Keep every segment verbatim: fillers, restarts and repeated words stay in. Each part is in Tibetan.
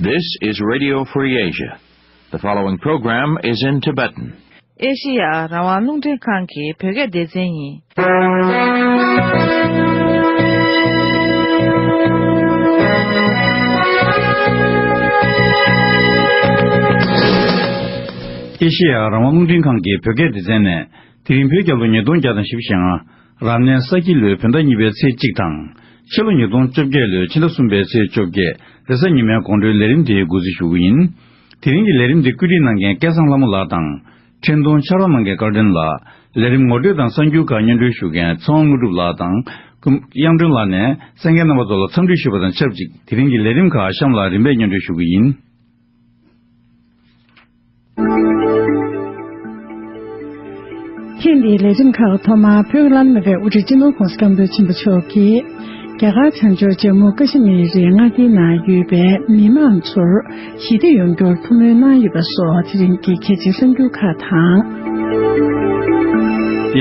This is Radio Free Asia. The following program is in Tibetan. ཨེ་ཤེ་ཡ་རང་དབང་རླུང་འཕྲིན་ཁང་གི་བོད་སྐད་སྡེ་ཚན་ཡིན། ཨེ་ཤེ་ཡ་རང་དབང་རླུང་འཕྲིན་ཁང་གི་བོད་སྐད་སྡེ་ཚན་ནས། དེ་རིང་བོད་རྒྱལ་ལོ་ཉིས་སྟོང་བརྒྱ་དང་བཞི་བཅུ་ཞེ་ལྔ། རབ་གནས་ས་ཁྱི་ལོའི་བོད་ཟླ་གཉིས་པའི་ཚེས་གཅིག་དང་། ཕྱི་ལོ་ཉིས་སྟོང་བཅོ་བརྒྱད་ལོའི་ཕྱི་ཟླ་གསུམ་པའི་ཚེས་བཅོ་བརྒྱད་རེས་གཟའ་ཉི་མའི་དགོང་དྲོའི་ལས་རིམ་དེ་འགོ་འཛུགས་ཞུ་གི་ཡིན། དེ་རིང་གི་ལས་རིམ་དེ་བཀོད་སྒྲིག་གནང་མཁན་སྐལ་བཟང་ལྷ་མོ་ལགས་དང་། འཕྲིན་གཏོང་ཕྱག་རོགས་གནང་མཁན་བཀའ་དྲིན་ལགས། ལས་རིམ་ངོ་སྤྲོད་དང་གསར་འགྱུར་ཁག་སྙན་སྒྲོན་ཞུ་མཁན་ཚེ་དབང་དངོས་གྲུབ་ལགས་དང་། ཀུན་དབྱངས་སྒྲོན་ལགས་ནས་གསན་མཁན་རྣམ་པ་ཚོ་ལ་འཚམས་འདྲི་ཞུ་བ་དང་ཆབས་ཅིག་དེ་རིང་གི་ལས་རིམ་ཁག་གཤམ་ལ་རིམ་པས་སྙན་སྒྲོན་ཞུ་གི་ཡིན། ཐེངས་འདིའི་ལས་རིམ་ཁག་ཐོག་མར་བོད་ཀྱི་བླ་ན་མེད་པའི་དབུ་ཁྲིད་སྤྱི་ནོར་༧གོང་ས་༧སྐྱབས་མགོན་ཆེན་པོ་མཆོག་གིས། རྒྱ་གར་བྱང་ཕྱོགས་ཇམ་མུ་ཀ་ཤི་མིར་རི་མངའ་སྡེའི་ནང་ཡོད་པའི་མི་མང་ཚོར་ཞི་བདེ་ཡོང་རྒྱུར་ཐུགས་སྨོན་གནང་ཡོད་པ་སོགས་དེ་རིང་གི་གལ་ཆེའི་གསར་འགྱུར་ཁག་དང་།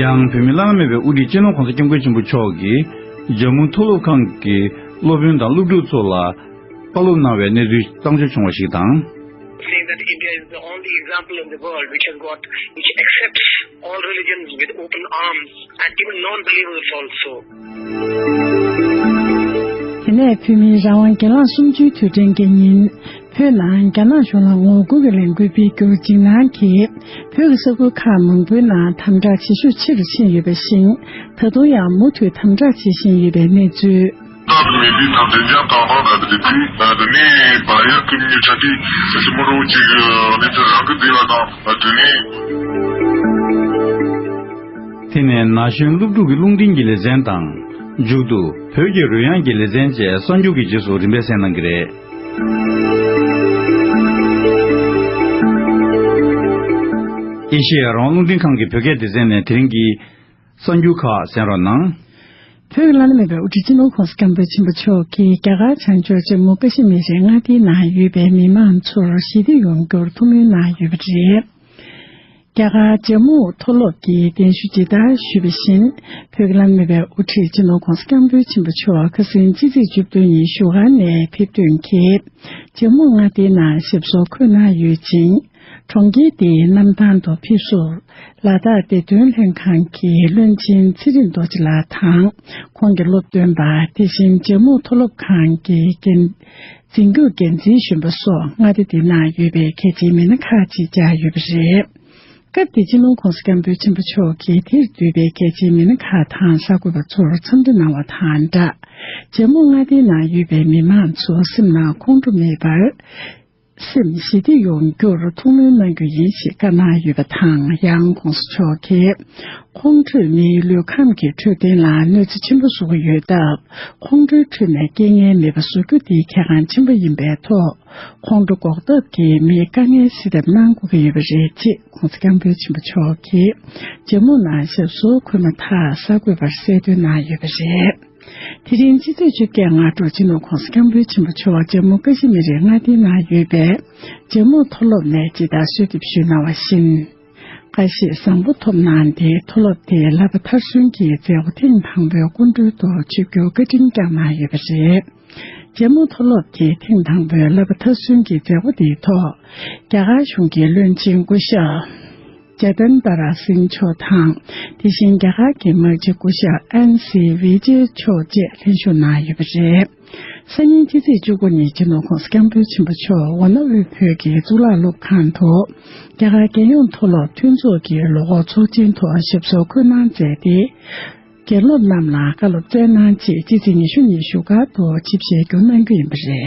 ཡང་བོད་མི་བླ་ན་མེད་པའི་དབུ་ཁྲིད་སྤྱི་ནོར་༧གོང་ས་༧སྐྱབས་མགོན་ཆེན་པོ་མཆོག་གིས་ཇམ་མུ་མཐོ་སློབ་ཁང་གི་སློབ་དཔོན་དང་སློབ་ཕྲུག་ཚོ་ལ། བཀའ་སློབ་གནང་བའི་གནས་ཚུལ་བརྩམས་ཆོས་བྱུང་བ་ཞིག་དང་། Saying that India is the only example in the world which has got, which accepts all religions with open arms and even non-believers also. དེ་ནས་བོད་མིའི་རང་དབང་སྒེར་ལངས་གསུམ་བཅུའི་དུས་དྲན་གྱི་ཉིན། བོད་ནང་རྒྱ་ནག་གཞུང་ལ་ངོ་རྒོལ་གྱི་ལས་འགུལ་སྤེལ་རྒྱུར་འཇིགས་སྣང་གིས། བོད་ཀྱི་ས་ཁུལ་ཁག་མང་པོའི་ནང་དམ་དྲག་བྱེད་ཤུགས་ཆེ་རུ་ཕྱིན་ཡོད་པ་བཞིན། ད་དུང་ཡང་མུ་མཐུད་དམ་དྲག་བྱེད་བཞིན་ཡོད་པའི་གནས་ཚུལ། ད་མེད་པའི་དང་དེ་འཇམ་དང་དང་ད་དེ་དེ་དེ་ནས་བ་ཡ་ཀུན་ཉི་ཆ་དེ་སི་མོ་རོ་ཅིག་གནས་ཚུལ་རང་གི་བདེ་བ་དང་དེ་ནས། དེ་ནས་ན་གཞོན་སློབ་ཕྲུག་གི་རླུང་འཕྲིན་གྱི་ལེ་ཚན་དང་། མཇུག་ཏུ་བོད་ཀྱི་རོལ་དབྱངས་ཀྱི་ལེ་ཚན་བཅས་གསར་འགྱུར་གྱི་རྗེས་སུ་རིམ་པས་གསན་གནང་གི་རེད། ཨེ་ཤེ་ཡ་རང་དབང་རླུང་འཕྲིན་ཁང་གི་བོད་སྐད་སྡེ་ཚན་ནས་དེ་རིང་གི་གསར་འགྱུར་ཁག་གསན་རོགས་གནང་། བོད་ཀྱི་བླ་ན་མེད་པའི་དབུ་ཁྲིད་སྤྱི་ནོར་༧གོང་ས་༧སྐྱབས་མགོན་ཆེན་པོ་མཆོག་གིས་རྒྱ་གར་བྱང་ཕྱོགས་ཇམ་མུ་ཀ་ཤི་མིར་རི་མངའ་སྡེའི་ནང་ཡོད་པའི་མི་མང་ཚོར་ཞི་བདེ་ཡོང་རྒྱུར་ཐུགས་སྨོན་གནང་ཡོད་པ་རེད། རྒྱ་གར་ཇམ་མུ་མཐོ་སློབ་ཀྱིས་གདན་ཞུ་ཇི་ལྟར་ཞུས་པ་བཞིན། བོད་ཀྱི་བླ་ན་མེད་པའི་དབུ་ཁྲིད་སྤྱི་ནོར་༧གོང་ས་༧སྐྱབས་མགོན་ཆེན་པོ་མཆོག་ཁ་སང་ཕྱི་ཚེས་བཅུ་བདུན་ཉིན་བཞུགས་སྒར་ནས་ཕེབས་ཐོན་གྱིས། ཇམ་མུ་མངའ་སྡེའི་ནང་ཞབས་སོར་འཁོད་གནང་ཡོད་ཅིང་། གྲོང་ཁྱེར་དེའི་གནམ་ཐང་དུ་ཕེབས་བསུར་ལ་དྭགས་བདེ་དོན་ལྷན་ཁང་གི་བློན་ཆེན་ཚེ་རིང་རྡོ་རྗེ་ལགས་དང་། ཁོང་གི་སློབ་སྟོན་པ། དེ་བཞིན་ཇམ་མུ་མཐོ་སློབ་ཁང་གི་འགན་འཛིན་རྒྱུ་འགན་འཛིན་གཞོན་པ་སོགས་མངའ་སྡེ་འདི་ནང་ཡོད་པའི་གལ་ཆེའི་མི་སྣ་ཁག་ཅིག་བཅར་ཡོད་པ་རེད། སྐབས་དེར་སྤྱི་ནོར་༧གོང་ས་༧སྐྱབས་མགོན་ཆེན་པོ་མཆོག་གིས་དེར་འདུས་པའི་གལ་ཆེའི་མི་སྣ་ཁག་དང་གསར་འགོད་པ་ཚོར་འཚམས་འདྲི་གནང་བ་དང་སྦྲགས། ཇམ་མུ་མངའ་སྡེའི་ནང་ཡོད་པའི་མི་མང་ཚོ་སེམས་ནང་ཁོང་ཁྲོ་མེད་པར། སེམས་ཞི་བདེ་ཡོང་རྒྱུར་ཐུགས་སྨོན་གནང་རྒྱུ་ཡིན་ཞེས་བཀའ་གནང་ཡོད་པ་དང་། ཡང་༧གོང་ས་མཆོག་གིས་ཁོང་ཁྲོས་མིའི་ལུས་ཁམས་ཀྱི་འཕྲོད་བསྟེན་ལ་གནོད་འཚེ་ཆེན་པོ་བཟོ་གི་ཡོད་སྟབས། ཁོང་ཁྲོའི་ཁྲོད་ནས་རྐྱེན་ངན་མེད་པ་བཟོ་རྒྱུ་དེ་གལ་འགངས་ཆེན་པོ་ཡིན་པའི་ཐོག་ཁོང་ཁྲོ་འགོག་ཐབས་ཀྱིས་མིའི་དཀའ་ངལ་སེལ་ཐབས་གནང་དགོས་ཀྱི་ཡོད་པ་རེད་ཅེས་༧གོང་ས་༧སྐྱབས་མགོན་ཆེན་པོ་མཆོག་གིས་ཇམ་མུ་ནང་ཞབས་སོར་འཁོད་མ་ཐག་གསར་འགོད་པར་གསལ་སྟོན་གནང་ཡོད་པ་རེད། དེ་རིང་ཕྱི་ཚེས་བཅོ་བརྒྱད་སྔ་དྲོ་སྤྱི་ནོར་༧གོང་ས་༧སྐྱབས་མགོན་ཆེན་པོ་མཆོག་ཇམ་མུ་ཀ་ཤི་མིར་རི་མངའ་སྡེའི་ནང་ཡོད་པའི་ཇམ་མུ་མཐོ་སློབ་ནས་ཇི་ལྟར་གསོལ་འདེབས་ཞུས་གནང་བ་བཞིན། ཁ་ཤས་བཟང་པོ་ཐོབ་གནང་སྟེ་མཐོ་སློབ་དེའི་བསླབ་པ་མཐར་སོན་གྱི་མཛད་སྒོ་ཐེངས་དང་པོའི་སྐུ་མགྲོན་དུ་ཆིབས་བསྒྱུར་བཀའ་དྲིན་བསྐྱངས་གནང་ཡོད་པ་རེད། ཇམ་མུ་མཐོ་སློབ་ཀྱི་ཐེངས་དང་པོའི་བསླབ་པ་མཐར་སོན་གྱི་མཛད་སྒོ་དེའི་ཐོག་རྒྱ་གར་གཞུང་གི་བློན་ཆེན་སྐུ་ཞབས། ཇ་དན་ཏ་ར་སིང་མཆོག་དང་། དེ་བཞིན་རྒྱ་གར་གྱི་དམག་སྤྱི་སྐུ་ཞབས་ཨན་སི་ཝི་ཇེ་མཆོག་བཅས་ལྷན་ཞུགས་གནང་ཡོད་པ་རེད། སང་ཉིན་ཕྱི་ཚེས་བཅུ་དགུ་ཉིན་སྤྱི་ནོར་༧གོང་ས་༧སྐྱབས་མགོན་ཆེན་པོ་མཆོག་ཝ་ན་དབུས་བོད་ཀྱི་གཙུག་ལག་སློབ་ཁང་དུ། རྒྱ་གར་རྒྱལ་ཡོངས་མཐོ་སློབ་མཐུན་ཚོགས་ཀྱི་ལོ་འཁོར་ཚོགས་ཆེན་ཐོག་ཞབས་སོར་འཁོད་གནང་མཛད་དེ། དགེ་སློབ་རྣམས་ལ་བཀའ་སློབ་སྩལ་གནང་རྗེས་ཕྱི་ཚེས་ཉི་ཤུ་ཉིན་བཞུགས་སྒར་དུ་ཆིབས་ཞལ་བསྒྱུར་གནང་རྒྱུ་ཡིན་པ་རེད།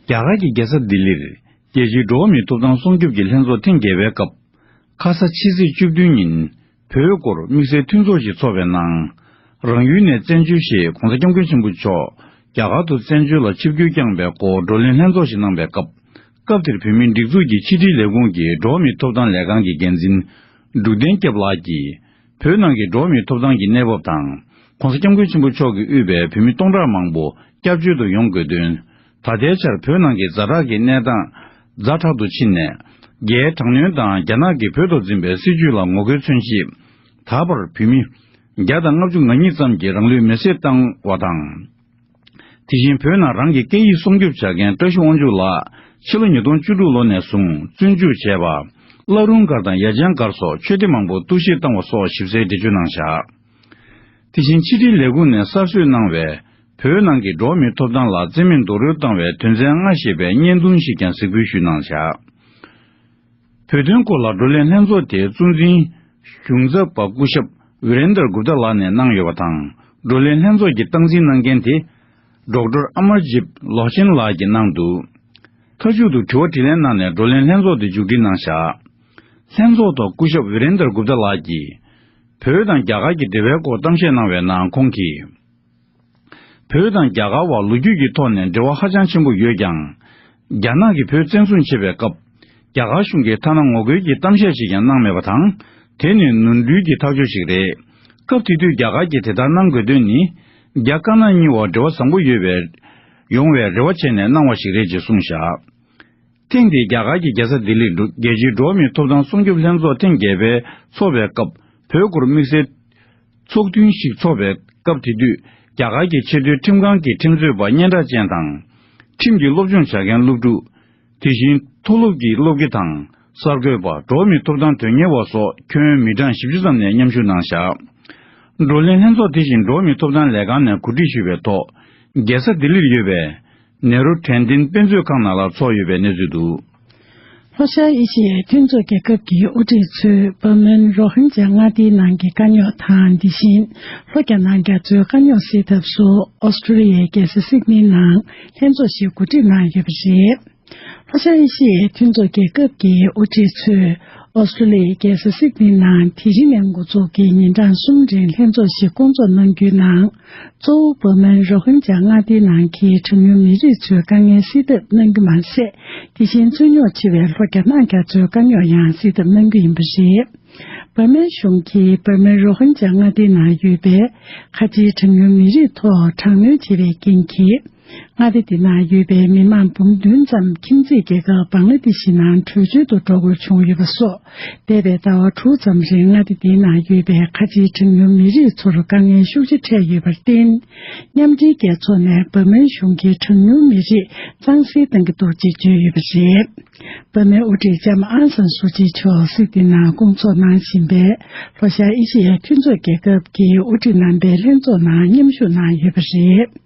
རྒྱ་གར་གྱི་རྒྱལ་ས་ལྡི་ལིར། རྒྱལ་སྤྱིའི་འགྲོ་བ་མིའི་ཐོབ་ཐང་སྲུང་སྐྱོབ་ཀྱི་ལྷན་ཚོགས་ཐེངས་བརྒྱད་པའི་སྐབས། ཁ་ས་ཕྱི་ཚེས་བཅུ་བདུན་ཉིན། བོད་སྐོར་དམིགས་བསལ་མཐུན་ཚོགས་ཤིག་འཚོགས་པའི་ནང་། རང་ཡུལ་ནས་བཙན་བྱོལ་ཞེས་༧གོང་ས་༧སྐྱབས་མགོན་ཆེན་པོ་མཆོག་རྒྱ་གར་དུ་བཙན་བྱོལ་ལ་ཆིབས་བསྒྱུར་བསྐྱངས་པའི་སྐོར་བགྲོ་གླེང་ལྷན་ཚོགས་ཤིག་གནང་པའི་སྐབས། སྐབས་དེར་བོད་མིའི་སྒྲིག་འཛུགས་ཀྱི་ཕྱི་དྲིལ་ལས་ཁུངས་ཀྱི་འགྲོ་བ་མིའི་ཐོབ་ཐང་ལས་ཁང་གི་འགན་འཛིན། འབྲུག་བསྟན་སྐྱབས་ལགས་ཀྱིས། བོད་ནང་གི་འགྲོ་བ་མིའི་ཐོབ་ཐང་གི་གནས་བབ་དང་། ༸གོང་ས་༸སྐྱབས་མགོན་ཆེན་པོ་མཆོག་གིས་དབུས་པའི་བོད་མི་སྟོང་ཕྲག་མང་པོ་སྐྱབས་བཅོལ་དུ་ཡོང་དགོས་དོན། ད་ལྟའི་ཆར་བོད་ནང་གི་ཛ་དྲག་གི་གནས་སྟངས་ཛ་དྲག་ཏུ་ཕྱིན་ནས། རྒྱའི་དྲག་གནོན་དང་རྒྱ་ནག་གིས་བོད་ཐོག་འཛིན་པའི་སྲིད་བྱུས་ལ་ངོ་རྒོལ་མཚོན་ཆེད། ད་བར་བོད་མི་བརྒྱ་དང་ལྔ་བཅུ་ང་གཉིས་ཙམ་གྱིས་རང་ལུས་མེར་སྲེག་བཏང་བ་དང་། དེ་བཞིན་བོད་ནང་རང་གི་སྐད་ཡིག་སྲུང་སྐྱོབ་བྱ་མཁན་བཀྲ་ཤིས་དབང་ཕྱུག་ལགས་ཕྱི་ལོ་ཉིས་སྟོང་བཅུ་དྲུག་ལོ་ནས་བཟུང་བཙོན་འཇུག་བྱས་པ། བླ་རུང་སྒར་དང་ཡ་ལྗང་སྒར་སོགས་ཆོས་སྡེ་མང་པོར་གཏོར་བཤིག་བཏང་བ་སོགས་ཞིབ་གསལ་འགྲེལ་བརྗོད་གནང་བཞག་དེ་བཞིན་ཕྱི་དྲིལ་ལས་ཁུངས་ནས་གསར་བཟོས་གནང་བའི་བོད་ནང་གི་འགྲོ་བ་མིའི་ཐོབ་ཐང་ལ་བརྩི་མེད་རྡོག་རོལ་བཏང་བའི་དོན་ཚན་ལྔ་ཞེས་པའི་བརྙན་ཐུང་ཞིག་ཀྱང་གཟིགས་འབུལ་ཞུས་གནང་བཞག་བོད་དོན་སྐོར་ལ་བགྲོ་གླེང་ལྷན་ཚོགས་དེའི་གཙོ་འཛིན་གཞུང་ཚབ་པ་སྐུ་ཞབས་ཝི་རེན་དར་གུབ་ཏཱ་ལགས་ནས་གནང་ཡོད་པ་དང་། བགྲོ་གླེང་ལྷན་ཚོགས་ཀྱི་སྟངས་འཛིན་གནང་མཁན་དེ་ཌོག་ཊར་ཨ་མར་ཇིབ་ལོ་ཆེན་ལགས་ཀྱིས་གནང་འདུག་མཐའ་མཇུག་ཏུ་དྲི་བ་དྲིས་ལན་གནང་ནས་བགྲོ་གླེང་ལྷན་ཚོགས་དེ་མཇུག་སྒྲིལ་གནང་བཞག་ལྷན་ཚོགས་ཐོག་སྐུ་ཞབས་ཝི་རེན་དར་གུབ་ཏཱ་ལགས་ཀྱིས། བོད་དང་རྒྱ་གར་གྱི་འབྲེལ་བའི་སྐོར་གཏམ་བཤད་གནང་བའི་ནང་ཁོང་གིས། བོད་དང་རྒྱ་གར་བར་ལོ་རྒྱུས་ཀྱི་ཐོག་ནས་འབྲེལ་བ་ཧ་ཅང་ཆེན་པོ་ཡོད་ཀྱང་། རྒྱ་ནག་གིས་བོད་བཙན་བཟུང་བྱེད་པའི་སྐབས། རྒྱ་གར་གཞུང་གིས་ཐ་ན་ངོ་རྒོལ་གྱི་གཏམ་བཤད་ཞིག་ཀྱང་གནང་མེད་པ་དང་། དེ་ནི་ནོར་འཁྲུལ་གྱི་ཐག་གཅོད་ཅིག་རེད། སྐབས་དེ་དུས་རྒྱ་གར་གྱིས་དེ་ལྟར་གནང་དགོས་དོན་ནི། རྒྱ་དཀར་ནག་གཉིས་བར་འབྲེལ་བ་བཟང་པོ་ཡོད་པའི། ཡོང་བའི་རེ་བ་བྱས་ནས་གནང་བ་ཞིག་རེད་ཅེས་གསུངས་བཞག་ཐེངས་འདིའི་རྒྱ་གར་གྱི་རྒྱལ་ས་ལྡི་ལིར་རྒྱལ་སྤྱིའི་འགྲོ་བ་མིའི་ཐོབ་ཐང་སྲུང་སྐྱོབ་ལྷན་ཚོགས་ཐེངས་བརྒྱད་པའི་ཚོགས་པའི་སྐབས་བོད་སྐོར་དམིགས་བསལ་ཚོགས་ཐུན་ཞིག་ཚོགས་པའི་སྐབས། དེ་དུས་རྒྱ་གར་གྱི་ཆེས་མཐོའི་ཁྲིམས་ཁང་གི་ཁྲིམས་རྩོད་པ་སྙན་གྲགས་ཅན་དང་། ཁྲིམས་ཀྱི་སློབ་སྦྱོང་བྱ་མཁན་སློབ་ཕྲུག་དེ་བཞིན་མཐོ་སློབ་ཀྱི་སློབ་དགེ་དང་གསར་འགོད་པ། འགྲོ་བ་མིའི་ཐོབ་ཐང་དོན་གཉེར་བ་སོགས་ཁྱོན་མི་གྲངས་བཞི་བཅུ་ཙམ་ནས་མཉམ་ཞུགས་གནང་བཞག་བགྲོ་གླེང་ལྷན་ཚོགས་དེ་བཞིན་འགྲོ་བ་མིའི་ཐོབ་ཐང་ལས་ཁང་ནས་གོ་སྒྲིག་ཞུས་པའི་ཐོག་རྒྱལ་ས་ལྡི་ལིར་ཡོད་པའི་ནེ་རུ་དྲན་རྟེན་དཔེ་མཛོད་ཁང་ནང་ལ་ཚོགས་ཡོད་པའི་གནས་ཚུལ་འདུག་ལྷོ་ཤར་ཨེ་ཤི་ཡའི་མཐུན་ཚོགས་རྒྱལ་ཁབ་ཀྱི་དབུ་ཁྲིད་ཚོས་བྷར་མན་རོ་ཧིན་ཇཱ་མངའ་སྡེའི་ནང་གི་དཀའ་རྙོག་དང་། དེ་བཞིན་ལྷོ་རྒྱ་ནག་རྒྱ་མཚོའི་དཀའ་རྙོག་སེལ་ཐབས་སུ་ཨོ་སི་ཀྲོ་ལི་ཡའི་རྒྱལ་ས་སིད་ནི་ནང་ལྷན་ཚོགས་ཤིག་གོ་སྒྲིག་གནང་ཡོད་པ་རེད། ལྷོ་ཤར་ཨེ་ཤི་ཡའི་མཐུན་ཚོགས་རྒྱལ་ཁབ་ཀྱི་དབུ་ཁྲིད་ཚོས་ཨོ་སི་ཀྲོ་ལི་ཡའི་རྒྱལ་ས་སིད་ནི་ནང་དེ་རིང་ནས་འགོ་འཛུགས་ཀྱིས་ཉིན་གྲངས་གསུམ་རིང་ལྷན་ཚོགས་ཤིག་བསྐོང་ཚོགས་གནང་རྒྱུའི་ནང་། གཙོ་བོ་བྷར་མན་རོ་ཧིན་ཇཱ་མངའ་སྡེའི་ནང་གི་གྲངས་ཉུང་མི་རིགས་ཚོའི་དཀའ་ངལ་སེལ་ཐབས་གནང་རྒྱུ་མ་ཟད། དེ་བཞིན་རྩོད་རྙོག་ཆེ་བའི་ལྷོ་རྒྱ་ནག་རྒྱ་མཚོའི་དཀའ་རྙོག་ཡང་སེལ་ཐབས་གནང་རྒྱུ་ཡིན་པ་རེད། བྷར་མན་གཞུང་གིས་བྷར་མན་རོ་ཧིན་ཇཱ་མངའ་སྡེའི་ནང་ཡོད་པའི་ཁ་ཆེའི་གྲངས་ཉུང་མི་རིགས་ཐོག་དྲག་གནོན་བྱས་པའི་རྐྱེན་གྱིས། མངའ་སྡེ་འདི་ནང་ཡོད་པའི་མི་མང་འབུམ་བདུན་ཙམ་ཁྱིམ་མཚེས་རྒྱལ་ཁབ་བང་ལ་དེ་ཤི་ནང་བྲོས་བྱོལ་དུ་འགྲོ་དགོས་བྱུང་ཡོད་པ་སོགས། འདས་པའི་ཟླ་བ་དྲུག་ཙམ་རིང་མངའ་སྡེ་འདིའི་ནང་ཡོད་པའི་ཁ་ཆེའི་གྲངས་ཉུང་མི་རིགས་ཚོར་དཀའ་ངལ་ཤུགས་ཆེ་འཕྲད་ཡོད་པར་བརྟེན། མཉམ་འབྲེལ་རྒྱལ་ཚོགས་ནས་བྷར་མན་གཞུང་གིས་གྲངས་ཉུང་མི་རིགས་གཙང་སེལ་གཏང་གི་འདུག་ཅེས་བརྗོད་ཡོད་པ་རེད། བྷར་མའི་དབུ་ཁྲིད་ལྕམ་ཨང་སན་སུ་ཅི་མཆོག་སིད་ནི་ནང་སྐོང་ཚོགས་གནང་བཞིན་པའི་ལྷོ་ཤར་ཨེ་ཤི་ཡའི་མཐུན་ཚོགས་རྒྱལ་ཁབ་ཀྱི་དབུ་ཁྲིད་རྣམ་པའི་ལྷན་ཚོགས་ནང་མཉམ་ཞུགས་གནང་ཡོད་པ་རེད།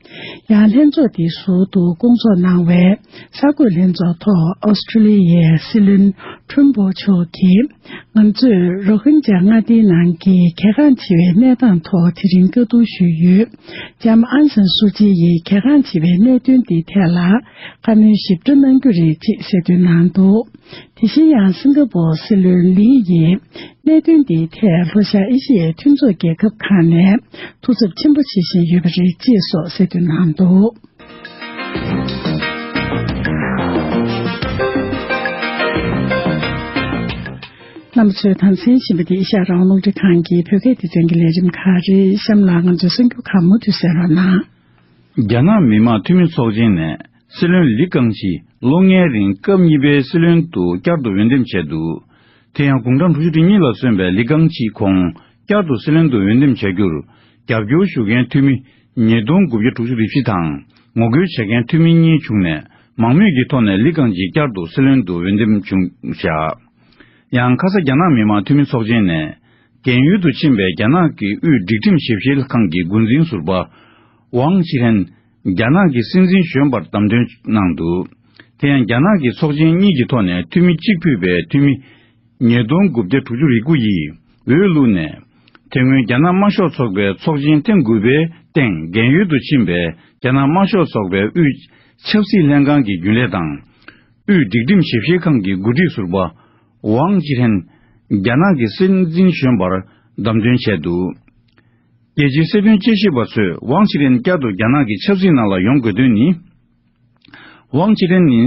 ཡང་ལྷན་ཚོགས་དེའི་ཟུར་དུ་སྐོང་ཚོགས་གནང་བའི་གསར་འགོད་ལྷན་ཚོགས་ཐོག་ཨོ་སི་ཀྲོ་ལི་ཡའི་སྲིད་བློན་ཁྲོན་པོ་མཆོག་གིས། ང་ཚོས་རོ་ཧིན་ཇཱ་མངའ་སྡེའི་ནང་གི་གལ་འགངས་ཆེ་བའི་གནས་སྟངས་ཐོག་དེ་རིང་བཀའ་བསྡུར་ཞུས་ཡོད། ལྕམ་ཨང་སན་སུ་ཅི་ཡིས་གལ་འགངས་ཆེ་བའི་གནད་དོན་འདིའི་ཐད་ལ་བཀའ་མོལ་ཞིབ་ཕྲ་གནང་རྒྱུ་རེད་ཅེས་གསལ་སྟོན་གནང་འདུག་དེ་བཞིན་ཡང་སིང་ག་པོར་སྲིད་བློན་ལི་ཡིས་གནད་དོན་འདིའི་ཐད་ལྷོ་ཤར་ཨེ་ཤི་ཡའི་མཐུན་ཚོགས་རྒྱལ་ཁབ་ཁག་ནས་ཐུགས་འཚབ་ཆེན་པོ་བྱེད་བཞིན་ཡོད་པ་རེད་ཅེས་སོགས་གསལ་སྟོན་གནང་འདུག་རྣམ་པ་ཚོས་དང་འཛིན་བཞིན་པ་འདི་ཨེ་ཤ་ཡ་རང་དབང་རླུང་འཕྲིན་ཁང་གི་བོད་སྐད་སྡེ་ཚན་གྱི་ལས་རིམ་ཁག་རེད། གཤམ་ལ་ང་ཚོའི་གསར་འགྱུར་ཁག་མུ་མཐུད་གསན་རོགས་གནང་། རྒྱ་ནག་མི་དམངས་འཐུས་མི་ཚོགས་ཆེན་ནས་སྲིད་བློན་ལི་ཀང་ཆི་ལོ་ལྔའི་རིང་སྐབས་གཉིས་པའི་སྲིད་བློན་དུ་བསྐྱར་དུ་འོས་འདེམས་བྱས་འདུག་དེ་ཡང་དགུང་གྲངས་དྲུག་ཅུ་རེ་གཉིས་ལ་སོན་པའི་ལི་ཀང་ཆི་ཁོང་བསྐྱར་དུ་སྲིད་བློན་དུ་འོས་འདེམས་བྱ་རྒྱུར་རྒྱབ་སྐྱོར་ཞུ་མཁན་འཐུས་མི་ཉིས་སྟོང་དགུ་བརྒྱ་དྲུག་ཅུ་རེ་བཞི་དང་ངོ་རྒོལ་བྱེད་མཁན་འཐུས་མི་གཉིས་བྱུང་ནས། མང་མོས་ཀྱི་ཐོག་ནས་ལི་ཀང་ཆི་བསྐྱར་དུ་སྲིད་བློན་དུ་འོས་འདེམས་བྱུང་བཞག་ཡང་ཁ་ས་རྒྱ་ནག་མི་དམངས་འཐུས་མི་ཚོགས་ཆེན་ནས་རྒན་ཡོལ་དུ་ཕྱིན་པའི་རྒྱ་ནག་གི་དབུས་སྒྲིག་ཁྲིམས་ཞིབ་བཤེར་ཁང་གི་འགོ་འཛིན་ཟུར་པ་ཝང་ཅི་ཧྲན་རྒྱ་ནག་གི་སྲིད་འཛིན་གཞོན་པར་བདམས་ཐོན་གནང་འདུག་དེ་ཡང་རྒྱ་ནག་གི་ཚོགས་ཆེན་གཉིས་ཀྱི་ཐོག་ནས་འཐུས་མི་གཅིག་ཕུད་པའི་འཐུས་མི་ཉིས་སྟོང་དགུ་བརྒྱ་དྲུག་ཅུ་རེ་དགུ་ཡིས་འོས་བླུགས་ནས། དེ་སྔོན་རྒྱ་ནག་དམར་ཤོག་ཚོགས་པའི་ཚོགས་ཆེན་ཐེངས་དགུ་པའི་སྟེང་རྒན་ཡོལ་དུ་ཕྱིན་པའི་རྒྱ་ནག་དམར་ཤོག་ཚོགས་པའི་དབུས་ཆབ་སྲིད་ལྷན་ཁང་གི་རྒྱུན་ལས་དང་། དབུས་སྒྲིག་ཁྲིམས་ཞིབ་བཤེར་ཁང་གི་འགོ་ཁྲིད་ཟུར་པ་ཝང་ཅི་ཧྲན་རྒྱ་ནག་གི་སྲིད་འཛིན་གཞོན་པར་བདམས་ཐོན་བྱས་འདུག་རྒྱལ་སྤྱིའི་སྲིད་དོན་དཔྱད་ཞིབ་པ་ཚོས་ཝང་ཅི་ཧྲན་བསྐྱར་དུ་རྒྱ་ནག་གི་ཆབ་སྲིད་ནང་ལ་ཡོང་དགོས་དོན་ནི། ཝང་ཅི་ཧྲན་ནི་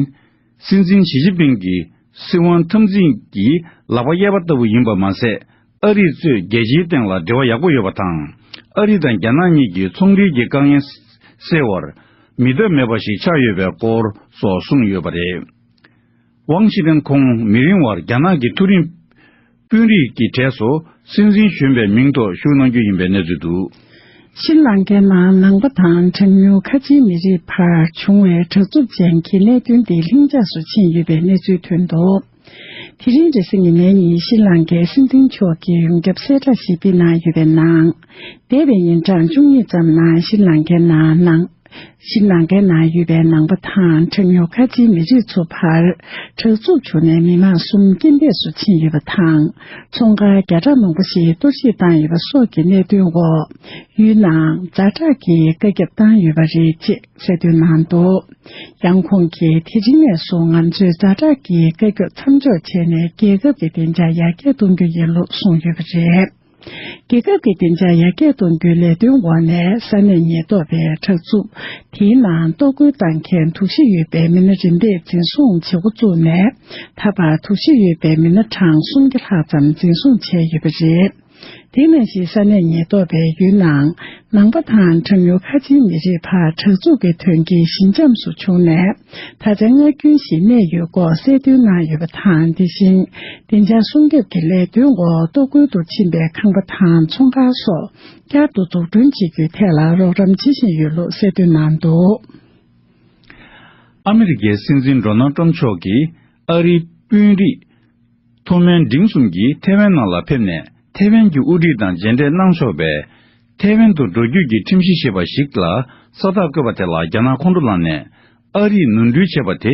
སྲིད་འཛིན་ཞི་ཅིན་ཕིང་གི་སྲིད་དབང་འཐབ་འཛིང་གི་ལག་པ་གཡས་པ་ལྟ་བུ་ཡིན་པ་མ་ཟད། ཨ་རིས་གཙོས་རྒྱལ་སྤྱིའི་སྟེང་ལ་འབྲེལ་བ་ཡག་པོ་ཡོད་པ་དང་། ཨ་རི་དང་རྒྱ་ནག་གཉིས་ཀྱི་ཚོང་འབྲེལ་གྱི་དཀའ་ངལ་སེལ་བར་མི་ཐབས་མེད་པ་ཞིག་ཆགས་ཡོད་པའི་སྐོར་སོགས་གསུངས་ཡོད་པ་རེད། ཝང་ཅི་ཧྲན་ཁོང་མི་རིང་བར་རྒྱ་ནག་གི་མཐོ་རིམ་དཔོན་རིགས་ཀྱི་གྲས་སུ་སྲིད་འཛིན་གཞོན་པའི་མིང་ཐོག་ཞུགས་གནང་རྒྱུ་ཡིན་པའི་གནས་ཚུལ་འདུག་ཤྲི་ལང་ཀའི་ནང་ནང་པ་དང་གྲངས་ཉུང་ཁ་ཆེའི་མི་རིགས་བར་བྱུང་བའི་དྲག་རྩུབ་ཅན་གྱི་གནད་དོན་འདི་ལྷིང་འཇགས་སུ་ཕྱིན་ཡོད་པའི་གནས་ཚུལ་ཐོན་འདུག་དེ་རིང་རེས་གཟའ་ཉི་མའི་ཉིན་ཤྲི་ལང་ཀའི་སྲིད་འཛིན་མཆོག་གིས་ཡོངས་ཁྱབ་གསལ་བསྒྲགས་ཤིག་སྤེལ་གནང་ཡོད་པའི་ནང་། འདས་པའི་ཉིན་གྲངས་བཅུ་གཉིས་ཙམ་ནང་ཤྲི་ལང་ཀའི་ནང་ནང་། ཤྲི་ལང་ཀའི་ནང་ཡོད་པའི་ནང་པ་དང་གྲངས་ཉུང་ཁ་ཆེའི་མི་རིགས་ཚོ་བར་དྲག་རྩུབ་བྱུང་ནས་མི་མང་གསུམ་རྐྱེན་འདས་སུ་ཕྱིན་ཡོད་པ་དང་། ཚོང་ཁང་བརྒྱ་ཕྲག་མང་པོ་ཞིག་གཏོར་བཤིག་བཏང་ཡོད་པ་སོགས་ཀྱི་གནད་དོན་འོག་ཡུལ་ནང་ཛ་དྲག་གི་བཀའ་ཁྱབ་བཏང་ཡོད་པ་རེད་ཅེས་གསལ་སྟོན་གནང་འདུག་ཡང་ཁོང་གིས་དེ་རིང་ནས་བཟུང་ང་ཚོས་ཛ་དྲག་གི་བཀའ་ཁྱབ་མཚམས་འཇོག་བྱས་ནས་རྒྱལ་ཁབ་ཀྱི་བདེ་འཇགས་ཡར་རྒྱས་གཏོང་རྒྱུ་ཡིན་ལུགས་གསུངས་ཡོད་པ་རེད། རྒྱལ་ཁབ་ཀྱི་བདེ་འཇགས་ཡར་རྒྱས་གཏོང་རྒྱུའི་ལས་དོན་འོག་ནས་ས་གནས་ཉེན་རྟོག་པས་དྲག་རྩུབ་དེའི་ནང་གཏོར་རྒོལ་བཏང་མཁན་དོགས་གཞི་ཡོད་པའི་མི་སྣ་རིམ་པས་འཛིན་བཟུང་བྱེད་འགོ་བཙུགས་ནས། ད་བར་དོགས་གཞི་ཡོད་པའི་མི་སྣ་གྲངས་སུམ་བརྒྱ་ལྷག་ཙམ་འཛིན་བཟུང་བྱས་ཡོད་པ་རེད། དེ་ནང་བཞིན་ས་གནས་ཉེན་རྟོག་པས་ཡུལ་ནང་ནང་པ་དང་གྲངས་ཉུང་ཁ་ཆེའི་མི་རིགས་བར་དྲག་རྩུབ་ཀྱི་དོན་རྐྱེན་ཞི་འཇམ་སུ་བྱུང་ནས། ད་ཆ་ལྔ་རྒྱུན་ཞིག་གནས་ཡོད་སྐོར་གསལ་སྟོན་གནང་ཡོད་པ་དང་། དེ་བཞིན་བདེ་འཇགས་སྲུང་སྐྱོབ་ཀྱི་ལས་དོན་འོག་གཏོར་རྒོལ་དུ་ཕྱིན་པའི་ཁང་པ་དང་ཚོང་ཁང་སོགས་བསྐྱར་དུ་འཛུགས་སྐྲུན་བྱེད་རྒྱུའི་ཐད་ལ་རོགས་རམ་བྱེད་བཞིན་ཡོད་ལུགས་གསལ་སྟོན་གནང་འདུག་ཨ་མི་རི་ཀའི་སྲིད་འཛིན་ཌོ་ནལ་ཏྲམ་མཆོག་གིས་ཨ་རིའི་དཔོན་རིགས་མཐོ་དམན་འབྲིང་གསུམ་གྱིས་ཐེ་ཝན་ནང་ལ་ཕེབས་ནས་ཐེ་ཝན་གྱི་དབུ་ཁྲིད་དང་མཇལ་འཕྲད་གནང་ཆོག་པའི་ཐེ་ཝན་དུ་འགྲོ་རྒྱུ་གྱི་ཁྲིམས་གཞི་ཞེས་པ་ཞིག་ལ་ས་རྟགས་བཀོད་པ་དེ་ལ་རྒྱ་ནག་ཁོང་ཁྲོ་ལངས་ནས་ཨ་རིས་ནོར་འཁྲུལ་བྱས་པ་དེ་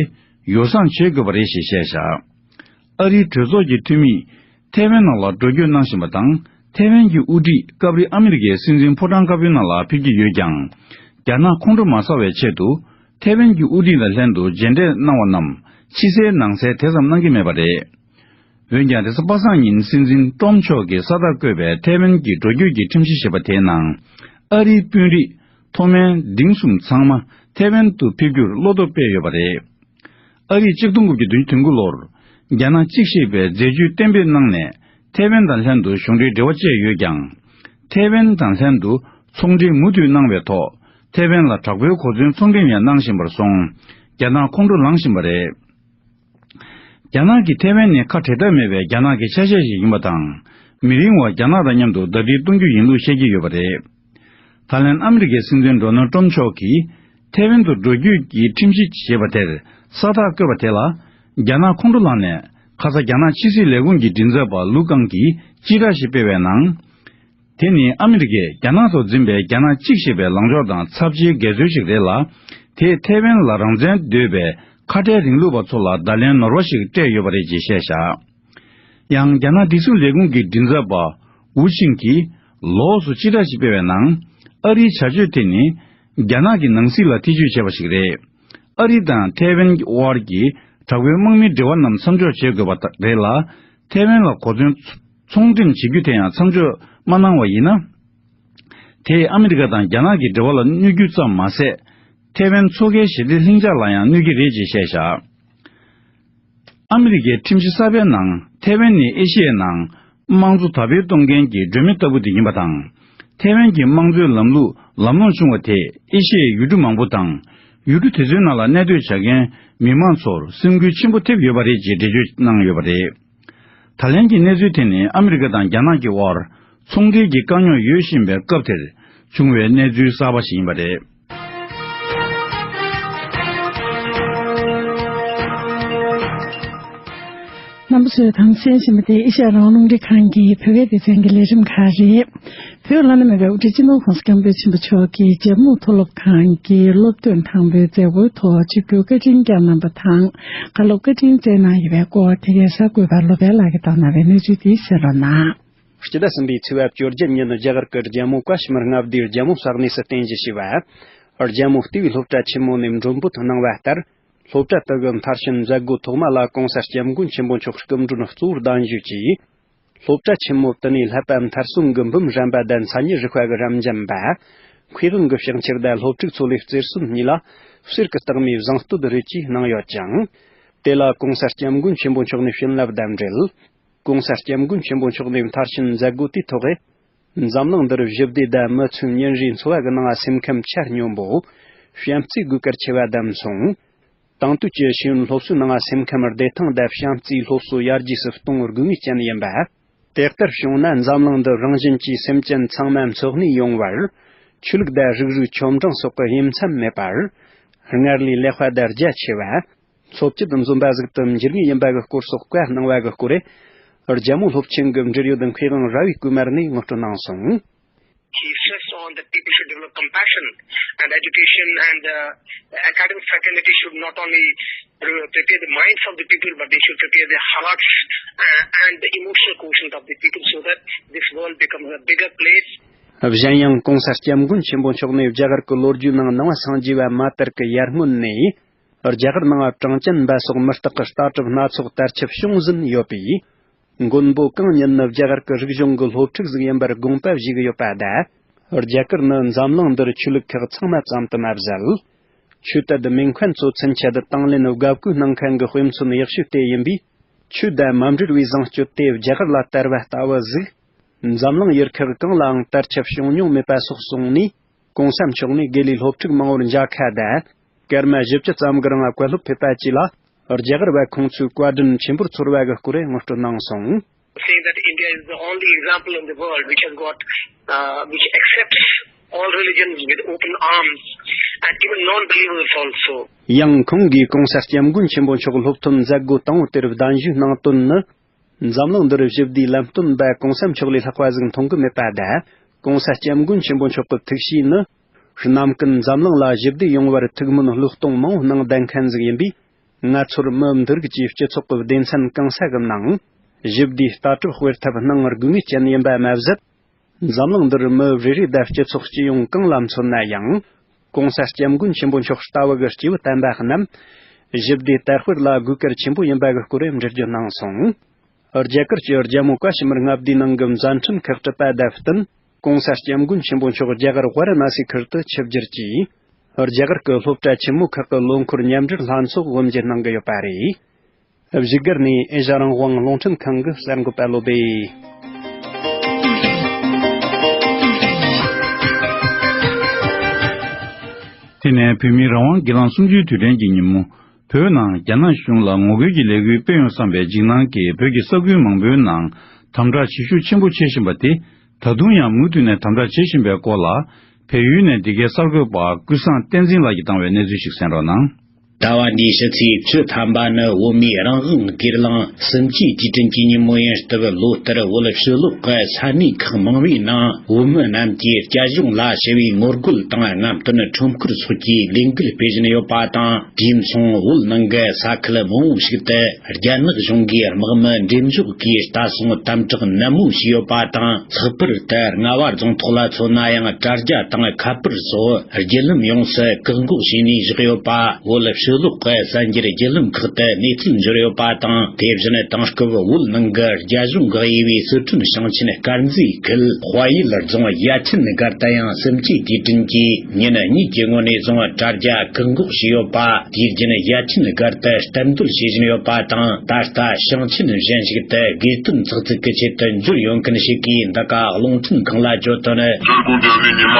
ཡོ་བསྲང་བྱེད་དགོས་པ་རེད་ཞེས་བཤད་བཞག་ཨ་རིའི་གྲོས་ཚོགས་ཀྱི་འཐུས་མིས་ཐེ་ཝན་ནང་ལ་འགྲོ་སྐྱོད་གནང་བཞིན་པ་དང་། ཐེ་ཝན་གྱི་དབུ་ཁྲིད་སྐབས་རེ་ཨ་མི་རི་ཀའི་སྲིད་འཛིན་ཕོ་བྲང་དཀར་པོའི་ནང་ལ་ཕེབས་ཀྱི་ཡོད་ཀྱང་། རྒྱ་ནག་ཁོང་ཁྲོ་མ་ཟ་བའི་ཆེད་དུ་ཐེ་ཝན་གྱི་དབུ་ཁྲིད་དང་ལྷན་དུ་མཇལ་འཕྲད་གནང་བ་རྣམས་ཕྱི་གསལ་ནང་གསལ་དེ་ཙམ་གནང་གི་མེད་པ་རེད། འོན་ཀྱང་རེས་གཟའ་པ་སངས་ཉིན་སྲིད་འཛིན་ཏྲོམ་མཆོག་གིས་ས་རྟགས་བཀོད་པའི་ཐེ་ཝན་གྱི་འགྲོ་སྐྱོད་ཀྱི་ཁྲིམས་གཞི་ཞེས་པ་དེའི་ནང་ཨ་རིའི་དཔོན་རིགས་མཐོ་དམན་འབྲིང་གསུམ་ཚང་མ་ཐེ་ཝན་དུ་ཕེབས་རྒྱུར་བློ་སྟོབས་སྤེལ་ཡོད་པ་རེད། ཨ་རིས་གཅིག་སྟོང་དགུ་བརྒྱ་དོན་དགུ་ལོར་རྒྱ་ནག་གཅིག་ཞེས་པའི་མཛད་ཇུས་གཏན་འབེབས་གནང་ནས་ཐེ་ཝན་དང་ལྷན་དུ་གཞུང་འབྲེལ་འབྲེལ་བ་བཅད་ཡོད་ཀྱང་། ཐེ་ཝན་དང་ལྷན་དུ་ཚོང་འབྲེལ་མུ་མཐུད་གནང་བའི་ཐོག་ཐེ་ཝན་ལ་དྲག་པོའི་གོ་མཚོན་ཚོང་འབྲེལ་ཡང་གནང་བཞིན་པར་སོང་རྒྱ་ནག་ཁོང་ཁྲོ་ལངས་བཞིན་པ་རེད། རྒྱ་ནག་གིས་ཐེ་ཝན་ནི་ཁ་བྲལ་ཐབས་མེད་པའི་རྒྱ་ནག་གི་ཆ་ཤས་ཤིག་ཡིན་པ་དང་། མི་རིང་བར་རྒྱ་ནག་དང་མཉམ་དུ་ཟླ་སྒྲིལ་གཏོང་རྒྱུ་ཡིན་ལུགས་བཤད་ཀྱི་ཡོད་པ་རེད། ད་ལན་ཨ་མི་རི་ཀའི་སྲིད་འཛིན་ཌོ་ནལ་ཏྲམ་མཆོག་གིས་ཐེ་ཝན་དུ་འགྲོ་སྐྱོད་ཀྱི་ཁྲིམས་གཞི་ཞེས་པ་དེར་ས་རྟགས་བཀོད་པ་དེ་ལ་རྒྱ་ནག་ཁོང་ཁྲོ་ལངས་ནས་ཁ་ས་རྒྱ་ནག་ཕྱི་སྲིད་ལས་ཁུངས་ཀྱི་མགྲིན་ཚབ་པ་ལུའུ་ཀང་གིས་སྤྱི་བསྒྲགས་ཤིག་སྤེལ་བའི་ནང་། དེ་ནི་ཨ་མི་རི་ཀས་རྒྱ་ནག་ཐོག་འཛིན་པའི་རྒྱ་ནག་གཅིག་ཞེས་པའི་ལངས་ཕྱོགས་དང་ཚབས་ཆེའི་འགལ་འཛོལ་ཞིག་རེད་ལ། དེས་ཐེ་ཝན་ལ་རང་བཙན་འདོད་པའི་ཁ་བྲལ་རིང་ལུགས་པ་ཚོ་ལ་བརྡ་ལན་ནོར་བ་ཞིག་སྤྲད་ཡོད་པ་རེད་ཅེས་བཤད་བཞག་ཡང་རྒྱ་ནག་སྒྲིག་སྲུང་ལས་ཁུངས་ཀྱི་མགྲིན་ཚབ་པ་ཝུ་ཆིང་གིས་ལོགས་སུ་སྤྱི་བསྒྲགས་ཤིག་སྤེལ་བའི་ནང་། ཨ་རིའི་བྱ་སྤྱོད་དེ་ནི་རྒྱ་ནག་གི་ནང་སྲིད་ལ་ཐེ་བྱུས་བྱས་པ་ཞིག་རེད། ཨ་རི་དང་ཐེ་ཝན་དབར་གྱི་དྲག་པོའི་དམག་མིའི་འབྲེལ་བ་རྣམས་མཚམས་འཇོག་བྱེད་དགོས་པ་རེད་ལ། ཐེ་ཝན་ལ་གོ་མཚོན་ཚོང་འགྲེམས་བྱེད་རྒྱུ་དེ་ཡང་མཚམས་འཇོག་མ་གནང་བ་ཡིན་ན། དེས་ཨ་མི་རི་ཀ་དང་རྒྱ་ནག་གི་འབྲེལ་བ་ལ་གནོད་རྒྱུ་ཙམ་མ་ཟད། ཐེ་ཝན་མཚོ་ཁའི་ཞི་བདེ་ལྷིང་འཇགས་ལ་ཡང་གནོད་ཀྱི་རེད་ཅེས་བཤད་བཞག་ཨ་མི་རི་ཀའི་ཁྲིམས་གཞི་གསར་པའི་ནང་ཐེ་ཝན་ནི་ཨེ་ཤི་ཡའི་ནང་དམངས་གཙོ་དར་སྤེལ་གཏོང་མཁན་གྱི་སྒྲོན་མེ་ལྟ་བུ་དེ་ཡིན་པ་དང་། ཐེ་ཝན་གྱི་དམངས་གཙོའི་ལམ་ལུགས་ལམ་ལྷོང་བྱུང་བ་དེས་ཨེ་ཤི་ཡའི་ཡུལ་གྲུ་མང་པོ་དང་། ཡུལ་གྲུ་དེ་ཚོའི་ནང་ལ་གནས་སྡོད་བྱ་མཁན་མི་མང་ཚོར་སེམས་འགུལ་ཆེན་པོ་ཐེབས་ཡོད་པ་རེད་ཅེས་འགྲེལ་བརྗོད་གནང་ཡོད་པ་རེད། ད་ལན་གྱི་གནས་ཚུལ་དེ་ནི་ཨ་མི་རི་ཀ་དང་རྒྱ་ནག་གི་དབར་ཚོང་འབྲེལ་གྱི་དཀའ་རྙོག་ཡོད་བཞིན་པའི་སྐབས་དེར་བྱུང་བའི་གནས་ཚུལ་གསར་པ་ཞིག་ཡིན་པ་རེད། རྣམ་པ་ཚོས་དང་གསན་བཞིན་པ་དེ་ཨེ་ཤ་ཡ་རང་དབང་རླུང་འཕྲིན་ཁང་གི་བོད་སྐད་སྡེ་ཚན་གྱི་ལས་རིམ་ཁག་རེད། བོད་བླ་ན་མེད་པའི་དབུ་ཁྲིད་སྤྱི་ནོར་ྋགོང་ས་ྋསྐྱབས་མགོན་ཆེན་པོ་མཆོག་གིས་འཇམ་མུ་མཐོ་སློབ་ཁང་གི་སློབ་ཐོན་དང་པོའི་མཛད་སྒོའི་ཐོག་ཆིབས་བསྒྱུར་བཀའ་དྲིན་བསྐྱངས་གནང་བ་དང་། བཀའ་སློབ་བཀའ་དྲིན་སྩལ་གནང་ཡོད་པའི་སྐོར། དེ་གའི་གསར་འགོད་པ་ལོ་པཎ་ལགས་ཀྱིས་བཏང་གནང་བའི་གནས་ཚུལ་འདི་གསན་རོགས་གནང་། སྤྱི་ཟླ་གསུམ་པའི་ཚེས་པ་བཅོ་བརྒྱད་ཉིན་རྒྱ་གར་གྱི་རྒྱལ་མོ་བཀའ་ཤི་མིར་མངའ་སྡེའི་རྒྱལ་མོ་ས་གནས་སུ་རྟེན་གཞི་བྱས་པ། རྒྱལ་མོ་ལྟེ་བའི་སློབ་གྲྭ་ཆེན་མོ་ནས་མགྲོན་འབོད་གནང་བ་ལྟར། སློབ་གྲྭ་དེ་གི་མཐར་ཕྱིན་མཛད་སྒོ་ཐོག་མ་ལ་ྋགོང་ས་ྋསྐྱབས་མགོན་ཆེན་པོ་མཆོག་སྐུ་མགྲོན་གཙོ་བོར་གདན་ཞུས་ཀྱིས། སློབ་གྲྭ་ཆེན་མོ་དེ་ནས་བསླབ་པ་མཐར་སོན་གྱི་འབུམ་རམས་པ་དང་མཚན་ཉིད་རིག་པ་གི་རབ་འབྱམས་པ། མཁས་དབང་གི་ཕྱག་འཁྱེར་དང་སློབ་ཕྲུག་ཚོ་ལས་རྩེར་སོན་གཉིས་ལ་གསེར་གྱི་རྟགས་མའི་བཟང་བསྟོད་རེ་ཅིག་གནང་ཡོད་ཅིང་། དེ་ལ་ྋགོང་ས་ྋསྐྱབས་མགོན་ཆེན་པོ་མཆོག་ནས་བྱིན་རླབས་དང་འབྲེལ། ྋགོང་ས་ྋསྐྱབས་མགོན་ཆེན་པོ་མཆོག་ནས་མཐར་ཕྱིན་མཛད་སྒོ་དེའི་ཐོག་འཛམ་གླིང་འདིར་ཞི་བདེ་དང་མི་ཚེའི་ཉིན་རེའི་འཚོ་བ་གི་ནང་སེམས་ཁམས་ཆ་སྙོམས་པོ། བྱམས་བརྩེའི་དགོས་གལ་ཆེ་བ་དང་མཚུངས། དེང་དུས་ཀྱི་ཤེས་ཡོན་སློབ་གསོའི་ནང་སེམས་ཁམས་བདེ་ཐང་དང་བྱམས་བརྩེའི་སློབ་གསོ་ཡར་རྒྱས་སུ་གཏོང་དགོས་ངེས་ཅན་ཡིན་པ། དེ་ལྟར་བྱུང་ན་འཛམ་གླིང་འདི་རང་བཞིན་གྱིས་སེམས་ཅན་ཚང་མ་འཚོ་གནས་ཡོང་བར་ ཆོས་ལུགས་དང་རིགས་རུས་ཆོ་འབྲིང་སོགས་ཀྱི་དབྱེ་མཚམས་མེད་པར། སྔར་ལས་ལེགས་པ་དང་རྒྱ་ཆེ་བ། འཚོ་བཅུད་འཛོམས་པ་ཟིག་ཏུ་འགྱུར་ངེས་ཡིན་པ་གི་སྐོར་སོགས་བཀའ་གནང་བ་གི་སྐོར་རེ། རྒྱལ་མོ་སློབ་ཆེན་གྱི་འབྲེལ་ཡོད་མཁས་དབང་ར་བའི་བསྐུལ་མ་ནས་ངོ་སྤྲོད་གནང་སོང་། He stressed on that people should develop compassion and education and uh, academic fraternity should not only pre- prepare the minds of the people but they should prepare the hearts uh, and the emotional quotient of the people so that this world becomes a bigger place. གཞན་ཡང་གོང་ས་སྐྱབས་མགོན་ཆེན་པོ་མཆོག་ནས་རྒྱ་གར་གྱི་ལོ་རྒྱུས་ནང་ནང་པ་སངས་རྒྱས་པ་མ་དར་གྱི་ཡར་སྔོན་ནས། རྒྱ་གར་ནང་གྲངས་ཅན་པ་སོགས་མི་རྟག་གི་ལྟ་གྲུབ་སྣ་ཚོགས་དར་ཁྱབ་བྱུང་ཟིན་ཡོད་པས། མགོན་པོ་གང་ཉིད་ནི་རྒྱ་གར་གྱི་རིག་གཞུང་གི་སློབ་ཕྲུག་ཟིག་ཡིན་པར་དགོངས་པ་བཞེས་ཀྱི་ཡོད་པ་དང་། རྒྱ་གར་ནི་འཛམ་གླིང་འདིར་ཆོས་ལུགས་ཁག་ཚང་མ་ཙམ་དུ་མ་ཟད། ཆོས་དད་མིང་མཁན་ཚོ་ཚུན་ཆད་དུ་དང་ལེན་དགའ་བསྐུལ་གནང་མཁན་གྱི་དཔེ་མཚོན་ཡག་ཤོས་དེ་ཡིན་པས། ཆོས་དང་མ་འབྲེལ་བའི་བཟང་སྤྱོད་དེ་རྒྱ་གར་ལ་དར་བ་ལྟ་བུ་ཟིག་འཛམ་གླིང་ཡུལ་ཁག་གང་ལའང་དར་ཁྱབ་བྱུང་མྱོང་མེད་པ་སོགས་གསུངས་ནས། གོང་ས་མཆོག་ནས་དགེ་ལས་སློབ་ཕྲུག་མང་བོར་མཇལ་ཁ་དང་། སྐར་མ་བཞི་བཅུ་ཙམ་གྱི་རིང་བཀའ་སློབ་ཕེབས་པ་བཅས་ལ། རྒྱ་གར་བ་ཁོང་ཚོའི་བཀའ་དྲིན་ཆེན་པོར་ཚོར་བ་གི་སྐོར་ངོ་སྤྲོད་གནང་སོང་། Saying that India is the only example in the world which has got, uh, which accepts all religions with open arms and even non-believers also. ཡང་ཁོང་གིས་གོང་ས་སྐྱབས་མགོན་ཆེན་པོ་མཆོག་སློབ་ཐོན་མཛད་སྒོ་དང་པོ་དེར་གདན་ཞུ་གནང་དོན་ནི། འཛམ་གླིང་འདིར་ཞི་བདེའི་ལམ་སྟོན་པ་གོང་ས་མཆོག་ལས་ལྷག་པ་ཟིག་མཐོང་གི་མེད་པ་དང་། གོང་ས་སྐྱབས་མགོན་ཆེན་པོ་མཆོག་གི་ཐུགས་བཞེད་ནི། ནམ་ཀུན་འཛམ་གླིང་ལ་ཞི་བདེ་ཡོང་བར་ཐུགས་སྨོན་བློས་གཏོང་མང་བོ་གནང་བསྡད་མཁན་ཟིག་ཡིན་པས། ང་ཚོར་མི་འདི་རིགས་ཀྱི་སྤྱི་ཚོགས་ཀྱི་སྡེ་ཚན་གང་ས་གི་ནང་། ཞི་བདེའི་ལྟ་གྲུབ་སྤེལ་ཐབས་གནང་དགོས་ངེས་ཅན་ཡིན་པ་མ་ཟད། འཛམ་གླིང་འདིར་མི་རེ་རེ་དང་སྤྱི་ཚོགས་སྤྱི་ཡོངས་གང་ལ་མཚོན་ན་ཡང་། གོང་ས་སྐྱབས་མགོན་ཆེན་པོ་མཆོག་ལྟ་བུ་གི་སྐྱེས་བུ་དམ་པ་རྣམས། ཞི་བདེ་དར་སྤེལ་ལ་དགོས་གལ་ཆེན་པོ་ཡིན་པ་གི་སྐོར་འགྲེལ་བརྗོད་གནང་སོང་། རྒྱ་གར་གྱི་རྒྱལ་མོ་བཀའ་ཤི་མིར་མངའ་སྡེའི་ནང་གི་མཛད་འཕྲིན་ཁག་གྲུབ་པ་དང་བསྟུན། གོང་ས་སྐྱབས་མགོན་ཆེན་པོ་མཆོག་རྒྱ་གར་ཝཱ་ར་ཎ་སིའི་ཁུལ་དུ་ཆིབས་བསྒྱུར་གྱིས། རྒྱ་གར་གྱི་སློབ་གྲྭ་ཆེན་མོ་ཁག་གི་ལོ་འཁོར་མཉམ་འབྲེལ་ལྷན་ཚོགས་དབུ་འབྱེད་གནང་གི་ཡོད་པ་རེད། བཞུགས་སྒར་ནས་ཨེ་ཤ་རང་དབང་རླུང་འཕྲིན་ཁང་གི་གསར་འགོད་པ་བློ་བྷེ། དེ་ནས་བོད་མིའི་རང་དབང་སྒེར་ལངས་གསུམ་བཅུའི་དུས་དྲན་གྱི་ཉིན་མོ། བོད་ནང་རྒྱ་ནག་གཞུང་ལ་ངོ་རྒོལ་གྱི་ལས་འགུལ་སྤེལ་ཡོང་བསམ་པའི་འཇིགས་སྣང་གིས་བོད་ཀྱི་ས་ཁུལ་མང་པོའི་ནང་དམ་དྲག་བྱེད་ཤུགས་ཆེན་པོ་བྱེད་བཞིན་པ་དེ། ད་དུང་ཡང་མུ་མཐུད་ནས་དམ་དྲག་བྱེད་བཞིན་པའི་སྐོར་ལ། བལ་ཡུལ་ནས་འདི་གའི་གསར་འགོད་པ་ཀུན་བཟང་བསྟན་འཛིན་ལགས་ཀྱིས་བཏང་བའི་གནས་ཚུལ་ཞིག་གསན་རོགས་གནང་། ཟླ་བ་འདིའི་ཕྱི་ཚེས་བཅུ་ཐམ་པ་ནི་བོད་མིའི་རང་དབང་སྒེར་ལངས་གསུམ་བཅུའི་དུས་དྲན་གྱི་ཉིན་མོ་ཡིན་སྟབས། ལོ་ལྟར་བོད་ཕྱི་ལོགས་ཀྱི་ས་གནས་ཁག་མང་བོའི་ནང་བོད་མི་རྣམས་ཀྱིས་རྒྱ་གཞུང་ལ་ཞི་བའི་ངོ་རྒོལ་དང་རྔམ་སྟོན་ཁྲོམ་སྐོར་སོགས་ཀྱི་ལས་འགུལ་སྤེལ་བཞིན་ཡོད་པ་དང་། དུས་མཚུངས་བོད་ནང་གི་ས་ཁུལ་མང་བོ་ཞིག་ཏུ་རྒྱ་ནག་གཞུང་གིས་དམག་མི་འགྲེམས་འཇོག་གིས་ལྟ་སྲུང་དམ་དྲག་ནན་མོ་བྱས་ཡོད་པ་དང་། ལྷག་པར་དུ་རྔ་བ་རྫོང་ཐོག་ལ་མཚོན་ན་ཡང་དྲ་རྒྱ་དང་ཁ་པར་སོགས་བརྒྱུད་ལམ་ཡོངས་སུ་བཀག་འགོག་བྱས་ནས་བཞག་ཡོད་པ། བོད་ཕྱི་ལོགས་ཀྱི་གསར་འགྱུར་བརྒྱུད་ལམ་ཁག་ཏུ་གནས་ཚུལ་འབྱོར་ཡོད་པ་དང་། དེ་བཞིན་དེང་སྐབས་བོད་ནང་གི་རྒྱ་གཞུང་གིས་དབྱེ་བའི་སི་ཁྲོན་ཞིང་ཆེན་དཀར་མཛེས་ཁུལ་དཔལ་ཡུལ་རྫོང་ཡ་ཆེན་སྒར་དུ་ཡང་གསུམ་བཅུའི་དུས་དྲན་གྱི་ཉིན་གཉིས་ཀྱི་སྔོན་ནས་བཟུང་དྲ་རྒྱ་བཀག་འགོག་བྱས་ཡོད་པ། དུས་རྒྱུན་ཡ་ཆེན་སྒར་དུ་གཏན་སྡོད་བྱེད་བཞིན་ཡོད་པ་དང་། ད་ལྟ་ཞིང་ཆེན་གཞན་ཞིག་ཏུ་དགོས་དོན་ཚགས་ཚུད་ཀྱི་ཆེད་དུ་འབྱོར་ཡོང་མཁན་ཞིག་གིས་འདི་ག་རླུང་འཕྲིན་ཁང་ལ་བརྗོད་དོན། སྤྱིར་སྒོ་བརྒྱབ་ནས་ཉི་མ་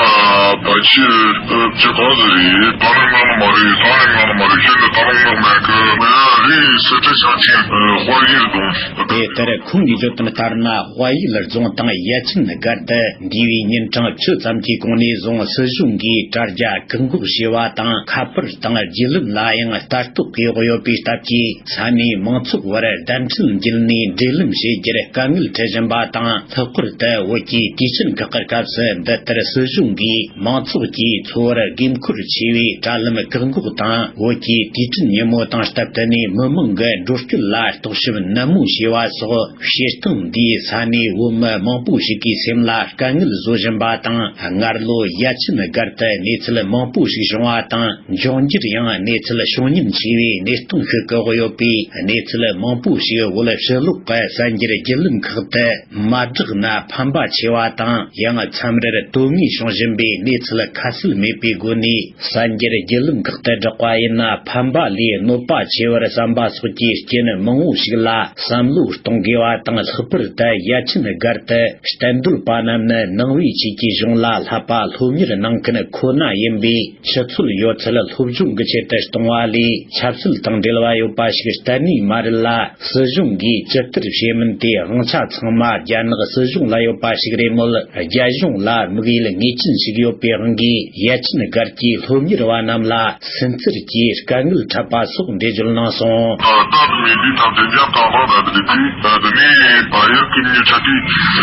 བར་ཆད་བྱེད་ག་ཟེར་རེད། ད་ནི་ང་ནི་མ་རེད། ད་ནི་ང་ནི་མ་རེད། ཁྱེད་ནི་ད་རུང་ངག་མེད་གི། ང་རེད། སི་ཁྲོན་ཞིང་ཆེན་དཔལ་ཡུལ་རྫོང་། དེ་ལྟར་ཁོང་གིས་བརྗོད་དོན་ལྟར་ན། དཔལ་ཡུལ་རྫོང་དང་ཡ་ཆེན་སྒར་དུ་འདས་པའི་ཉིན་གྲངས་བཅུ་ཙམ་གྱི་གོང་ནས་བཟུང་སྲིད་གཞུང་གིས་དྲ་རྒྱ་བཀག་འགོག་བྱས་པ་དང་། ཁ་པར་དང་བརྒྱུད་ལམ་ལ་ཡང་ལྟ་རྟོག་གིས་འོག་ཡོད་པའི་སྟབས་ཀྱིས། ས་གནས་མང་ཚོགས་བར་བརྡ་འཕྲིན་བརྒྱུད་ནས་འབྲེལ་ལམ་བྱེད་རྒྱུར་དཀའ་ངལ་འཕྲད་བཞིན་པ་དང་། ལྷག་པར་དུ་བོད་ཀྱི་དུས་ཆེན་ཁག་གི་སྐབས་སུ་འདི་ལྟར་སྲིད་གཞུང་གིས་མང་ཚོགས་ཀྱི་འཚོ་བར་དགོས་མཁོར་ཆེ་བའི་དྲ་ལམ་བཀག་འགོག་དང་། བོད་ཀྱི་དུས་ཆེན་ཉིན་མོ་དང་སྟབས་བསྟུན་ནས་མི་མང་གི་འགྲོ་སྐྱོད་ལ་རྟོག་ཞིབ་ནན་མོ་བྱས་པ་སོགས། བྱེད་སྟངས་འདིས་ས་གནས་བོད་མི་མང་པོ་ཞིག་གི་སེམས་ལ་དཀའ་ངལ་བཟོ་བཞིན་པ་དང་། སྔར་ལོ་ཡ་ཆེན་སྒར་དུ་གནས་ཚུལ་མང་པོ་ཞིག་བྱུང་བ་དང་། འབྱུང་འགྱུར་ཡང་གནས་ཚུལ་བྱུང་ཉེན་ཆེ་བའི་གནས་སྟངས་ཤིག་གི་འོག་ཡོད་པས། གནས་ཚུལ་མང་པོ་ཞིག་བོད་ཕྱི་ལོགས་ཀྱི་གསར་འགྱུར་བརྒྱུད་ལམ་ཁག་ཏུ་མ་བསྒྲགས་ན་ཕན་པ་ཆེ་བ་དང་། ཡང་མཚམས་རེར་དོན་དངོས་བྱུང་བཞིན་པའི་གནས་ཚུལ་ཁ་གསལ་མེད་པའི་སྒོ་ནས་གསར་འགྱུར་བརྒྱུད་ལམ་ཁག་ཏུ་བསྒྲགས་པ་ཡིན་ན། ཕམ་པ་ལས་གནོད་པ་ཆེ་བར་བསམ་པ་སོགས་ཀྱི་རྐྱེན་མང་བོ་ཞིག་ལ་བསམ་བློ་གཏོང་དགོས་པ་དང་། ལྷག་པར་དུ་ཡ་ཆེན་སྒར་དུ་གཏན་སྡོད་པ་རྣམས་ནི་ནང་པའི་ཆོས་ཀྱི་གཞུང་ལ་བསླབ་པ་སློབ་གཉེར་གནང་མཁན་ཁོ་ན་ཡིན་པས། ཆུ་ཚོད་ཡོད་ཚད་སློབ་སྦྱོང་གི་ཆེད་དུ་གཏོང་བ་ལས་ཆབ་སྲིད་དང་འབྲེལ་བ་ཡོད་པ་ཞིག་གཏན་ནས་མ་རེད་ལ། སྲིད་གཞུང་གིས་ཇི་ལྟར་བྱེད་མིན་དེ་དབང་ཆ་ཚང་མ་རྒྱ་ནག་སྲིད་གཞུང་ལ་ཡོད་པ་ཞིག་རེད་མོད། རྒྱ་གཞུང་ལ་དམིགས་ཡུལ་ངེས་ཅན་ཞིག་ཡོད་པའི་དབང་གིས་ཡ་ཆེན་སྒར་གྱི་སློབ་གཉེར་བ་རྣམས་ལ་སུན་གཙེར་གྱིས་དཀའ་ངལ་འཕྲད་པ་སོགས་འགྲེལ་བརྗོད་གནང་སོང་། ད་མི་འདི་དང་དེ་འཇམ་དང་ལོ་ན་དེ་དེ་དེ་ནི་བ་ཡར་ཀིན་ནི་ཆ་དེ་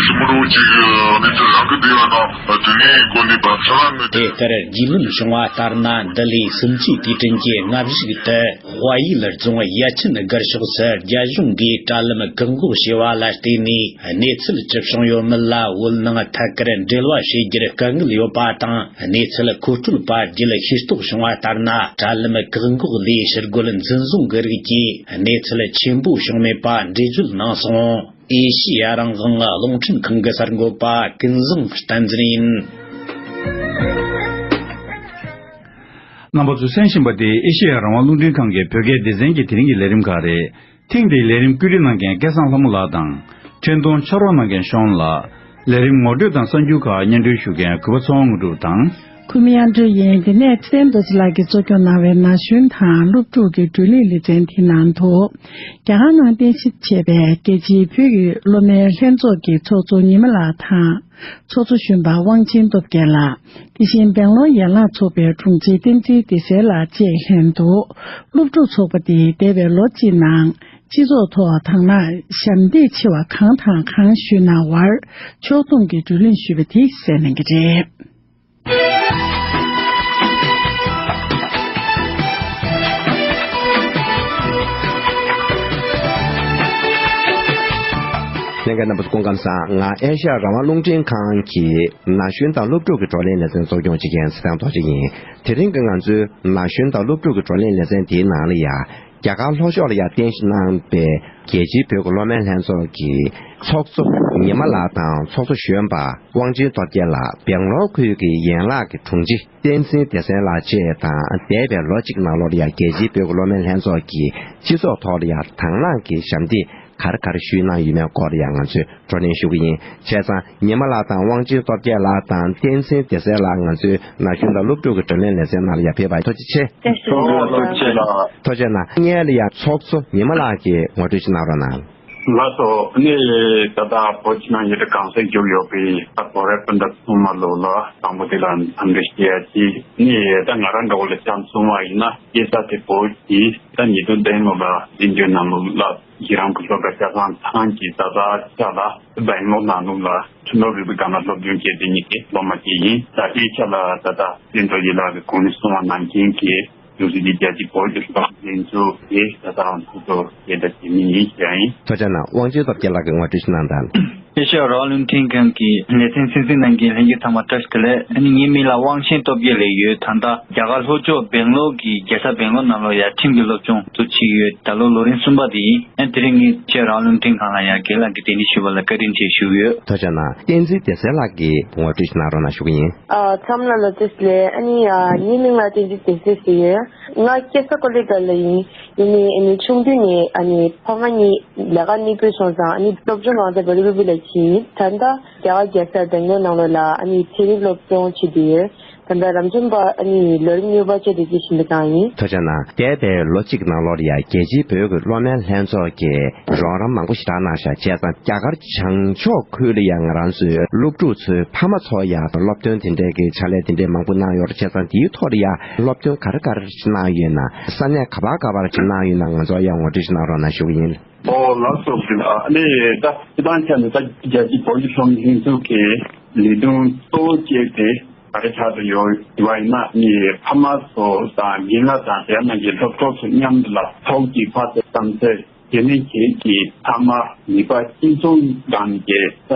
ཞིམ་རོ་ཅིག་མི་ཚེ་རང་གི་བདེ་བ་དང་དེ་ནི་དགོན་སྡེ་བབ་ས་ལ་ནི། དེ་ལྟར་རྒྱུས་ལོན་བྱུང་བ་ལྟར་ན། འདི་ལོའི་སུམ་ཅུའི་དུས་དྲན་གྱི་སྔ་གཞུག་ཏུ། དཔའ་ཡུལ་རྫོང་ཡ་ཆེན་སྒར་ཕྱོགས་སུ་རྒྱ་གཞུང་གིས་དྲ་ལམ་བཀག་འགོག་བྱས་པ་ལ་བརྟེན་ནས། གནས་ཚུལ་ཇི་བྱུང་ཡོད་མེད་ལ་བོད་ནང་ཐད་ཀར་འབྲེལ་བ་བྱེད་རྒྱུར་དཀའ་ངལ་ཡོད་པ་དང་། གནས་ཚུལ་མཁོ་སྤྲོད་པ་བརྒྱུད་ཤེས་རྟོགས་བྱུང་བ་ལྟར་ན། དྲ་ལམ་བཀག་འགོག་ལས་ཕྱིར་རྒོལ་འཛིན་བཟུང་གི་རིགས་ཀྱི་གནས་ཚུལ་ཆེན་པོ་བྱུང་མེད་པ་འགྲེལ་བརྗོད་གནང་སོང་། ཨེ་ཤི་ཡ་རང་དབང་རླུང་འཕྲིན་ཁང་གི་གསར་འགོད་པ་ཀུན་བཟང་བསྟན་འཛིན་ཡིན། རྣམ་པ་ཚོས་གསན་བཞིན་པ་དེ་ཨེ་ཤེ་ཡ་རང་དབང་རླུང་འཕྲིན་ཁང་གི་བོད་སྐད་སྡེ་ཚན་གྱི་དེ་རིང་གི་ལས་རིམ་ཁག་རེད། ཐེངས་འདིའི་ལས་རིམ་བཀོད་སྒྲིག་གནང་མཁན་སྐལ་བཟང་ལྷ་མོ་ལགས་དང་། འཕྲིན་གཏོང་ཕྱག་རོགས་གནང་མཁན་ཤོན་ལགས། ལས་རིམ་ངོ་སྤྲོད་དང་གསར་འགྱུར་ཁག་སྙན་སྒྲོན་ཞུ་མཁན་གུས་པ་ཚེ་དབང་དངོས་གྲུབ་དང་། ཁུ་མི་ཡང་སྤྲོད་ཡིན། འདི་ནས་ཚེ་རིང་རྡོ་རྗེ་ལགས་ཀྱིས་གཙོ་སྐྱོང་གནང་བའི་ན་གཞོན་དང་སློབ་ཕྲུག་གི་བགྲོ་གླེང་ལེ་ཚན་དེའི་ནང་དུ། རྒྱ་གར་ནང་རྟེན་གཞི་བྱས་པའི་རྒྱལ་སྤྱིའི་བོད་ཀྱི་སློབ་མའི་ལྷན་ཚོགས་ཀྱི་ཚོགས་གཙོ་ཉི་མ་ལགས་དང་། ཚོགས་གཙོ་གཞོན་པ་དབང་ཆེན་སྟོབས་རྒྱལ་ལགས། དེ་བཞིན་སྦེང་ལོར་ཡན་ལག་ཚོགས་པའི་དྲུང་ཆེ་བསྟན་འཛིན་བདེ་གསལ་ལགས་བཅས་ལྷན་དུ། སློབ་ཕྲུག་ཚོགས་པ་དེས་འདས་པའི་ལོ་གཅིག་ནང་སྤྱི་ཚོགས་ཐོག་དང་བླངས་ཞབས་འདེགས་ཆེ་བ་གང་དང་གང་ཞུས་གནང་བར་ཕྱོགས་བསྡོམས་ཀྱི་བགྲོ་གླེང་ཞུས་པ་དེ་གསན་གནང་གི་རེད། ལྷན་རྒྱས་རྣམ་པ་ཚོ་སྐུ་ཁམས་བཟང་། ང་ཨེ་ཤ་ཡ་རང་དབང་རླུང་འཕྲིན་ཁང་གི་ན་གཞོན་དང་སློབ་ཕྲུག་གི་བགྲོ་གླེང་ལེ་ཚན་གཙོ་སྐྱོང་བྱེད་མཁན་ཚེ་བརྟན་རྡོ་རྗེ་ཡིན། དེ་རིང་གི་ང་ཚོའི་ན་གཞོན་དང་སློབ་ཕྲུག་གི་བགྲོ་གླེང་ལེ་ཚན་དེའི་ནང་ལ་ཡ། རྒྱ་གར་ལྷོ་ཕྱོགས་ལ་ཡ་རྟེན་གཞི་གནང་པའི་རྒྱལ་སྤྱིའི་བོད་ཀྱི་སློབ་མའི་ལྷན་ཚོགས་ཀྱི་ཚོགས་གཙོ་ཉི་མ་ལགས་དང་ཚོགས་གཙོ་གཞོན་པ་དབང་ཆེན་སྟོབས་རྒྱལ་ལགས། སྦེང་ལོར་ཁུལ་གྱི་ཡན་ལག་གི་དྲུང་ཆེ་བསྟན་འཛིན་བདེ་གསལ་ལགས་བཅས་དང་། འདས་པའི་ལོ་གཅིག་ནང་ལོགས་ལ་ཡ་རྒྱལ་སྤྱིའི་བོད་ཀྱི་སློབ་མའི་ལྷན་ཚོགས་ཀྱིས་སྤྱི་ཚོགས་ཐོག་ལ་ཡ་དང་བླངས་ཀྱི་ཞབས་འདེགས་ག་རེ་ག་རེ་ཞུས་གནང་ཡོད་མེད་སྐོར་ལ་ཡ་ང་ཚོས་བགྲོ་གླེང་ཞུ་གི་ཡིན། བྱས་ཙང་ཉི་མ་ལགས་དང་དབང་ཆེན་སྟོབས་རྒྱལ་ལགས་དང་བསྟན་འཛིན་བདེ་གསལ་ལགས་ང་ཚོའི་ན་གཞོན་དང་སློབ་ཕྲུག་གི་བགྲོ་གླེང་ལེ་ཚན་ནང་ལ་ཡ་ཕེབས་པ་ཐུགས་རྗེ་ཆེ། ཐུགས་རྗེ་ཆེ་ལགས། ཐུགས་རྗེ་གནང་། སྔོན་ལ་ཡ་ཚོགས་གཙོ་ཉི་མ་ལགས་ཀྱིས་ངོ་སྤྲོད་ཅིག་གནང་རོགས་གནང་། ལགས་སོ། ནི་ད་ལྟ་བོད་ཕྱི་ནང་གཉིས་ཀ་གང་སར་བཞུགས་ཡོད་པའི་ད་བོད་རིགས་སྤུན་ཟླ་ཚང་མ་ལོ་ལ་དང་པོ་དེ་ལ་འཚམས་འདྲི་ཞུ་ཡ་ཅིག་ནི་ད་ང་རང་འདྲ་བོ་ལ་ཆ་མཚོན་པ་ཡིན་ན་སྐྱེས་ས་དེ་བོད་ཀྱི་ད་ཉིས་སྟོང་བདུན་ལོ་ལ་འཛིན་སྐྱོང་གནང་ལུགས་ལ་ཁྱེད་རང་སྐུ་ཞབས་སྐུ་ཞབས་ཚང་གི་ད་ལྟ་ཆ་ལ་སྦེང་ལོར་ནང་ལུགས་ལ་ཁྲིམས་ལུགས་རིག་པའི་སྒང་ལ་སློབ་སྦྱོང་བྱས་ཏེ་ཉིད་ཀྱི་སློབ་མ་ཅིག་ཡིན། ད་དེའི་ཆ་ལ་ད་ལྟ་བསྟན་རྡོ་རྗེ་ལགས་ཀྱིས་གོང་ནས་གསུངས་པ་ནང་བཞིན་གྱི་ཡུ་སི་ཌི་རྒྱལ་སྤྱིའི་བོད་ཀྱི་སློབ་གྲྭ་ལྷན་ཚོགས་ཀྱི་ད་ལྟ་ཚོགས་གཙོ་རྒྱལ་དར་བྱེད་མི་ཡིན་ཞུ་ཡ་ཡིན། ཐུགས་རྗེ་གནང་། དབང་ཆེན་སྟོབས་རྒྱལ་ལགས་ཀྱིས་ངོ་སྤྲོད་ཞིག་གནང་དང་། ཨེ་ཤ་ཡ་རང་དབང་རླུང་འཕྲིན་ཁང་གི་ལེ་ཚན་གསན་གཟིགས་གནང་མཁན་ལྷན་རྒྱས་ཚང་མ་བཀྲ་ཤིས་བདེ་ལེགས། ཨ་ནི་ངའི་མིང་ལ་དབང་ཆེན་སྟོབས་རྒྱལ་ལབ་ཡོད། ད་ལྟ་རྒྱ་གར་ལྷོ་ཕྱོགས་སྦེང་ལོར་གྱི་རྒྱལ་ས་སྦེང་ལོར་ནང་ལོགས་ཡ་ཁྲིམས་ཀྱི་སློབ་སྦྱོང་འཛུགས་བྱེད་ཀྱི་ཡོད། ད་ལོ་ལོ་རིམ་གསུམ་པ་དེ་ཡིན། ཨ་དེ་རིང་ངས་ཨེ་ཤ་ཡ་རང་དབང་རླུང་འཕྲིན་ཁང་ལ་ཡ་རྒན་ལགས་ཀྱིས་དེ་འདྲ་ཞུས་པ་ལ་བཀའ་དྲིན་ཆེ་ཞུ་གི་ཡོད། ཐུགས་རྗེ་གནང་། བསྟན་འཛིན་བདེ་གསལ་ལགས་ཀྱིས་ངོ་སྤྲོད་ཞིག་གནང་རོགས་གནང་ཞུ་གི་ཡིན། ཨ་ཚང་མ་ལ་བཀྲ་ཤིས་བདེ་ལེགས། ཨ་ནི་ཨ་ངའི་མིང་ལ་བསྟན་འཛིན་བདེ་གསལ་ཟེར་ཡོད། ང་སྐྱེས་ས་ཀོ་ལི་གྷལ་ལ་ཡིན། ཡིན་ནའི་ཨ་ནི་ཆུང་དུས་ནས་ཨ་ནི་ཕ་མ་གཉིས་ལས་ཀ་གནས་སྤོས་སོང་ཙང་ཨ་ནི་སློབ་སྦྱོང་གང་ཚ་བ་རི་བི་བི་ལ་ཕྱིན། ད་ལྟ་རྒྱ་གར་རྒྱལ་ས་སྦེང་ལོར་ནང་ལོགས་ལ་ཨ་ནི་ཚན་རིག་སློབ་སྦྱོང་བྱེད་དུ་ཡོད། ད་ལྟ་རབ་འབྱམས་པ་ཨ་ནི་ལོ་རིམ་གཉིས་པ་བཅས་དེ་ཅི་བཞིན་དུ་གང་ཡིན། ཐུགས་རྗེ་གནང་། འདས་པའི་ལོ་གཅིག་ནང་ལོགས་ལ་ཡ་རྒྱལ་སྤྱིའི་བོད་ཀྱི་སློབ་མའི་ལྷན་ཚོགས་ཀྱིས་རོགས་རམ་མང་པོ་ཞེ་དྲག་གནང་ཤག་བྱས་ཙང་རྒྱ་གར་བྱང་ཕྱོགས་ཁུལ་ལ་ཡ་ང་རང་ཚོའི་སློབ་ཕྲུག་ཚོའི་ཕ་མ་ཚོ་ཡ་སློབ་སྟོན་དེ་འདྲའི་གི་ཕྱག་ལས་དེ་འདྲའི་མང་པོ་གནང་ཡོད་རེད། བྱས་ཙང་དེའི་ཐོག་ལ་ཡ་སློབ་སྟོན་ག་རེ་ག་རེ་གནང་ཡོད་ན། ས་གནས་ག་པར་ག་པར་གནང་ཡོད་ན་ང་ཚོ་ཡ་ངོ་སྤྲོད་ཞིག་གནང་རོགས་གནང་ཞུ་གི་ཡིན། ཨོ་ལགས་སོ། དེ་ལ་ཨ་ནི་ད་སྤྱི་བཏང་ཆ་ནས་ད་རྒྱལ་སྤྱིའི་བོད་ཀྱི་སློབ་མའི་ལྷན་ཚོགས་ཀྱི་ལས་དོན་གཙོ་བོ་བཅས་དེ་ག་རེ་ཆགས་བསྡད་ཡོད་ཟེར་བ་ཡིན་ན། ཨ་ནི་ཕ་མ་ཚོ་དང་རྒན་ལགས་དང་དེ་ནང་གི་སློབ་གྲོགས་ཚོ་མཉམ་དུ་ལ་ཚོགས་ཀྱི་ཕར་ཚུར་བསམ་ཚུལ་དེ་ནས་ཁྱེད་ཀྱིས་ཚང་མ་ནུས་པ་གཅིག་མཚུངས་སྒང་ནས་ཀྱི་ས་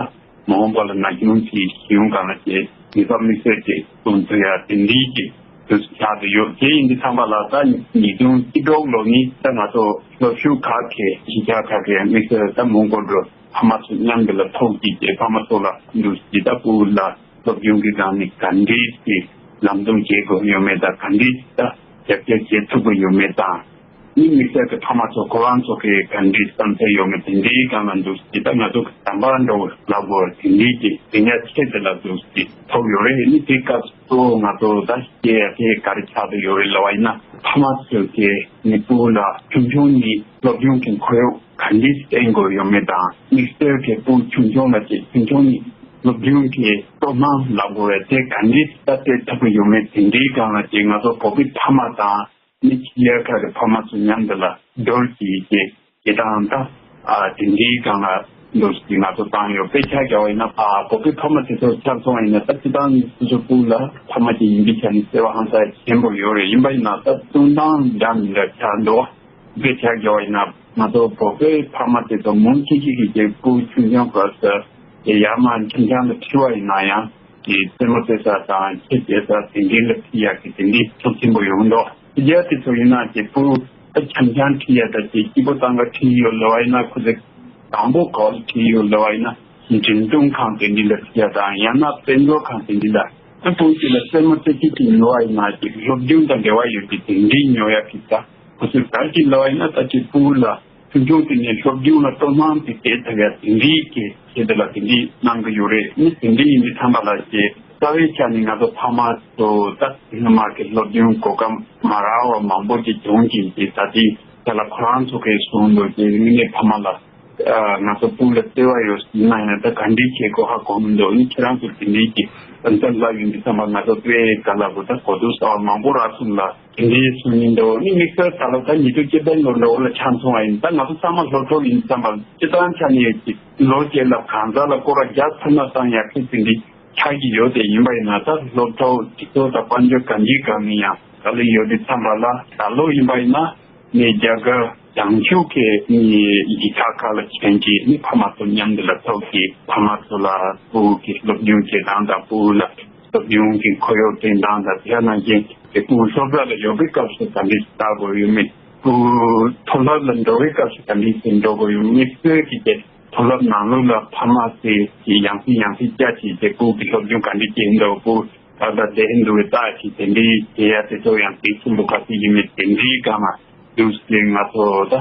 མ་འོངས་པ་ལ་ན་གཞོན་གྱི་གཞི་ཡོང་སྒང་ལ་ཀྱི་ནུས་པ་དམིགས་བསལ་ཅིག་སྟོན་ཐུབ་ཡ་དེ་འདྲའི་གི་དུས་སུ་ཆགས་བསྡད་ཡོད། དེ་ཡིན་དུས་ཚང་མ་ལ་ད་ཉིས་སྟོང་ཆིག་སྟོང་ལོ་ནི་ད་ང་ཚོ་སློབ་ཕྲུག་ཁག་གི་གཞིས་ཆགས་ཁག་གི་དམིགས་བསལ་ད་མ་འོངས་པ་འགྲོ་ཕ་མ་ཚོ་མཉམ་དུ་ལ་ཐུག་ཅིག་ཀྱི་ཕ་མ་ཚོ་ལ་འདུག་ཅིག་ད་སྤུ་གུ་ལ་སློབ་སྦྱོང་གི་སྒང་ནས་ག་འདྲའི་ཅིག་ལམ་སྟོན་བྱེད་དགོས་ཡོད་མེད་དང་ག་འདྲའི་ད་ རྒྱབ་སྐྱོར་བྱེད་ཐུབ་ཀྱི་ཡོད་མེད་དང་། ནི་དམིགས་བསལ་གྱི་ཕ་མ་ཚོ་ཁོ་རང་ཚོ་གི་ག་འདྲའི་བསམ་ཚུལ་ཡོད་མེད་དེ་འདྲའི་སྒང་ལ་འདུག་སེ། ད་ང་ཚོ་གི་དམ་པ་འདྲ་བོ་ལབ་དགོས་དེ་འདྲའི་གི་དེ་ཉག་ཆེ་དེ་ལ་འདུག་སེ་ཐོབ་ཡོད་རེད། ནི་དེ་སྐབས་སུ་ང་ཚོ་ད་སྐྱེ་ཡ་དེ་ག་རེ་ཆགས་བསྡད་ཡོད་རེད་ལབ་པ་ཡིན་ན། ཕ་མ་ཚོས་དེ་ནི་སྤུ་གུ་ལ་ཆུང་ཆུང་ནས་སློབ་སྦྱོང་གི་ཁོར་ཡུག་ག་འདྲས་བསྟན་དགོས་ཡོད་མེད་དང་། དམིགས་བསལ་གྱི་སྤུ་གུ་ཆུང་ཆུང་ལ་ཅིག་ཆུང་ཆུང་ནས་སློབ་སྦྱོང་གི་སྤྲོ་སྣང་ལབ་དགོས་རེད། དེ་ག་འདྲས་ད་སྤྲད་ཐུབ་ཀྱི་ཡོད་མེད་དེ་འདྲའི་སྒང་ལ་ཅིག་ང་ཚོ་བོད་པའི་ཕ་མ་དང་། ནི་ཕྱི་རྒྱལ་ཁག་གི་ཕ་མ་ཚོ་མཉམ་དུ་ལ་སྦྱོར་གྱིས་ཀྱི་ཡི་དམ་དང་། ཨ་དེ་འདྲའི་སྒང་ལ་འདུག་སེ་ང་ཚོ་བཏང་ཡོད། དཔེ་ཆ་རྒྱག་པ་ཡིན་ན། ཨ་བོད་པའི་ཕ་མ་དེ་ཚོ་ཆ་མཚོན་པ་ཡིན་ན། ད་སྤྱིར་བཏང་སོ་སོ་སྤུ་གུ་ལ་ཕ་མ་གཅིག་ཡིན་པའི་ཆ་ནས་བརྩེ་བ་ཧང་སང་ཆེན་པོ་ཡོད་རེད། ཡིན་པ་ཡིན་ན་ད་གསུང་སྟངས་འདྲ་མི་འདྲ་ཆགས་འདུག་དཔེ་ཆ་རྒྱག་པ་ཡིན་ན། ང་ཚོ་བོད་པའི་ཕ་མ་དེ་ཚོ་མང་ཆེ་ཤོས་ཀྱིས་ཀྱི་སྤུ་གུ་ཆུང་ཆུང་སྐབས་སུ་དེ་ཡར་མར་འཆམ་འཆམ་ལ་ཁྲིད་པ་ཡིན་ན་ཡང་། དེ་རྩེད་མོ་རྩེ་ས་དང་ཆས་བྱེད་ས་དེ་འདྲའི་ལ་ཁྲིད་ཡག་གི་དེ་འདྲའི་ཤུགས་ཆེན་པོ་ཡོང་འདུག་དེ་རྒྱ་དེ་ཚོ་ཡིན་ན་དེ་སྤུ་གུ་ད་འཆམ་འཆམ་ཁྲིད་ཡ་ད་དེ་སྐྱིད་པོ་བཏང་ག་ཁྲིད་ཡོད་ལབ་པ་ཡིན་ན། ཁོ་ཚོ་དང་པོ་ག་ལ་ཁྲིད་ཡོད་ལབ་པ་ཡིན་ན། འགྲེམས་སྟོན་ཁང་དེ་འདྲའི་ལ་ཁྲིད་ཡ་དང་། ཡང་ན་དཔེ་མཛོད་ཁང་དེ་འདྲའི་ལ། ཨ་སྤུ་གུ་དེ་ལ་རྩེད་མོ་རྩེ་ཁྲིད་ཀྱི་ཉོ་བ་ཡིན་ན། དེ་སློབ་སྦྱོང་དང་འབྲེལ་བ་ཡོད་པའི་དེ་འདྲའི་ཉོ་ཡ་གི་ད། ཁོ་ཚོས་ག་རེ་ལབ་པ་ཡིན་ན། ད་ཅིག་སྤུ་གུ་ལ་ཆུང་ཆུང་དེ་ནས་སློབ་སྦྱོང་ལ་སྤྲོ་སྣང་དེ་སྤྲད་ཐུབ་ཡ་དེ་འདྲའི་གི་ཆེད་དུ་ལ་དེ་འདྲའི་གནང་གི་ཡོད་རེད། ནི་དེ་འདྲའི་ཡིན་དུས་ཙམ་པ་ལ་ཅིག་རྩ་བའི་ཆ་ནས་ང་ཚོ་ཕ་མ་ཚོ་ད་སྔོན་མ་གི་སློབ་སྦྱོང་གོ་སྐབས་མ་རག་པ་མང་པོ་ཅིག་བྱུང་གི་ཅིག་ད་ལྟའི་ཆ་ལ་ཁོ་རང་ཚོ་གིས་གསུངས་འདུག་ཅིག་དངོས་གནས་ཕ་མ་ལ་ཨ་ང་ཚོ་སྤུ་གུ་ལ་བརྩེ་བ་ཡོད་ཡིན་ན་ཡང་ད་ག་འདྲའི་བྱེད་དགོས་ཧ་གོ་མི་འདུག་ནི་ཁྱེད་རང་ཚོ་དེ་འདྲའི་གི་དམ་བཅའ་ལབ་ཡོང་དུས་ཙམ་པ། ང་ཚོ་དཔེ་ག་ལ་གོ་ད་གོ་ཐོས་གསར་པ་མང་པོ་རག་སོང་ལ། དེ་འདྲའི་གསུང་གི་འདུག་ནི་དམིགས་བསལ་ད་ལོ་ད་ཉིས་སྟོང་བཅུ་བདུན་ལོ་འདྲ་བོ་ལ་ཆ་མཚོན་པ་ཡིན། ད་ང་ཚོ་ཚང་མ་སློབ་གྲོགས་ཡིན་ཙམ་པ། སྤྱིར་བཏང་ཆ་ནས་ཀྱི་ལོ་བརྒྱད་ལ་གང་ཟག་ལ་སྐོར་ར་བརྒྱ་ཐམ་པ་བཏང་ཡག་གི་དེ་འདྲའི་ཆགས་ཀྱི་ཡོད། དེ་ཡིན་པ་ཡིན་ན་ད་སློབ་གྲོགས་དེ་ཚོ་དང་དཔལ་འབྱོར་གང་ཅིའི་སྒང་ནས་ཡང་ག་ལ་ཡོད་དུས་ཙམ་པ་ལ། ད་ལོ་ཡིན་པ་ཡིན་ན་ནི་རྒྱ་གར་བྱང་ཕྱོགས་ཀྱི་ནི་ཡིག་ཚགས་ཁག་ལ་མཁྱེན་གྱི་ནི་ཕ་མ་ཚོ་མཉམ་དུ་ལ་ཐུག་གི་ཕ་མ་ཚོ་ལ་སྤུ་གུ་གི་སློབ་སྦྱོང་བྱེད་སྟངས་དང་། སྤུ་གུ་ལ་སློབ་སྦྱོང་གི་ཁོར་ཡུག་སྐྲུན་སྟངས་དང་། དེ་ནང་བཞིན་དེ་སྤུ་གུ་སློབ་གྲྭ་ལ་ཡོད་པའི་སྐབས་སུ་ག་འདྲ་ལྟ་དགོས་ཡོད་མེད། སྤུ་གུ་མཐོ་སློབ་ལ་འགྲོ་བའི་སྐབས་སུ་ག་འདྲ་ཞིག་འགྲོ་དགོས་ཡོད་མེད། དམིགས་བསལ་གྱི་དེ་མཐོ་སློབ་ནང་ལོགས་ལ་ཕ་མ་ཚོས་ཀྱི་ཡང་སེ་ཡང་སེ་བཅར་བྱས་ཏེ་སྤུ་གུ་གི་སློབ་སྦྱོང་ག་འདྲ་བྱས་འདུག་སྤུ་གུ་ད་ལྟ་བསྡད་འདུག་བལྟ་བྱས། དེ་འདྲའི་བྱེད་ཡ་དེ་ཚོ་ཡང་གལ་ཆེན་པོ་ག་ཚོད་ཡིན་མེད་དེ་འདྲའི་སྒང་ལ་འདུག་སེ་ང་ཚོ་ད་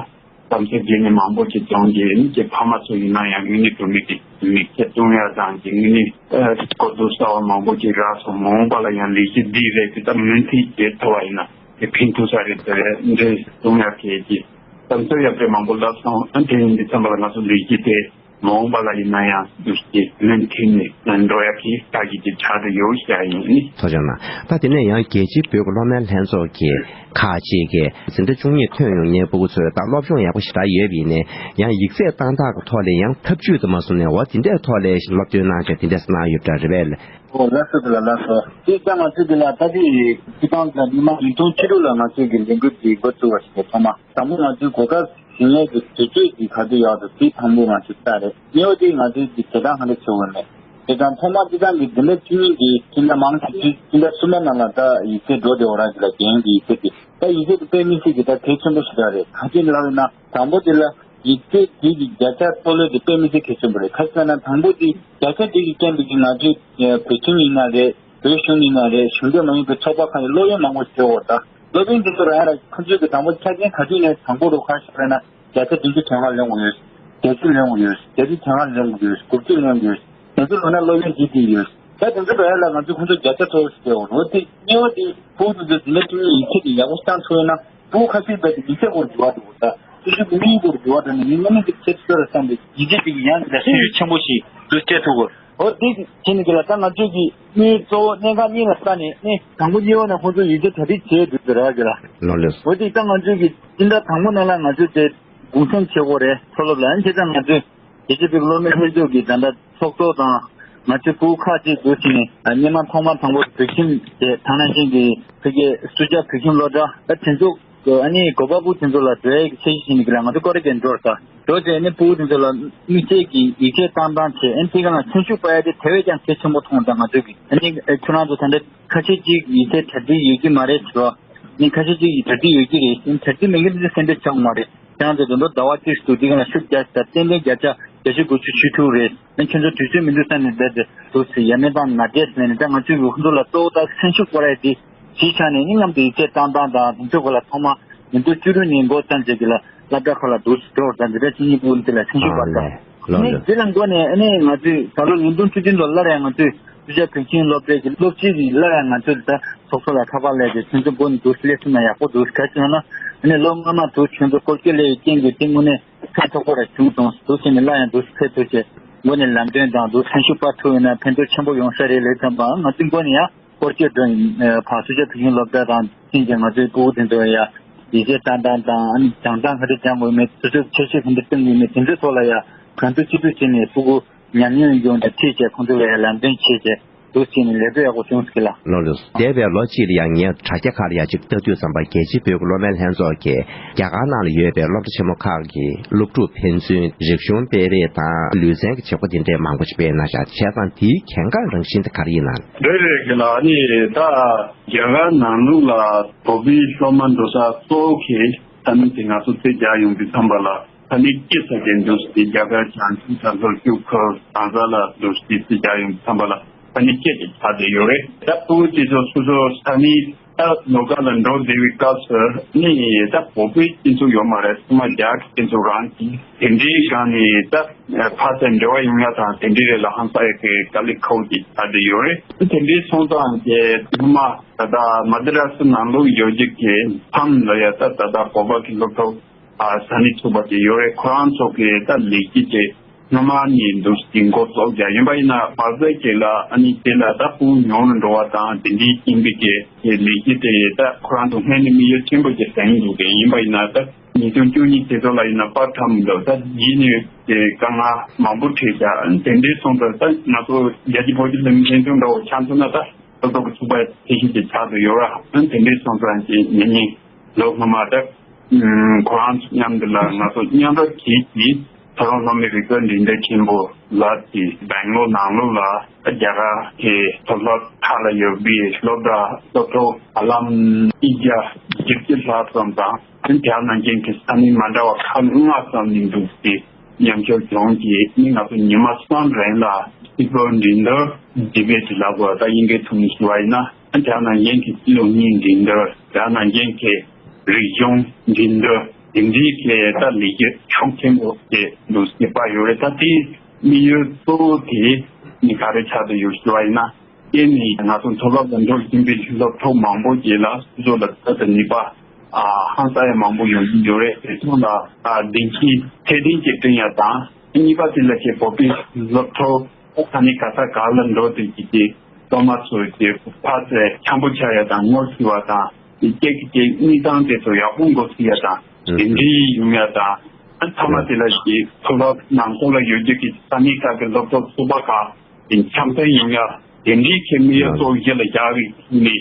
བསམ་ཚུལ་རྗེས་ནས་མང་པོ་ཞིག་བྱུང་རྗེས། ནི་ཀྱི་ཕ་མ་ཚོ་ཡིན་ན་ཡང་དངོས་གནས་དྲང་གནས་ཀྱི་མིག་ཆེ་གཏོང་ཡ་དང་། ཀྱི་དངོས་གནས་ཨ་གོ་ཐོས་གསར་པ་མང་པོ་ཞིག་རག་སོང་། མ་འོངས་པ་ལ་ཡང་ལས་གཞི་འདི་རེད་ཅེས་ད་མོས་མཐུན་བྱེད་ཐུབ་པ་ཡིན་ན་དེ་ཕན་ཐོགས་ས་རེད་ཟེར། འདི་གཏོང་ཡ་གལ་ཆེ། བསམ་ཚུལ་ཡག་པོ་མང་པོ་ལབ་སོང་། ཨ་དེ་ཡིན་དུས་ཙམ་པ་ལ་ང་ཚོ་ལས་གཞི་དེ་མ་འོངས་པ་ལ་ཡིན་ན་ཡང་འདུག་སེ་མུ་མཐུད་ནས་འགྲོ་ཡ་གི་ལྟ་གི་ཅིག་ཆགས་བསྡད་ཡོད་ཤག་ཡིན། ཐུགས་རྗེ་གནང་། ད་དེ་ནས་ཡང་རྒྱལ་སྤྱིའི་བོད་ཀྱི་སློབ་མའི་ལྷན་ཚོགས་ཀྱི་ཁག་ཅིག་གིས་འཛིན་གྲྭ་བཅུ་གཉིས་ཐོན་ཡོང་མཁན་སྤུ་གུ་ཚོས་ད་སློབ་སྦྱོང་ཡག་པོ་ཞེ་དྲག་ཡོད་པ་ཡིན་ནའི། ཡང་ཡིག་ཚད་བཏང་སྟངས་ཀྱི་ཐོག་ལ་ཡང་ཐབས་ཇུས་དུ་མ་སོང་ནས། འོ་དེ་འདྲའི་ཐོག་ལ་སློབ་སྟོན་གནང་བྱས་དེ་འདྲས་གནང་ཡོད་པ་འདྲ་རེད་པས། ཨོ་ལགས་སོ། དེ་ལ་ལགས་སོ། དེ་ལྟར་ང་ཚོས་དེ་ལ་ད་ལྟའི་སྤྱི་བཏང་གི་མི་མང་ཉིས་སྟོང་ཕྱི་དྲོ་ལ་ང་ཚོས་ཀྱི་ལས་འགུལ་འདི་འགོ་བཙུགས་པ་ཞིག་རེད། ཐོག་མ་དང་པོ་ང་ཚོའི་གོ་སྐབས་ཞུ་ཡས་ཀྱི་དུས་ཚོད་ཀྱི་ག་དུས་ཡག་འདུག་དེ་དང་པོ་ང་ཚོས་བལྟས་རེད། གཉིས་པ་དེ་ང་ཚོས་ཀྱི་བྱེད་སྟངས་ག་འདྲ་བྱེད་དགོས་མེད། དེ་དང་ཐོག་མར་སྤྱི་བཏང་གི་འཛིན་གྲྭ་བཅུ་གཉིས་ཀྱི་སྤྱི་ཟླ་མང་ཆེ་ཤོས་སྤྱི་ཟླ་གསུམ་པ་ནང་ལ་ད་ཡིག་ཚད་འགྲོ་བསྡད་ཡོད་རེད་ལ། རྒན་གྱི་ཡིག་ཚད་དེ། ད་ཡིག་ཚད་དེ་དཔེ་མི་སྲིད་ཀྱི་ད་གལ་ཆེན་པོ་ཞིག་རེད། ག་ཅི་ལབ་ན་དང་པོ་དེ་ལ་ཡིག་ཚད་དེ་གི་བརྒྱ་ཆ་མཐོ་ལོས་དེ་དཔེ་མི་སྲིད་གལ་ཆེན་པོ་རེད། ག་ཅི་ལབ་ན་དང་པོ་དེ་བརྒྱ་ཆ་དེ་གི་རྐྱེན་པས་ཀྱི་ང་ཚོའི་བོད་ཁྱིམ་ཡིན་ན་རེད། བོད་གཞུང་ཡིན་ན་རེད། གཞུང་འབྲེལ་མ་ཡིན་པའི་ཚོགས་པ་ཁག་གི་སློབ་ཡོན་མང་པོ་ཞིག་སྤྲོད་ཡོད་རེད། ད་སློབ་ཡོན་འདི་ཚོ་རང་ཡང་ལ་ཁོང་ཚོའི་གི་དང་པོ་ཆ་རྐྱེན་ག་དུས་ནས་དྲང་པོ་རུ་ཁ་ཤོར་ན་བརྒྱ་ཆ་བདུན་ཅུ་དོན་ལྔ་ལེན་དགོས་ཡོད། བརྒྱད་ཅུ་ལེན་དགོས་ཡོད། བརྒྱད་ཅུ་དོན་ལྔ་ལེན་དགོས་ཡོད། དགུ་བཅུ་ལེན་དགོས་ཡོད། དེ་ཚོ་ལོན་ན་སློབ་ཡོན་འདི་འདི་ཡོད། ད་དེ་ཚོ་རང་ཡང་ལ་ང་ཚོས་ཁོང་ཚོ་བརྒྱ་ཆ་མཐོ་བོ་ཞིག་སྤྲད་ཡོད་རེད། དེ་གཉིས་པ་དེ་ཕྲུ་གུ་དེ་ཚོ་འཛིན་གྲྭ་བཅུ་གཉིས་ཡིག་ཚད་དེ་ཡག་པོ་བཏང་ཐུབ་ཡོད་ན། ཕྲུ་གུ་ཁ་ཤས་བས་ཡིག་ཚད་སྐོར་འགྱུར་བ་འགྲོ་གི་རེད། སོ་སོའི་མིའི་སྐོར་འགྱུར་བ་འགྲོ་ནས་མི་སྔ་མོ་གི་ཚད་ཤོར་བསམ་པའི་ཡིག་ཚད་དེ་གི་ཡང་འདི་འདྲ་ཤེས་ཡོན་ཆེན་པོ་ཞིག་ཏུ་སྤྲད་ཐུབ་དགོས། འོ་དེ་བྱས་ནས་གི་ལ་ད་ང་ཚོས་ཀྱི་གནས་གཙོ་བོ་གནད་འགག་གཉིས་ལ་ལྟ་ནས་གནས་དང་པོ་གཉིས་པ་ནས་ཁོང་ཚོ་ཡིག་ཚད་གྲ་སྒྲིག་བྱས་འདུག་ཟེར་ར་གི་ལ། ལོ་ལེགས། འོ་དེ་ད་ང་ཚོས་ཀྱི་སྤྱི་ཟླ་དང་པོ་ནང་ལ་ང་ཚོས་དེ་གུང་སེང་བྱེད་དགོས་རེད། མཐོ་སློབ་ལ་ཨ་ནི་བྱས་ཙང་ང་ཚོས། རྒྱལ་སྤྱིའི་བོད་ཀྱི་སློབ་མའི་ལྷན་ཚོགས་ཀྱི་ད་ལྟ་ཚོགས་གཙོ་དང་ང་ཚོའི་ཕྲུ་གུ་ཁག་ཅིག་འདུག་ཕྱིན་ནས་སྔོན་མ་ཐོག་མར་དང་པོ་བོད་ཁྱིམ་དེ་ཐང་ནང་ཅན་གྱི་ཕ་གིའི་སུ་ཇཱ་བོད་ཁྱིམ་སློབ་གྲྭ་ད་དེ་ཚོ་ཨ་ནི་གོ་པ་ཕྲུ་གུ་དེ་ཚོ་ལ་འགྲོ་ཡས་ཀྱི་འཆར་གཞི་བྱས་ནས་ཀྱི་ལ་ང་ཚོ་ཀོ་རི་གན་འགྲོ་ས་འགྲོ་བྱས་ནས་ཕྲུ་གུ་དེ་ཚོ་ལ་དམིགས་བསལ་གྱི་ཡིག་ཚད་བཏང་སྟངས་བྱས། ཨ་ནི་དེ་ག་ལ་ཚན་ཞུགས་པ་ཡ་དེ་དེ་བས་ཀྱང་གལ་ཆེན་པོ་མཐོང་། ད་ང་ཚོ་གི་ཨ་ནི་ཁྱོད་རང་ཚོ་ད་ལྟ་ཁ་ཤས་ཅིག་ཡིག་ཚད་གྲ་སྒྲིག་ཡོད་ཀྱི་མ་རེད་ཟེར་བ། ནི་ཁ་ཤས་ཅིག་གིས་གྲ་སྒྲིག་ཡོད་ཀྱི་རེད། ཨ་ནི་གྲ་སྒྲིག་མེད་མཁན་དེ་ཚོ་སེམས་ཁྲལ་བྱེད་དགོས་མ་རེད། ཁྱེད་རང་ཚོ་དོན་དུ་ཟླ་བ་གཅིག་ཏུ་འདི་ག་ལ་ཤུགས་རྒྱག་ད་ཏན་ཏན་བརྒྱ་ཆ་བརྒྱད་ཅུ་དགུ་བཅུ་ཆུད་ཐུབ་རེད། ཨ་ནི་ཁྱོད་ཚོ་དུས་ཚོད་མི་འདུག་ས་ནས་བསྡད་དེ་འདུག་ཟེར་ཡ་མེད་བཏང་ན་འགྲིག་ཟེར་ནས། ད་ང་ཚོས་ཀྱི་ཁོང་ཚོ་ལ་གཙོ་བོ་ད་ཚན་ཞུགས་སྐོར་ར་དེ་ སྤྱིའི་ཆ་ནས་ནི་མཉམ་དུ་ཡིག་ཚད་བཏང་སྟངས་དང་དེ་ཚོའི་སྐོར་ལ་ཐོག་མ་ཉིས་སྟོང་བཅུ་དྲུག་ནས་འགོ་བརྩམས་བྱས་ཀྱི་ལ་སློབ་གྲྭ་ཁག་ལ་འདུག་སེ་འགྲོ་བར་དང་འདི་འདྲ་ཅི་ཉིད་པུ་འདི་ལ་ཐེངས་ཤིག་བར་དང་། ནི་འདི་ལ་འགོ་ནས་ཨ་ནི་ང་ཚོས་ད་ལོ་ཉིས་སྟོང་བཅུ་བདུན་ལོ་སླར་ཡང་ང་ཚོས་སུ་ཇཱ་བོད་ཁྱིམ་སློབ་གྲྭའི་གི་སློབ་སྤྱི་གི་སླར་ཡང་ང་ཚོས་ད་ཚོགས་གཙོ་ལ་ཁ་པར་སླེབས་ཏེ་ཁྱོད་ཚོ་འགོ་ནས་འདུག་སེ་སླེབས་སོང་ན་ཡག་པོ་འདུག་ག་ཅི་ཡང་ན་ཨ་ནི་ལོ་སྔ་མ་དུ་ཁྱོད་ཚོ་སྐོར་སྐྱོད་སླེབས་ཡོད་རྐྱེན་གྱིས་དེ་དངོས་གནས་ཕན་ཐོགས་པོ་ར་བྱུང་སོང་། འདུག་སེ་ནས་སླར་ཡང་འདུག་སེ་ཕེབས་ཐུབ་བྱས་འགོ་ནས་ལམ་སྟོན་དང་འདུག་སེ་ཤུགས་པ་ཐུབ་ཡོད་ན་ཕན་ཐོགས་ཆེན་པོ་ཡོང་ས་རེད་ལབ་ཙམ་པ་ང་ཚོའི་འགོ་ནས་ཡང་སྐོར་སྐྱོད་འགྲོ་ཡིན། ཕར་སུ་ཇཱ་བོད་ཁྱིམ་སློབ་གྲྭ་དང་ཐེངས་ཀྱི་ང་ཚོའི་སྤུ་གུ་དེ་ཚོ་ཡ་ཡིག་ཆ་བཏང་སྟངས་དང་ཨ་ནི་སྦྱང་སྟངས་ག་འདྲ་སྦྱང་དགོས་མེད་དེ་ཚོ་འཆར་གཞི་ག་འདྲ་བཏིང་དགོས་མེད་དེ་ཚོའི་ཐོག་ལ་ཡ་གང་ཐུབ་ཅི་ཐུབ་བྱས་ནས་སྤུ་གུ་ཉམས་མྱོང་ཡོང་དང་ཁྲིད་བྱས་ཁོང་ཚོ་ལ་ཡ་ལམ་སྟོན་བྱས་བྱས་འདུག་སེ་ནས་ལས་འགུལ་ཡག་པོ་བྱུང་སོང་གི་ལ། ལགས་ལགས། འདས་པའི་ལོ་གཅིག་ལ་ཡང་ངས་དྲ་རྒྱ་ཁག་ལ་ཡ་གཅིག་ལྟ་དུས་ཙམ་པ་རྒྱལ་སྤྱིའི་བོད་ཀྱི་སློབ་མའི་ལྷན་ཚོགས་ཀྱིས་རྒྱ་གར་ནང་ལ་ཡོད་པའི་སློབ་གྲྭ་ཆེན་མོ་ཁག་གི་སློབ་ཕྲུག་ཕན་ཚུན་རིག་གཞུང་སྤེལ་རེས་དང་ལུས་རྩལ་གྱི་བྱེད་སྒོ་དེ་འདྲས་མང་པོ་ཞིག་སྤེལ་གནང་བཞག་བྱས་ཙང་དེའི་གལ་འགངས་རང་བཞིན་དེ་ག་རེ་ཡིན་ན། རེད་རེད་གི་ལ་ནི་ད་རྒྱ་གར་ནང་ལོགས་ལ་བོད་པའི་སློབ་མ་འགྲོ་ས་གཙོ་བོ་གི་ས་གནས་དེ་ང་ཚོ་རྩེ་རྒྱག་ཡོང་དུས་ཙམ་པ་ལ། ས་གནས་སྐྱེས་ས་དེ་འདུག་སྟེ་རྒྱ་གར་བྱང་ཆུབ་ས་ལྷོ་ཆུ་ཁོལ་གང་ས་ལ་འདུག་སྟེ་སྲིད་སྐྱོང་ཡོང་དུས་ཙམ་པ་ལ་ས་གནས་སྐྱེས་ཏེ་ཆགས་བསྡད་ཡོད་རེད། ད་ཕྲུ་གུ་དེ་ཚོ་སོ་སོ་ས་གནས་ད་ལོ་ག་ལ་འགྲོ་བསྡད་པའི་སྐབས་སུ་ནི་ད་བོད་པའི་སྤྱི་ཚོགས་ཡོད་མ་རེད། ཚང་མ་རྒྱ་གི་སྤྱི་ཚོགས་རང་གི་དེ་འདྲའི་སྒང་ནས་ད་ཕར་ཚུར་འབྲེལ་བ་ཡོང་ཡ་དང་དེ་འདྲའི་རེད་ལ་ཧང་སང་ཡ་གི་དཀའ་ལས་ཁག་པོ་ཅིག་ཆགས་བསྡད་ཡོད་རེད། དེ་འདྲའི་སོང་ཙང་གི་ཚང་མ་ད་ལྟ་མ་དི་ར་སི་ནང་ལོགས་ཡོད་རྒྱུ་གི་མཚམས་ལ་ཡ་ད་ད་ལྟ་བོད་པ་གི་སློབ་གྲྭ། ཨ་ས་གནས་ཚུགས་པ་དེ་ཡོད་རེད། ཁོ་རང་ཚོ་གི་ད་ལས་གཞི་དེ་སྔོན་མ་ནས་འདུག་སེ་འགོ་བཙུགས་ཀྱང་ཡིན་པ་ཡིན་ན་བར་ཟད་ཅིག་ལ་ཨ་ནི་དེ་ལ་ད་ཕྲུ་གུ་ཉུང་རུ་འགྲོ་བ་དང་དེ་འདྲའི་རྐྱེན་པས་ཀྱི་དེ་ལས་གཞི་དེ་ད་ཁོ་རང་ཚོ་སྔོན་ནས་དམིགས་ཡུལ་ཆེན་པོ་ཅིག་བསྟན་འདུག་གི་ཡིན་པ་ཡིན་ན་ད་ཉིས་སྟོང་བཅུ་གཉིས་དེ་ཚོ་ལ་ཡིན་ན་པར་ཁྲམ་འདུག་ད་ཡིན་ནས་དེ་དཀའ་ངལ་མང་པོ་འཕྲད་ཀྱང་དེ་འདྲའི་སོང་ཙང་ད་ང་ཚོ་རྒྱལ་སྤྱི་བོད་ཀྱི་ལས་མི་ལྷན་ཚོགས་འདྲ་བོ་ཆགས་ཐུབ་ན་ད། སློབ་གྲོགས་ཀྱི་ཚོགས་པ་དེ་བཞིན་དུ་ཆགས་སུ་ཡོད་ར། དེ་འདྲའི་སོང་ཙང་གི་ཉེ་ཉེ་ལོ་སྔོན་མ་དེ་ཁོ་རང་ཚོ་མཉམ་དུ་ལ་ང་ཚོ་མཉམ་རུབ་བྱས་ཀྱིས་མཐོ་རིམ་སློབ་མའི་རིག་རྩལ་འགྲན་བསྡུར་ཆེན་པོ་ལ་དེ་སྦེང་ལོར་ནང་ལོགས་ལ་རྒྱ་གར་གྱི་མཐོ་སློབ་ཁག་ལ་ཡོད་པའི་སློབ་གྲྭ་སློབ་གྲོགས་ཧ་ལམ་ཉིས་བརྒྱ་བཞི་བཅུ་ལྷག་ཙམ་དང་དེ་ནང་བཞིན་གྱི་ས་གནས་མ་འདྲ་བ་ཁག་ལྔ་ཙམ་ནས་འདུག་སྟེ། མཉམ་ཞུགས་བྱུང་རྗེས་ནི་ང་ཚོ་ཉི་མ་གསུམ་རིང་ལ་སྤྱི་པོ་འགྲན་བསྡུར་ཌི་བེ་ཊི་ལབ་དགོས་ད་དབྱིན་སྐད་ཐོག་ནས་ཞུ་བ་ཡིན་ན་ཨ་ཅག་ནང་བཞིན་གྱི་སྤྱི་ལོ་གཉིས་འགྲན་བསྡུར་ད་ནང་བཞིན་གྱི་རིག་གཞུང་འགྲན་བསྡུར་དེ་འདྲའི་གི་ད་ལས་འགུལ་ཤུགས་ཆེན་པོ་དེ་འདུག་སེ་སྤེལ་ཡོད་རེད། ད་དེའི་དམིགས་ཡུལ་གཙོ་བོ་དེ་ནི་ག་རེ་ཆགས་བསྡད་ཡོད་ཞུ་བ་ཡིན་ན། དེ་ནི་ང་ཚོ་མཐོ་སློབ་ལ་འགྲོ་བཞིན་པའི་སློབ་ཕྲུག་མང་པོ་ཞིག་ལ་སོ་སོ་ལ་ད་ལྟ་ནུས་པ་ཨ་ཧང་སང་ཡང་མང་པོ་ཡོང་གི་ཡོད་རེད། དེ་ཚོ་ལ་ཨ་བདེ་སྐྱིད་ཚད་ལྡན་ཅིག་བསྐྲུན་ཡ་དང་། གཉིས་པ་དེ་ལ་ཀྱི་བོད་པའི་སློབ་ཕྲུག་ས་གནས་ག་ས་ག་ལ་འགྲོ་བསྡད་ཀྱི་དེ་སློབ་མ་ཚོ་དེ་ཕར་ཚུར་འཆམ་པོ་ཆགས་ཡ་དང་ངོ་ཤེས་པ་དང་དེ་སྐད་ཀྱི་དེ་གཉིས་སྟངས་དེ་ཚོ་ཡག་པོ་འགོ་ཚུགས་ཡ་དང་དེ་འདྲའི་ཡོང་ཡ་དང་། ཨ་མཐའ་མ་དེ་ལ་ཀྱི་མཐོ་སློབ་ནང་ཁོངས་ལ་ཡོད་རྒྱུ་གི་ས་གནས་ཁག་གི་སློབ་ཕྲུག་ཚོགས་པ་ཁག་དེ་འཆམ་མཐུན་ཡོང་ཡ་དེ་འདྲའི་གི་དམིགས་ཡུལ་གཙོ་བོ་གཞི་ལ་བཞག་གི་ནི་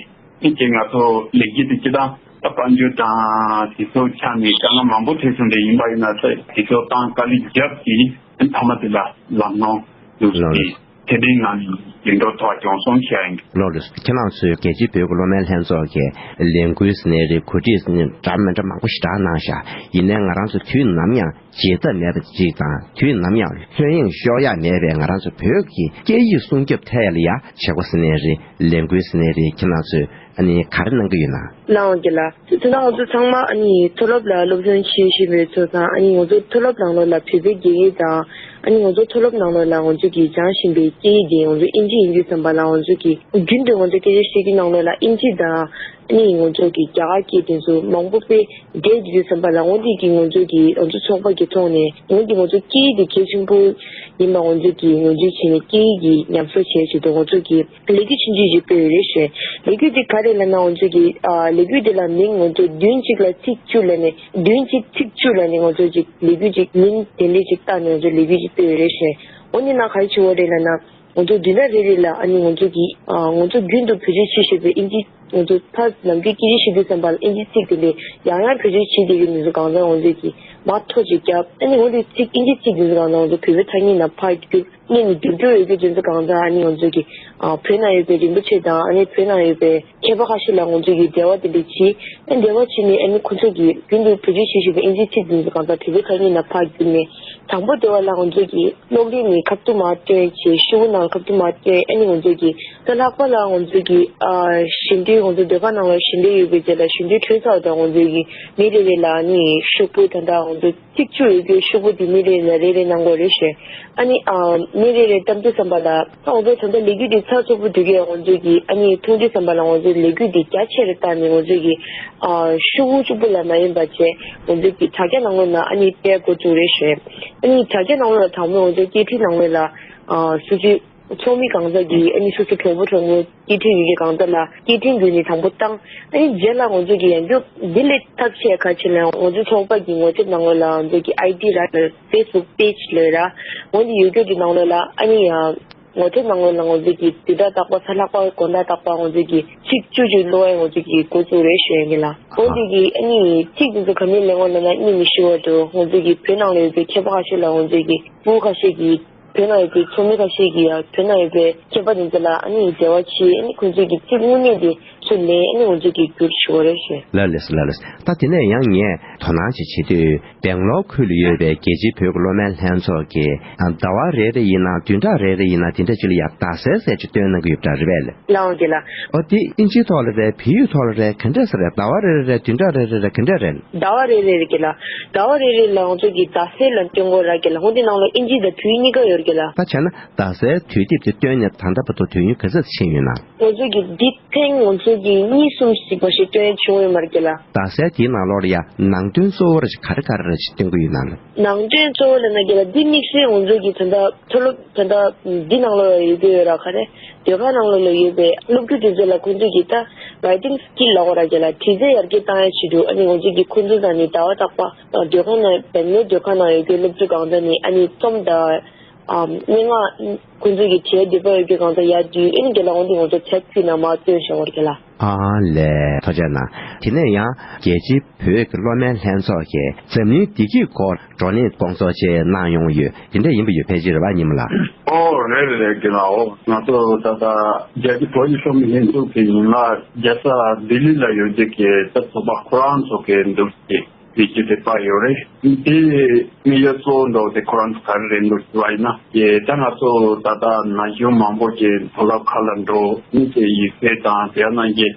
ཨིན་ཅེ་ང་ཚོ་ལས་གཞི་དེ་སྤྱི་བཏང་ད་དཔལ་འབྱོར་དང་དེ་ཚོ་ཆ་ནས་དཀའ་ངལ་མང་པོ་འཕྲད་སོང་སྟེ་ཡིན་པ་ཡིན་ན་ཚེ་དེ་ཚོ་བཏང་དཀའ་ལས་བརྒྱབ་ཀྱིས་མཐའ་མ་དེ་ལ་ལམ་ལྷོང་བསྒྲུབས་ཏེ་ཚད་ལྡན་ངང་ནས་འགྱུར་ལྡོག་ཐོག་སྦྱོང་སོང་ཞེས་ཡིན། ལགས་རེད། ཁྱེད་རང་ཚོའི་རྒྱལ་སྤྱིའི་བོད་ཀྱི་སློབ་མའི་ལྷན་ཚོགས་ཀྱི་ལས་འགུལ་ཟེར་ནའི་རེད། གོ་སྒྲིག་ཟེར་ནའི་འདྲ་མི་འདྲ་མང་པོ་ཞེ་དྲག་གནང་ཤག་ཡིན་ནའི་ང་རང་ཚོ་དུས་ནམ་ཡང་བརྗེད་ཐབས་མེད་པ་ཅིག་དང་དུས་ནམ་ཡང་ལྷོད་གཡེང་ཤོར་ཡ་མེད་པའི་ང་རང་ཚོ་བོད་ཀྱི་སྐད་ཡིག་སྲུང་སྐྱོབ་ཐད་ལ་ཡ་བྱེད་སྒོ་ཟེར་ནའི་རེད། ལས་འགུལ་ཟེར་ནའི་རེད། ཁྱེད་རང་ཚོས་ཨ་ནི་ག་རེ་གནང་གི་ཡོད་ན། ལའང་གི་ལ། དེ་ན་ང་ཚོ་ཚང་མ་ཨ་ནི་མཐོ་སློབ་ལ་སློབ་སྦྱོང་བྱེད་བཞིན་པའི་ཚོ་དང་ཨ་ནི་ང་ཚོ་མཐོ་སློབ་ནང་ལོགས་ལ་བོད་པའི་སྐད་ཡིག་དང་ཨ་ནི་ང་ཚོ་མཐོ་སློབ་ནང་ལོགས་ལ་ང་ཚོ་གི་སྦྱང་བཞིན་པའི་སྐད་ཡིག་དེ་ང་ཚོ་ཨིན་ཇི་ཡིན་དུས་ཙམ་པ་ལ་ང་ཚོ་གི་རྒྱུན་དུ་ང་ཚོ་སྐད་ཆ་བཤད་རྒྱུ་ནང་ལོགས་ལ་ཨིན་ཇི་དང་ཨ་ནི་ང་ཚོ་གི་རྒྱ་གར་སྐད་དེ་ཚོ་མང་པོ་དཔེ་འདྲེས་ཡོད་དུས་ཙམ་པ་ལ་འོ་འདི་གི་ང་ཚོ་གི་ང་ཚོ་ཚོགས་པ་གི་ཐོག་ནས་འོ་འདི་ང་ཚོ་སྐད་ཡིག་དེ་གལ་ཆེན་པོ་ཡིན་པ་ང་ཚོ་གི་ངོས་འཛིན་བྱས་ནས་སྐད་ཡིག་གི་ཉམས་གསོ་བྱས་བྱས་དུས་ང་ཚོ་གི་ལས་འགུལ་ཆུང་ཆུང་ཞིག་སྤེལ་ཡོད་རེད་ཞེས། ལས་འགུལ་འདི་ག་རེ་ལབ་ན་ང་ཚོ་གི་ཨ་ལས་འགུལ་འདི་ལ་མིང་ང་ཚོ་བདུན་གཅིག་ལ་ཚིག་བཅུ་ལབ་ནས་བདུན་གཅིག་ཚིག་བཅུ་ལབ་ནས་ང་ཚོ་ཅིག་ལས་འགུལ་ཅིག་མིང་དེ་འདྲས་ཅིག་བཏགས་ནས་ང་ཚོ་ལས་འགུལ་ཅིག་སྤེལ་ཡོད་རེད་ཞེས། འོ་ནི་ན་ག་རེ་བྱེད་དགོས་རེད་ལབ་ན་ང་ཚོ་བདུན་ཕྲག་རེ་རེ་ལ་ཨ་ནི་ང་ཚོ་གི་ཨ་ང་ཚོ་རྒྱུན་དུ་བེད་སྤྱོད་བྱེད་བཞིན་པའི་ཨིན་ཇི་ང་ཚོ་ཕར་ནམ་རྒྱུན་སྐད་ཆ་བཤད་དུས་ཙམ་པ་ལ་ཨིན་ཇི་ཚིག་དེ་འདྲས་ཡང་ཡང་བེད་སྤྱོད་བྱེད་བསྡད་ཀྱི་འདུག་གང་ལྟར་ང་ཚོ་གི་མར་ཐོ་ཅིག་བརྒྱབ་ཨ་ནི་འོ་དེ་ཚིག་ཨིན་ཇི་ཚིག་འདི་ཚོ་གང་ལྟར་ང་ཚོ་བོད་པའི་ཐ་སྙད་ནང་ཕར་བསྒྱུར། སྔོན་ནས་རྒྱུན་སྤྲོད་ཡོད་རྒྱུ་དེ་ཚོ་གང་ལྟར་ཨ་ནི་ང་ཚོ་གི་ཨ་བོད་ནང་ཡོད་པའི་རིན་པོ་ཆེ་དང་ཨ་ནི་བོད་ནང་ཡོད་པའི་མཁས་པ་ཁ་ཤས་ལ་ང་ཚོ་གི་འབྲེལ་བ་དེ་འདྲ་བྱས། ཨ་འབྲེལ་བ་བྱས་ནས་ཨ་ནི་ཁོ་ཚོ་གི་རྒྱུན་དུ་བེད་སྤྱོད་བྱེད་བཞིན་པའི་ཨིན་ཇིའི་ཚིག་དེ་ཚོ་གང་ལྟར་བོད་པའི་ཐ་སྙད་ནང་ཕར་བསྒྱུར་ནས། དང་པོ་དེ་བ་ལ་ང་ཚོ་གི་གློག་རིན་ནས་ཁ་ཐུག་མར་བཏོན་བྱས་ཤོག་བུ་ནང་ཁ་ཐུག་མར་བཏོན། ཨ་ནི་ང་ཚོ་གི་ད་ལྷག་པ་ལ་ང་ཚོ་གི་ཨ་ཞིབ་འབྲི། ང་ཚོ་སྡོད་ཁང་ནང་ལ་ཞིང་སྡེ་ཡོད་པའི་རྗེས་ལ་ཞིང་སྡེ་གྲོལ་ཚར་བ་དང་ང་ཚོ་གི་མི་རེ་རེ་ལ་ནི་ཤོག་བུ་ད་ལྟ་ང་ཚོ་ཚིག་བཅུ་ཡོད་རྒྱུའི་ཤོག་བུ་དེ་མི་རེ་རེ་ལ་རེ་རེ་གནང་དགོས་རེད་ཞེས། ཨ་ནི་ཨ་མི་རེ་རེ་གཏམ་དུས་ཙམ་པ་ལ་ང་ཚོ་ད་ལྟ་ལས་འགུལ་དེ་ཚགས་ཚུད་པོ་འགྲོ་གི་ཡོད། ང་ཚོ་གི་ཨ་ནི་མཐོང་དུས་ཙམ་པ་ལ་ང་ཚོ་ལས་འགུལ་དེ་རྒྱ་ཆེ་རུ་བཏང་ནས་ང་ཚོ་གི་ཨ་ཤོག་བུ་གཅིག་པུ་ལ་མ་ཡིན་པ་བྱས་ང་ཚོ་གི་དྲ་རྒྱ་ནང་ལོགས་ན་ཨ་ནི་སྤེལ་འགོ་བཙུགས་རེད་ཞེས། ཨ་ནི་དྲ་རྒྱ་ནང་ལོགས་ལ་དང་པོ་ང་ཚོ་སྐད་འཕྲིན་ནང་ལོགས་ལ་ཨ་སུ་ཅི། ཚོགས་མི་གང་ཟག་གིས་ཨ་ནི་སོ་སོ་གྲོགས་པོ་གྲོགས་མོ་སྐད་འཕྲིན་ཡོད་མཁན་གང་ཟག་ལ་སྐད་འཕྲིན་བརྒྱུད་ནས་དང་པོ་བཏང་། ཨ་ནི་རྗེས་ལ་ང་ཚོ་གི་ཡང་བསྐྱར་འདི་ལས་ཐབས་ཤེས་གལ་ཆེ་ལ་ང་ཚོ་ཚོགས་པ་གི་ངོ་དེབ་ནང་ལོགས་ལ་ང་ཚོ་གི་ཨའི་ཌི་ར་ལ་ཕེ་སི་བུག་པེ་ཇི་ལ་ར་འོ་འདི་ཡོད་རྒྱུ་གི་ནང་ལོགས་ལ་ཨ་ནི་ཡང་ངོ་དེབ་ནང་ལོགས་ལ་ང་ཚོ་གི་དུས་དག་རྟག་པ་གཟའ་ལྷག་པ་དགོང་དག་རྟག་པ་ང་ཚོ་གི་ཚིག་བཅུ་བཅུ་ཀློག་ཡ་ང་ཚོ་གི་འགོ་བཙུགས་རེད་ཞུ་ཡ་ཡིན་ལ། འོ་འདི་གི་ཨ་ནི་ཚིག་འདི་ཚོ་ག་ནས་ལེན་དགོས་ལབ་ན་ཨ་ནི་མི་ཤེས་པ་འདུག་ང་ཚོ་གི་བོད་ནང་ལ་ཡོད་པའི་མཁས་པ་ཁ་ཤས་ལ་ང་ཚོ་གི་སྤུ་གུ་ཁ་ཤས་ཀྱི་བོད་ནང་ཡོད་པའི་ཚོགས་མི་ཁ་ཤས་ཀྱིས་ཡང་བོད་ནང་ཡོད་པའི་མཁས་པ་དེ་ཚོ་ལ་ཨ་ནི་འབྲེལ་བ་བྱས། ཨ་ནི་ཁོང་ཚོས་ཀྱི་ཚིག་དངོས་གནས་དེ་ཚུར་ལེན། ཨ་ནི་ང་ཚོས་ཀྱི་བསྒྱུར་ཞུ་བ་རེད་ཞེས། ལགས་ལགས་སོ། ལགས་ལགས་སོ། ད་དེ་ནས་ཡང་ངས་དོ་སྣང་ཅིག་བྱེད་དུས་སྦེང་ལོར་ཁུལ་ལ་ཡོད་པའི་རྒྱལ་སྤྱིའི་བོད་ཀྱི་གློག་མེ་ལྷན་ཚོགས་ཀྱིས་ཟླ་བ་རེ་རེ་ཡིན་ན་བདུན་ཕྲག་རེ་རེ་ཡིན་ན་དེ་འདྲ་ཅིག་ལ་ཡང་རྡ་སའི་ཟེར་ཅིག་བཏོན་གནང་གི་ཡོད་པ་འདྲ་རེད་པས། ལགས་འོང་རྒན་ལགས། ཨོ་དེ་ཨིན་ཇིའི་ཐོག་ལ་རེད། བལ་ཡུལ་ཐོག་ལ་རེད། ག་འདྲས་ཟེར་རེད། ཟླ་བ་རེ་རེ་རེད། བདུན་ཕྲག་རེ་རེ་རེད། ག་འདྲས་རེད། ཟླ་བ་རེ་རེ་རེད་རྒན་ལགས། ཟླ་བ་རེ་རེ་ལ་ང་ཚོ་གི་རྡ་སའི་ལ་སྟོན་དགོས་ར་རྒན་ལགས། འོ་དེ་ནང་ལ་ཨིན་ཇི་དང་བོད་ཡིག་གཉིས་ཀ་ཡོད་རེད་རྒན་ལགས། ད་བྱས་ན་རྡ་སའི་དུས་དེབ་དེ་བཏོན་ནས་ད་ལྟ་བར་དུ་དུས་ཡུན་ག་ཚོད་ཕྱིན་ཡོད་ན། ང་ཚོ་གི་འདི་ཐེངས་ང་ཚོ་གི་གཉིས་གསུམ་ཞིག་མ་ཞིག་བཏོན་བྱུང་ཡོད་མ་རེད་རྒན་ལགས། རྡ་སའི་དེའི་ནང་ལོགས་ལ་ཡ་ནང་དོན་གཙོ་བོ་ར་ཞིག་ག་རེ་ག་རེ་ར་ཞིག་སྟོན་གི་ཡོད་ན་ལ། ནང་དོན་གཙོ་བོ་ལ་ན་རྒན་ལགས་འདི་དམིགས་བསལ་ང་ཚོ་གི་ད་ལྟ་མཐོ་སློབ་ད་ལྟ་འདི་ནང་ལོགས་ལ་ཡོད་ཀྱི་ཡོད་ར། ག་རེ་སྡོད་ཁང་ནང་ལོགས་ལ་ཡོད་པའི་སློབ་ཕྲུག་དེ་ཚོ་ལ་ཁོང་ཚོ་གི་ད་writing skill ལབ་དགོས་ར་རྒན་ལགས། བྲིས་རྩལ་ཡར་རྒྱས་བཏང་ཡ་ཆེད་དུ་ཨ་ནི་ང་ཚོ་གི་ཁོང་ཚོ་དང་ནི་ཟླ་བ་རྟག་པ་སྡོད་ཁང་ནང་སྦེང་ལོར་སྡོད་ཁང་ནང་ཡོད་ཀྱི་སློབ་ཕྲུག་གང་ཚོ་ནི་ཨ་ནི་རྩོམ་དང་། ཨམ། སྙན་ངག་ཁོང་ཚོ་གི་བྲིས་འདོད་པ་ཡོད་རྒྱུ་གང་ཚ་ཡར་བསྡུས། ཨེ་ནི་རྒན་ལགས་འོན་ཏེ་ང་ཚོ་ཚད་ཕུད་ན་མ་བཏོན་བཞག་པར་རྒན་ལགས། ཨ་ལས་ཐུགས་རྗེ་གནང་། དེ་ནས་ཡང་རྒྱལ་སྤྱིའི་བོད་ཀྱི་གློག་མེ་ལྷན་ཚོགས་ཀྱིས་འཛམ་གླིང་བདེ་སྐྱིད་སྐོར་བགྲོ་གླེང་སྐོང་ཚོགས་བཅས་གནང་ཡོང་ཡོད། དེ་འདྲ་ཡིན་པ་ཡོད་ཕལ་ཆེར་རེད་པ་ཉི་མ་ལགས། ཨོ་རེད་རེད་རྒན་ལགས། ཨོ་ང་ཚོ་ད་ལྟ་རྒྱལ་སྤྱིའི་བོད་ཀྱི་གློག་མེ་ལྷན་ཚོགས་ཀྱི་ཡིན་ལ་རྒྱལ་ས་ལྡི་ལི་ལ་ཡོད་རྒྱུ་གི་ད་ཚོགས་པ་ཁོ་རང་ཚོ་གི་འདུག་སྟེ། དེ་ཅི་དེ་པ་ཡོད་རེད། དེ་དམིགས་ཡུལ་གཙོ་བོ་འདྲ་བོ་དེ་ཁོ་རང་ཚོ་ག་རེ་རེད་འདུག་ཞུ་བ་ཡིན་ན། དེ་ད་ང་ཚོ་ད་ལྟ་ན་གཞོན་མང་པོ་ཅིག་མཐོ་སློབ་ཁག་ལ་འགྲོ་མི་ཚོའི་ཡིག་ཚད་དང་དེ་ནང་གི་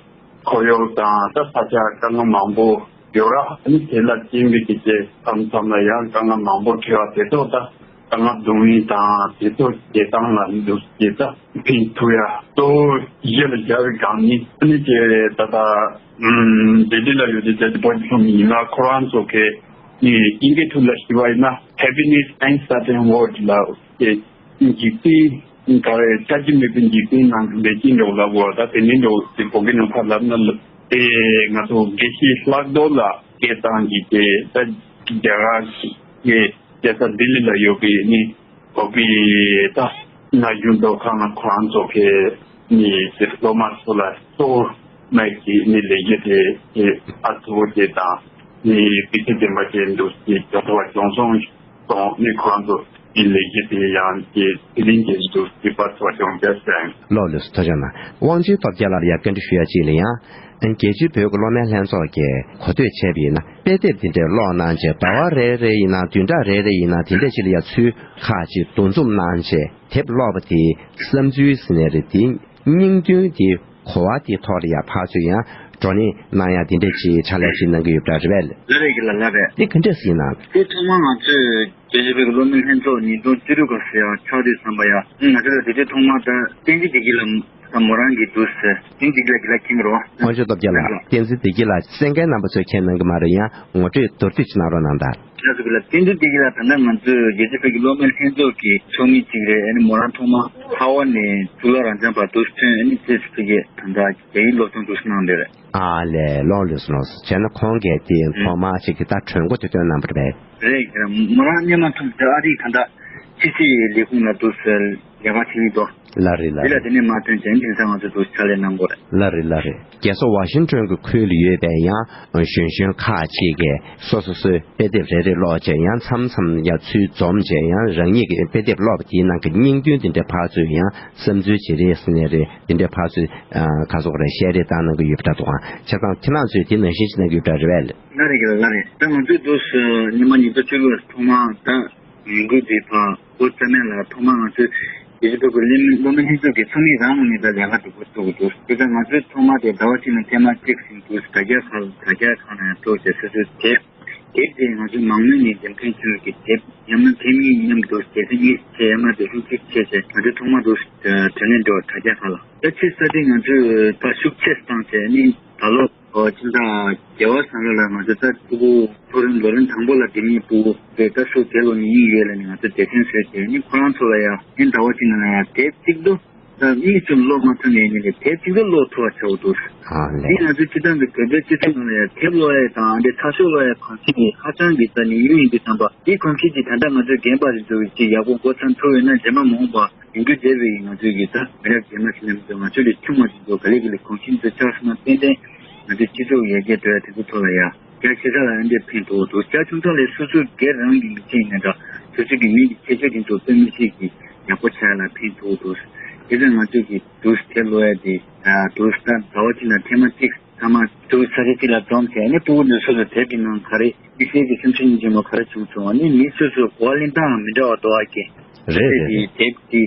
ཁོར་ཡུག་དང་ད་ས་ཆ་དཀའ་ངལ་མང་པོ་ཡོད་ར། ཨ་ནི་དེ་ལ་བརྟེན་པའི་དེ་ཅི་མཚམས་མཚམས་ལ་ཡང་དཀའ་ངལ་མང་པོ་འཕྲད་པ་དེ་ཚོ་ད་དཀའ་ངལ་སྡུག་བསྔལ་དང་དེ་ཚོ་བྱེད་སྟངས་ལ་འདུག་ཅེས་ད། ཕན་ཐོགས་ཡ་གཙོ་བོ་གཞི་ལ་བཞག་པའི་སྒང་ནས་ཨ་ནི་དེ་ད་ལྟ་ལྡི་ལི་ལ་ཡོད་དེ་རྒྱལ་སྤྱིའི་བོད་ཀྱི་གློག་མེ་ཡིན་ལ་ཁོ་རང་ཚོ་གི་ཨིན་སྐད་ཐོག་ལ་ཞུ་བ་ཡིན་ན་happiness in certain words ལ་དེ་འཇིག་རྟེན་ག་རེ་ཆགས་ཀྱི་མེད་པའི་འཇིག་རྟེན་ནང་གི་ལས་ཀྱི་འགྲོ་ལ་བོ་ད་དེ་ནི་འགྲོ་དེ་བོད་སྐད་ནང་ཕར་ལབ་ན་ལབ་དེ་ང་ཚོ་དགེ་བཤེས་ལྷག་རྡོར་ལགས་སྐད་བཏང་གི་དེ་ད་རྒྱ་གར་གྱི་རྒྱལ་ས་ལྡི་ལི་ལ་ཡོད་པའི་ནི། བོད་པའི་ད་ན་གཞོན་མདོ་ཁམས་ལ་ཁོ་རང་ཚོ་གི་ནི་སློབ་མ་ཚོ་ལ་གཙོ་བོ་མེད་ཀྱི་ནི་ལས་གཞི་དེ་དེ་ཨ་ཐུ་བོ་དེ་དང་ནི་སྤུས་ཚད་ལྡན་པ་ཅན་འདུག་ཅེས་ཀྱང་ཐུབ་པ་བྱུང་སོང་། སོང་ནི་ཁོ་རང་ཚོ་ནི་ལས་གཞི་དེ་ཡང་དེ་དེ་རིང་གི་འདུག་ཅེས་པ་ཐུབ་པ་བྱུང་བྱས་ཟེར། ལགས་ལགས་སོ། ཐུགས་རྗེ་གནང་། དབང་ཆེན་སྟོབས་རྒྱལ་ལགས་ལ་ཡང་བཀའ་འདྲི་ཞུ་ཡ་གཅིག་ལ་ཡང་། རྒྱལ་སྤྱིའི་བོད་ཀྱི་གློག་མེ་ལྷན་ཚོགས་ཀྱིས་གོ་ཐོས་བྱས་པ་ཡིན་ན་དཔེ་དེབ་འདི་འདྲའི་ཀློག་གནང་བྱས་ཟླ་བ་རེ་རེ་ཡིན་ན་བདུན་ཕྲག་རེ་རེ་ཡིན་ན་དེ་འདྲ་ཅིག་ལ་ཡ་ཚུལ་ཁག་ཅིག་འདུ་འཛོམས་གནང་བྱས་དེབ་ཀློག་པ་དེའི་བསམ་ཚུལ་ཟེར་ནའི་རེད། དེའི་སྙིང་དོན་དེ་གོ་བ་དེའི་ཐོག་ལ་ཡ་ཕར་ཚུར་ཡང་བགྲོ་གླེང་གནང་ཡ་དེ་འདྲ་ཅིག་ཕྱག་ལས་ཅིག་གནང་གི་ཡོད་པ་རེད་པས། ལགས་རེད་རྒན་ལགས། ལགས་རེད། དེ་ག་འདྲས་ཡིན་ན། དེ་ཐོག་མར་ང་ཚོས་རྒྱལ་སྤྱིའི་བོད་ཀྱི་གློག་མེ་ལྷན་ཚོགས་ཉིས་སྟོང་བཅུ་དྲུག་སྐབས་སུ་ཡང་ཕྱག་དུས་བསམ་པ་ཡ། ང་ཚོ་ལ་དེ་དུས་ཐོག་མར་ད་བསྟན་འཛིན་བདེ་སྐྱིད་ལགས་ད་མོ་རང་གི་འདུག་ཟེར། བསྟན་འཛིན་བདེ་སྐྱིད་ལགས་ཀྱི་ལ་མཁྱེན་གྱི་རོ། དབང་ཕྱུག་སྟོབས་རྒྱལ་ལགས། བསྟན་འཛིན་བདེ་སྐྱིད་ལགས་གསན་མཁན་རྣམ་པ་ཚོས་མཁྱེན་གནང་གི་མ་རེད། ཡང་ངོ་སྤྲོད་མདོར་བསྡུས་ཅིག་གནང་རོགས་གནང་དང་། ལགས་སོ་རྒན་ལགས། བསྟན་འཛིན་བདེ་སྐྱིད་ལགས་ད་ལྟ་ང་ཚོའི་རྒྱལ་སྤྱིའི་བོད་ཀྱི་གློག་མེ་ལྷན་ཚོགས་ཀྱི་ཚོགས་མི་གཅིག་རེད། ཨ་ནི་མོ་རང་ཐོག་མར་ཧ་ཝ་ནས་གཙུག་ལག་རབ་འབྱམས་བར་དུ་ཐོན། ཨ་ནི་རྗེས་སུ་ཕ་གིར་ད་ལྟ་རྒྱ་ཡིག་སློབ་སྦྱོང་འདུག་སེ་གནང་བསྡད་རེད། ཨ་ལས། ལགས་ལགས་སོ། ལགས་སོ། བྱས་ན་ཁོང་གིས་དེ་ཐོག་མར་ཅིག་གི་ད་གྲོས་འགོ་དེ་བཏོན་གནང་བ་རེད་པས། རེད། མོ་རང་སྔོན་མ་ཐོན་ད་ཨ་རིའི་ད་ལྟ་ཕྱི་སྲིད་ལས་ཁུངས་ལ་འདུག་སེ་ལས་ཀ་བྱེད་ཀྱི་འདུག་ལགས་རེད། ལགས་རེད། འདི་ལ་དེ་ནས་མ་ཐོན་ཙང་དེང་སང་ང་ཚོ་འདུག་ཕྱག་ལས་གནང་དགོས་རེད། ལགས་རེད། ལགས་རེད། རྒྱལ་ས་ཝ་ཤིང་ཊོན་གྱི་ཁུལ་ལ་ཡོད་པའི་ཡང་གཞོན་གཞོན་ཁག་ཅིག་གིས་སོ་སོ་སོའི་དཔེ་དེབ་རེ་རེ་ཀློག་བྱས་ཡང་མཚམས་མཚམས་ཡང་ཚུར་འཛོམས་བྱས་ཡང་རང་ཉིད་ཀྱི་དཔེ་དེབ་ཀློག་པ་དེའི་ནང་གི་སྙིང་དོན་དེ་འདྲ་ཕར་ཚུར་ཡང་བསམ་ཚུལ་བརྗེ་རེས་ཟེར་ནའི་རེད། དེ་འདྲ་ཕར་ཚུར་ག་ཟེར་དགོས་རེད། བཤད་རེས་བཏང་གནང་གི་ཡོད་པ་འདྲ་འདུག་ཨང་། བྱས་ཙང་ཁྱེད་རང་ཚོས་དེ་ནང་བཞིན་ཅིག་གནང་གི་ཡོད་པ་འདྲ་རེད་པས། ལགས་རེད། ལགས་རེད། ད་ང་ཚོས་འདུག་སེ་ཉི་མ་ཉིས་སྟོང་བཅུ་དགུ་ཐོག་མར་ད་ཡོང་གི་དེ་ཕར་འགོ་བརྩམས་ཡ་ལ་ཐོག་མར་ང་ཚོས་ དེ་བཞིན་དུ་གི་སློབ་མ་སློབ་མ་ལྷན་ཚོགས་ཀྱི་ཚོགས་མི་རང་ངོས་ནས་ད་ལས་ཀ་སྒྲུབ་པ་ཚུགས་ཀྱི་འདུག་དེ་ཙང་ང་ཚོའི་ཐོག་མ་དེ་ཟླ་བ་གཅིག་ནང་ཐེངས་མ་གཅིག་ཟིན་འདུག་དྲ་རྒྱ་ཁག་དྲ་རྒྱ་ཁག་ནས་ཐོག་བཅད་སོ་སོའི་དེབ། དེབ་དེ་ང་ཚོའི་མང་མོས་ནས་འདེམས་མཁན་ཚོའི་གི་དེབ་ཡང་ན་ཐེངས་གཉིས་མཉམ་དུ་སྡེ་ཚན་གཉིས་བྱས། ཡང་ན་སྡེ་ཚན་གཅིག་བྱས་བྱས། ང་ཚོའི་ཐོག་མ་དུ་དྲིན་ལན་འགྲོ་དྲ་རྒྱ་ཁག་ལ། ད་ཕྱིར་ས་དེ་ང་ཚོས་ཕར་ཤུགས་ཆེ་བཏང་བྱས་ནི་ད་ལོ་ཨོ་ཕྱི་ཟླ་བརྒྱད་པ་ཟེར་ལོ་ལ་ང་ཚོ་ད་ཕྲུ་གུ་མཐོ་རིམ་ལོ་རིམ་དང་པོ་ལ་འགྲིམ་མཁན་ཕྲུ་གུ་དེ་ད་སུ་དེ་ལོ་ཉེ་ཉེ་ཡོད་ལ་ནི་ང་ཚོ་སྡེ་ཚན་བཟོས་བྱས་ནི་ཁོ་རང་ཚོ་ལ་ཡང་ནི་ཟླ་བ་གཅིག་ནང་ལ་ཡང་དེབ་གཅིག་ཏུ། ད་གཉིས་ཙམ་ཀློག་མ་ཐུབ་ནའི་ནི་དེབ་གཅིག་ཏུ་ཀློག་ཐུབ་པ་བྱ་དགོས་འདུག་ཨ་ལས། འདི་ང་ཚོའི་སྤྱི་བཏང་གི་བོད་པའི་སྤྱི་ཚོགས་ནང་ལ་ཡང་དེབ་ཀློག་ཡས་དང་འདི་ཚགས་ཤོག་ཀློག་ཡས་གོམས་གཤིས་འདི་ཧ་ཅང་གི་ད་ནི་ཡུན་ཡིན་དུས་ཙམ་པ་འདི་གོམས་གཤིས་འདི་ད་ལྟ་ང་ཚོའི་རྒན་པ་རེ་ཚོ་གི་ཅིག་ཡག་པོ་འགོ་ཚུགས་ཐུབ་ཡོད་ན་རྗེས་མ་མ་འོངས་པ་ཡོང་རྒྱུ་བསྡད་པའི་ང་ཚོའི་གི་ད་མི་རབས་རྗེས་མ་ཟེར་ན་མི་འདུག་ང་ཚོའི་ལས་ཆུང་བ་ཅིག་འདུག་ག་ལེ་ག་ལེ་གོམས་གཤིས་འདི་ཆགས་སོང་ན་ཏན་ཏན་ང་ཚོའི་སྤྱི་ཚོགས་ཡར་རྒྱས་འགྲོ་ཡ་དེ་ཚོ་ཐོག་ལ་ཡ། རྒྱ་ཆེ་ས་ལ་ཨ་འདྲས་ཕན་ཐོགས་འདུག་རྒྱ་ཆུང་ས་ལས་སོ་སོའི་སྒེར་རང་གི་མི་ཚེ་ཡིན་ན་འདྲ། སོ་སོའི་གི་མི་གི་ཁྱད་ཆོས་དེ་ཚོ་དཔེ་མི་སྲིད་ཀྱི་ཡག་པོ་ཆགས་ཡ་ལ་ཕན་ཐོགས་འདུག་དེ་ཚོ་ང་ཚོས་ཀྱི་འདུག་དེབ་ཀློག་ཡ་དེ་འདུག་ད་ཟླ་བ་གཅིག་ལ་ཐེངས་མ་གཅིག་ཚང་མ་འདུག་ས་ཆ་གཅིག་ལ་འཛོམས་བྱས་ནས་ཕྲུ་གུ་འདི་ཚོ་ལ་དེབ་ཀྱི་ནང་ག་རེ་དམིགས་བསལ་གྱི་སེམས་ཤུགས་སྙིང་རྗེ་མོ་ག་རེ་བྱུང་སོང་། ཨ་ནི་མི་སོ་སོའི་གོ་བ་ལེན་སྟངས་མི་འདྲ་བ་འདུག་ཨ་ཀྱེ། རེད་རེད་རེད། དེབ་དེ་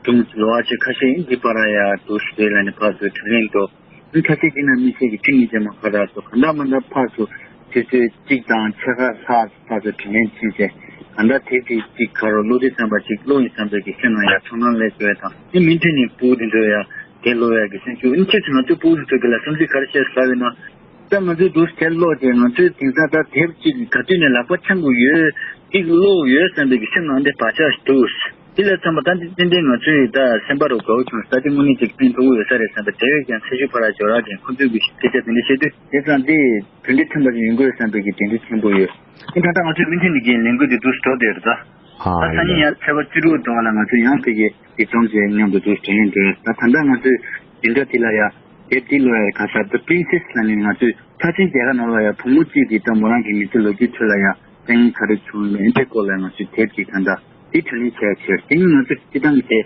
སྒྲུང་ལོ་བ་ཆེ་ཁ་ཤས་ཡིན་འདི་པར་ཡ་འདུག་ཟེར་ལ་ནི་ཕར་ཚུར་དྲིན་ལན་འགྲོ། ཁ་ཤས་ཀྱིས་ན་མི་ཤེས་ཀྱི་ཁྱོད་གཉིས་ཀྱི་མ་ཁ་ར་སོ་ག་འདྲ་མ་འདྲ་ཕར་ཚུར་དུས་ཚོད་གཅིག་དང་ཕྱེད་ཀ་ལྷག་ཕར་ཚུར་དྲིན་ལན་ཕྱིན་བྱས་ག་འདྲ་དེབ་ཅིག་གཅིག་ག་རུ་ཀློག་དུས་ཙམ་པ་ཅིག་ཀློག་ཡིན་བསམ་པའི་གི་སེམས་ནང་ཡང་ཚོར་སྣང་སླེབས་དགོས་དང་དེ་མི་མཐུན་ནས་སྤུ་གུ་དེ་ཚོ་ཡང་དེ་ཀློག་ཡག་གི་སེམས་ཤུགས་ཨིན་ཁྱེད་ཚོ་ང་ཚོའི་སྤུ་གུ་དེ་ཚོ་གི་ལ་བསམ་ཚུལ་ག་རེ་བཤད་ཟ་བས་ན། ད་ང་ཚོའི་འདུག་དེབ་ཀློག་དེ་ང་ཚོའི་དེང་སང་ད་དེབ་ཅིག་ག་དུས་ནས་ལག་པ་འཆང་དགོས་ཡོད་ཅིག་ཀློག་ཡོད་བསམ་པའི་གི་སེམས་ནང་དེ་བག་ཆགས་འདུག་དེ་ལས་ཙམ་པ་ད་འདི་ཏན་ཏན་ང་ཚོས་ད་སེམས་པ་རུ་དགའ་བོ་བྱུང་ས་དེ་དངོས་གནས་ཅིག་ཕན་ཐོགས་ཡོད་ས་རེད་བསམ་པ་དེ་བས་ཀྱང་ཚེ་ཤུགས་ཕར་ར་འབྱོར་ར་ཀྱང་ཁོ་ཚོས་གི་སྐད་ཆ་དེ་འདྲ་བཤད་དུས་དེ་ཙང་དེ་གྲུབ་འབྲས་ཐོན་པ་ཞིག་ཡོང་དགོས་བསམ་པའི་གི་དྲན་འདུན་ཆེན་པོ་ཡོད། དེ་ད་ལྟ་ང་ཚོའི་མུ་མཐུད་ནས་ཀྱི་ལས་འགུལ་དེ་འདུག་སེ་འགྲོ་བསྡད་ཡོད་རེད་ད། ད་སང་ཉིན་ཡང་ཚེས་པ་བཅུ་དྲུག་དུ་བ་ལ་ང་ཚོས་ཡང་དེ་གི་དེ་འཛོམས་བྱས་མཉམ་དུ་འདུག་དྲན་ཡོད་འདུག་ད་ད་ལྟ་ང་ཚོས་དེ་འདྲ་དེ་ལ་ཡ་དེབ་དེ་ཀློག་ཡ་ག་ས་The Princess ལ་ནི་ང་ཚོས་ཕལ་ཆེར་རྒྱ་གར་ནང་ལ་ཡ་བུ་མོ་གཅིག་གི་ད་མོ་རང་གི་མི་ཚེ་ལོ་རྒྱུས་ཁྲོད་ལ་ཡ། དེ་ཡིན་ག་རེ་བྱུང་མིན་དེ་སྐོར་ལ་ང་ཚོས་དེབ་ཀྱི་ད་ལྟ་དེ་དྲིན་ལན་འཇལ་ཕྱིར་དེ་ཡིན་ང་ཚོས་སྤྱི་བཏང་གི་དེ་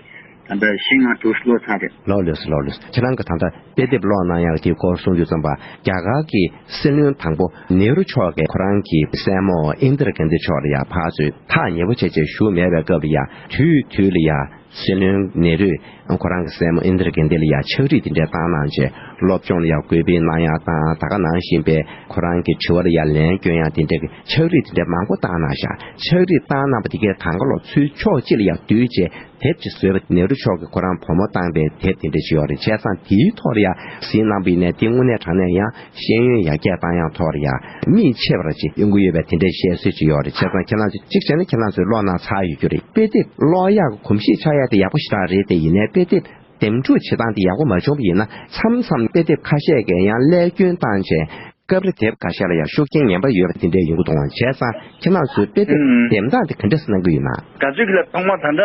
ད་ལྟ་བཞི་ལྔ་དྲུག་ཀློག་ཚར་རེད། ལགས་ལགས་སོ་ལགས་ལགས་སོ། ཁྱེད་རང་གི་ད་ལྟ་དཔེ་དེབ་ཀློག་གནང་ཡག་དེའི་སྐོར་གསུང་རྒྱུ་ཙམ་པ་རྒྱ་གར་གྱི་སྲིད་བློན་དང་པོ་ནེ་རུ་མཆོག་གིས་ཁོ་རང་གི་སྲས་མོ་ཨིན་དྲ་གན་དྷི་མཆོག་ལ་ཡ་ཕར་ཚུར་ཐག་ཉེ་པོ་བྱས་བྱས་བཞུགས་མེད་པའི་སྐབས་ལ་ཡ་དུས་དུས་ལ་ཡ། སྲིད་བློན་ནེ་རུས་ཁོ་རང་གི་སྲས་མོ་ཨིན་དྲ་གན་དྷི་ལ་ཡང་ཕྱག་བྲིས་དེ་འདྲ་བཏང་གནང་རྗེས་སློབ་སྦྱོང་ལ་ཡང་སྐུལ་སྤེལ་གནང་ཡག་དང་ད་ག་ནང་བཞིན་པའི་ཁོ་རང་གི་དྲི་བ་ལ་ཡང་ལན་སྐྱོན་ཡག་དེ་འདྲ་གི་ཕྱག་བྲིས་དེ་འདྲ་མང་པོ་བཏང་གནང་ཤག་ཕྱག་བྲིས་བཏང་གནང་པ་དེ་གའི་དང་ག་ལོ་ཚུར་ཕྱོགས་གཅིག་ལ་ཡང་བསྡུས་རྗེས་དེབ་ཅིག་བཟོས་པ་ནེ་རུ་མཆོག་གིས་ཁོ་རང་བུ་མོ་བཏང་པའི་དེབ་དེ་འདྲ་ཅིག་ཡོད་རེད། བྱས་ཙང་དེའི་ཐོག་ལ་ཡང་གཟིགས་གནང་པ་ཡིན་ནའི་དེ་དངོས་གནས་དྲང་གནས་ཡང་ཤེས་ཡོན་ཡར་རྒྱས་བཏང་ཡག་ཐོག་ལ་ཡང་མིག་ཕྱེ་བར་ཅིག་གཡོ་འགུལ་ཡོད་པའི་དེ་འདྲའི་བཤད་སྲོལ་ཅིག་ཡོད་རེད། བྱས་ཙང་ཁྱེད་རང་ཚོས་གཅིག་བྱས་ན་ཁྱེད་རང་ཚོས་ཀློག་གནང་ཚར་ཡོད་རྒྱུ་རེད། དཔེ་དེབ་ཀློག་ཡག་གི་གོམས་གཤིས་ཆགས་ཡག་དེ་ཡག་པོ་ཞེ་དྲག་རེད་དེ། ཡིན་ནའི་དཔེ་དེབ་འདེམས་སྒྲུག་བྱེད་སྟངས་དེ་ཡག་པོ་མ་བྱུང་བ་ཡིན་ན་མཚམས་མཚམས་དཔེ་དེབ་ཁ་ཤས་ཀྱིས་ཡང་ཀླད་སྐྱོན་བཏང་བྱས་སྐབས་རེ་དེབ་ཁ་ཤས་ལ་ཡང་ཤུགས་རྐྱེན་ངན་པ་ཡོད་པ་དེ་འདྲ་ཡོང་གི་འདུག་ཨང་། བྱས་ཙང་ཁྱེད་རང་ཚོས་དཔེ་དེབ་ཨུམ། འདེམས་སྟངས་དེ་ག་འདྲ་སེ་གནང་གི་ཡོད་ན། ང་ཚོས་ཀྱི་ལ་ཐོག་མ་ད་ལྟ་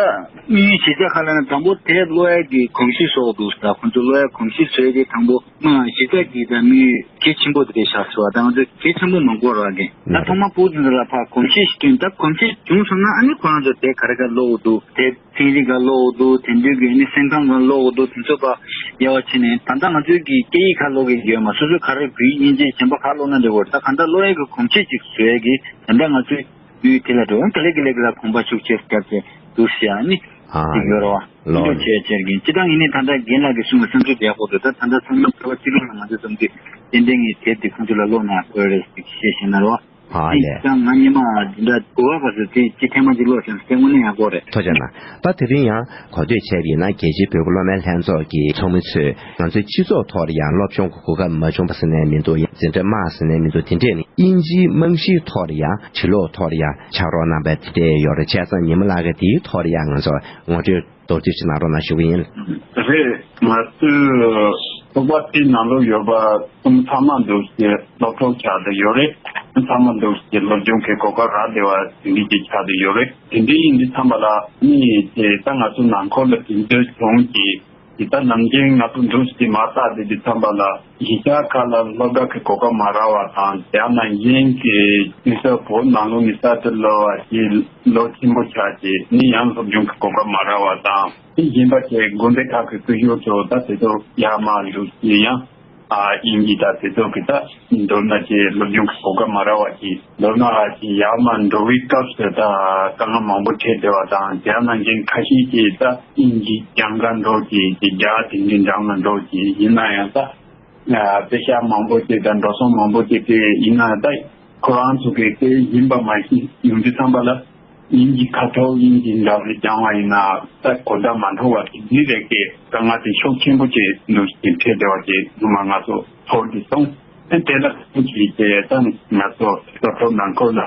དམིགས་ཡུལ་གཞིར་བཞག་ཁ་ལ་ན་དང་པོ་དེབ་ཀློག་ཡག་གི་གོམས་གཤིས་བཟོ་དགོས་འདུག་ཟེར། ཁོང་ཚོ་ཀློག་ཡག་གོམས་གཤིས་བཟོ་ཡག་དེ་དང་པོ་མ་གཞི་རྩ་གི་ད་དམིགས་ཡུལ་གལ་ཆེན་པོ་དེ་རེད་ཤག་ཟེར་བ་དང་ང་ཚོས་གལ་ཆེན་པོ་མ་གོ་ར་གི་ད་ཐོག་མ་ཕྲུ་གུ་དེ་ཚོ་ལ་ཕར་གོམས་གཤིས་ཤིག་བསྐྲུན། ད་གོམས་གཤིས་བྱུང་སོང་ན་ཨ་ནི་ཁོ་རང་ཚོ་དེབ་ག་རེ་ག་ཀློག་འདུག་དེབ་ཚན་རིག་ག་ཀློག་འདུག་དེང་དུས་ཀྱི་ཨ་ནི་སེམས་ཁམས་ག་ཀློག་འདུག་དེ་ཚོ་ཕར་དབྱེ་བ་ཕྱེ་ནས་ད་ལྟ་ང་ཚོའི་གི་སྐད་ཡིག་ག་ཀློག་གི་ཡོད་མ་སོ་སོ་ག་རེ་བོད་ཡིག་དབྱིན་ཇི་གཞན་པ་ག་ཀློག་ན་འདྲ་བོ་ད་ག་འདྲ་ཀློག་ཡག་གི་གོམས་གཤིས་ཅིག་བཟོ་ཡག་གི་ད་ལྟ་ང་ཚོའི་ཡུལ་དེ་ལ་འགྲོ་ཡང་ག་ལེ་ག་ལེ་ག་ལ་གོམ་པ་ཤུགས་ཆེར་བརྒྱབ་བྱས་འདུག་ཟེར་ཨ་ནི་ཨ་ཅིག་ཡོད་རེད་བ། ལོ་འདུག་བྱས་བྱས་ཀྱིན་སྤྱི་བཏང་ཡིན་ནའི་ད་ལྟ་རྒན་ལགས་ཀྱིས་གསུངས་པའི་བསམ་ཚུལ་དེ་ཡག་པོ་འདུག་ད་ད་ལྟ་སང་ཉིན་ཚེས་པ་བཅུ་དྲུག་ལ་ང་ཚོ་འཛོམས་དུས་ཏན་ཏན་ངས་དེབ་དེ་ཁོང་ཚོ་ལ་ཀློག་གནང་དགོས་རེད་ཟེར་བཤད་བཞིན་ན་རེད་བ། ཨ་ལས། ད་ང་ཉི་མ་འདི་འདྲ་གོ་བ་ག་ཚོད་དེ་ཅི་ཐེངས་མ་ཅིག་ཀློག་ཟེར་ན་དེ་དངོས་གནས་ཡག་པོ་རེད། ཐུགས་རྗེ་གནང་། ད་དེ་རིང་ཡང་གོ་ཐོས་བྱས་པ་ཡིན་ན་རྒྱལ་སྤྱིའི་བོད་ཀྱི་སློབ་མའི་ལྷན་ཚོགས་ཀྱི་ཚོགས་མི་ཚོས་ང་ཚོའི་སྤྱི་ཚོགས་ཐོག་ལ་ཡང་སློབ་སྦྱོང་གི་གོ་སྐབས་མ་བྱུང་པ་ཟེར་ནའི་མི་འདུག་འཛིན་གྲྭ་དམའ་ཟེར་ནའི་མི་འདུག་དེ་འདྲས་ནི་དབྱིན་ཇིའི་རྨང་གཞིའི་ཐོག་ལ་ཡང་བྱིས་སློབ་ཐོག་ལ་ཡང་ཕྱག་རོགས་གནང་པའི་དེ་འདྲས་ཡོད་རེད། བྱས་ཙང་ཉི་མ་ལགས་ཀྱིས་དེའི་ཐོག་ལ་ཡང་ང་ཚོ་ངོ་སྤྲོད་མདོར་བསྡུས་ཤིག་གནང་རོགས་གནང་ཞུ་གི་ཡིན། རེད། ང་ཚོའི་ཚོགས་པ་དེའི་ནང་ལོགས་ཡོད་པ་སློབ་མ་ཚང་མ་འདུག་སེ་སློབ་གྲོགས་ཆགས་བསྡད་ཡོད་རེད། ཚང་མ་འདུག་སེ་སློབ་སྦྱོང་གི་གོ་སྐབས་རག་བསྡད་པ་དེ་འདྲ་ཅིག་ཆགས་བསྡད་ཡོད་རེད། དེ་འདྲ་ཡིན་དུས་ཙམ་པ་ལ་ནི་དེ་ད་ང་ཚོ་ནང་ཁུལ་ལ་དེ་འདྲ་བྱུང་གི་དེ་ལྟར་ནམ་རྒྱུན་ང་ཚོ་འདུག་སེ་མ་བལྟ་བསྡད་དུས་ཙམ་པ་ལ་གཞིས་ཆགས་ཁག་ལ་སློབ་གྲྭ་གི་གོ་སྐབས་མ་རག་པ་དང་དེ་ནང་བཞིན་གྱི་དུས་ཚོད་བོད་ནང་ལོགས་ནས་ས་དེ་ལོ་བ་ཞིག་ལོ་ཆེན་པོ་ཆགས་ཀྱི་ནི་ཡང་སློབ་སྦྱོང་གི་གོ་སྐབས་མ་རག་པ་དང་དེ་བཞིན་པ་བྱས་དགོན་སྡེ་ཁག་གི་སྐུ་ཞབས་ཚོ་ད་དེ་ཚོ་ཡར་མར་འདུག་སེ་ཡང་། ཨ་དབྱིན་ཇི་དང་དེ་ཚོ་གི་ད་མདོར་ན་ཅིག་སློབ་སྦྱོང་གི་གོ་སྐབས་མ་རག་པ་ཅིག་མདོར་ན་ཅིག་ཡར་མར་འགྲོ་བའི་སྐབས་སུ་ད་དཀའ་ངལ་མང་པོ་འཕྲད་བསྡད་པ་དང་། དེ་ཡང་ནང་བཞིན་ཁ་ཤས་ཀྱིས་ད་དབྱིན་ཇི་སྦྱང་ག་འགྲོ་ཅིག་ཅིག་རྒྱ་དེ་འདྲའི་འགྲམ་ལ་འགྲོ་ཅིག་ཡིན་ན་ཡང་ད་ཨ་པེ་ཤག་མང་པོ་ཅིག་དང་འགྲོ་སོང་མང་པོ་ཅིག་དེ་ཡིན་ན་ད་ཁོ་རང་ཚོ་གི་དེ་ཡིན་པ་མ་ཤེས་ཡོང་དུས་ཙམ་པ་ལ། དབྱིན་ཇི་ཁ་ཐོར་དབྱིན་ཇི་འདྲ་རེ་སྦྱང་བ་ཡིན་ན་ད་གོ་བརྡ་མ་འཕྲོད་པ་དེ་འདྲ་རེད་ཀྱི་དཀའ་ངལ་དེ་ཤུགས་ཆེན་པོ་ཅིག་འདུག་ཅིག་འཕྲད་བསྡད་པ་ཅིག་ནུ་མ་ང་ཚོ་ཚོར་གྱི་སོང་། ཨ་དེ་ལ་ཁོང་གིས་དེ་ད་ང་ཚོ་སློབ་གྲྭ་ནང་ཁུལ་ལ་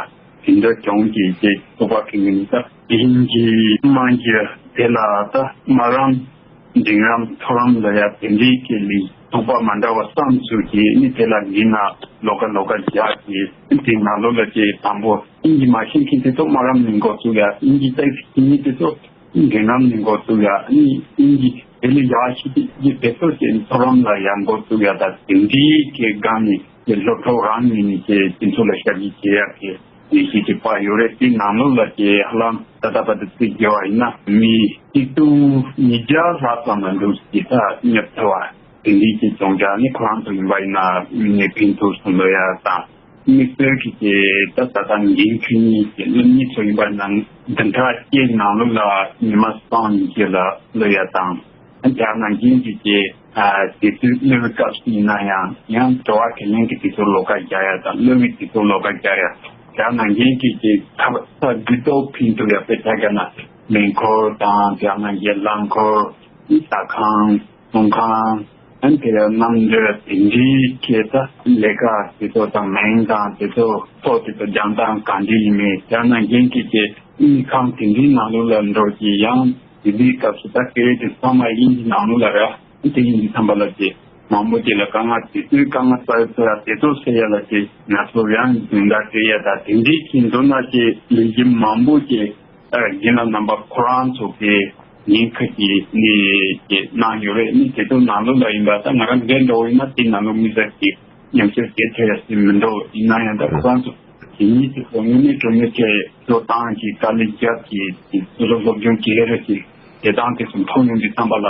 དེ་འདྲ་བྱུང་གི་ཅིག་ཚོགས་པ་ཁེངས་ནས་ད་དབྱིན་ཇི་དམངས་ཀྱི་དེ་ལ་ད་མ་རམ་འབྲིང་རམ་མཐོ་རམ་ལ་ཡ་དེ་འདྲའི་གི་ལས་ཚོགས་པ་མ་འདྲ་བ་བསམ་ཚུལ་གྱིས་ནི་དེ་ལ་འདི་ན་ལོགས་ཀ་ལོགས་ཀ་བཞག་གི་དེ་ནང་ལོགས་ལ་ཅིག་དང་པོ་དབྱིན་ཇི་མ་ཤེས་མཁན་དེ་ཚོ་མ་རམ་ནས་འགོ་བཙུགས་ཡ། དབྱིན་ཇི་ཏོག་ཙམ་ཤེས་མཁན་དེ་ཚོ་འབྲིང་རམ་ནས་འགོ་བཙུགས་ཡ། ནི་དབྱིན་ཇི་དེ་ལས་ཡག་ཤོས་དེ་དེ་ཚོ་ཅིག་མཐོ་རམ་ལ་ཡ་འགོ་བཙུགས་ཡ། ད་དེ་འདྲའི་གི་སྒང་ནས་ཀྱི་སློབ་གྲོགས་རང་ངོས་ནས་ཀྱི་སྤྱི་ཚོགས་ལ་ཞབས་ཕྱི་བྱེད་ཡག་གི་ལས་གཞི་ཅིག་ཕར་ཡོད་རེད། དེ་ནང་ལོགས་ལ་ཀྱི་ཧ་ལམ་ད་ལྟ་བར་དུ་རྩིས་རྒྱག་པ་ཡིན་ན་མི་གཅིག་སྟོང་ཉིས་བརྒྱ་ལྷག་ཙམ་ལ་འདུག་ཅེས་ད་སྙོབ་ཐུབ་པ་དེ་འདྲའི་ཅིག་བྱུང་ཙང་ནི་ཁོ་རང་ཚོ་ཡིན་པ་ཡིན་ན་མི་ཕན་ཐོགས་སུ་ལོ་ཡ་དང་། དམིགས་བསལ་གྱི་ཀྱི་ད་ད་ལྟ་འགན་འཁུར་མཁན་གྱི་སློབ་གཉེར་ཚོ་ཡིན་པ་ཡིན་ན་བདུན་ཕྲག་བརྒྱད་ནང་ལོགས་ལ་ཉི་མ་གསུམ་གཉིས་ལ་ལོ་ཡ་དང་། དེ་ནང་བཞིན་གྱི་ཀྱི་ཨ་དུས་ཚོད་སློབ་པའི་སྐབས་སུ་ཡིན་ན་ཡང་ཡང་དྲི་བ་དྲིས་ལན་གྱི་དུས་ཚོད་ལོགས་ཀ་རྒྱག་ཡ་དང་སློབ་པའི་དུས་ཚོད་ལོགས་ཀ་རྒྱག་ཡ། དེ་ནང་བཞིན་གྱི་ཀྱི་ཐབས་ས་འདི་ཏོག་ཕན་ཐོགས་ཡ་དཔེ་ཆ་རྒྱག་ན་མེ་འཁོར་དང་དེ་ནང་བཞིན་རླངས་འཁོར་ཟ་ཁང་ཚོང་ཁང་ཨ་དེ་ཡ་གནམ་གྲུ་དེ་འདྲའི་ཀྱི་ད་ལས་ཀ་དེ་ཚོ་དང་མིང་དང་དེ་ཚོ་ཐོག་དེ་ཚོ་སྦྱང་སྟངས་ག་འདྲ་ཡིན་མིན། དེ་ནང་བཞིན་གྱི་ཀྱི་དངུལ་ཁང་དེ་འདྲའི་ནང་ལོགས་ལ་འགྲོ་གི་ཡང་། དེ་འདིའི་སྐབས་སུ་ད་སྐད་དེ་ཚང་མ་དབྱིན་ཇི་ནང་ལོགས་ལ་ར་དེ་ཡིན་དུས་ཙམ་པ་ལ་དེ་མང་པོ་དེ་ལ་དཀའ་ངལ་དེ་ཚོའི་དཀའ་ངལ་ས་ས་དེ་ཚོ་སེལ་ཡ་ལ་དེ་ང་ཚོ་ཡང་འཛིན་གྲྭ་སྤྲད་ཡ་ད་དེ་འདྲའི་གི་མདོར་ན་དེ་ལས་གཞི་མང་པོ་དེ་ད་རྒན་ལགས་རྣམ་པ་ཁོ་རང་ཚོ་གི་ཉེན་ཁ་གི་ནི་དེ་གནང་ཡོད་རེད། ནི་དེ་ཚོ་ནང་ལོགས་ལ་ཡིན་པ་ད་ང་རང་འདྲ་འདྲ་བོ་ཡིན་ན་དེ་ནང་ལོགས་མི་ཟེར་གི་ཉམས་ཞིབ་བྱེད་ཐུབ་ཡ་ཞིག་མི་འདུག་ཡིན་ན་ཡང་ད་ཁོ་རང་ཚོ་དེ་ཉིད་དེ་ཚོ་དངོས་གནས་དྲང་གནས་ཀྱི་བཟོ་སྟངས་ཀྱི་དཀའ་ལས་རྒྱབ་ཀྱི་སོ་སོ་སློབ་སྦྱོང་བྱེད་རེ་ཞིག་བྱེད་སྟངས་དེ་ཚོ་མཐོང་ཡོང་དུས་ཙམ་པ་ལ་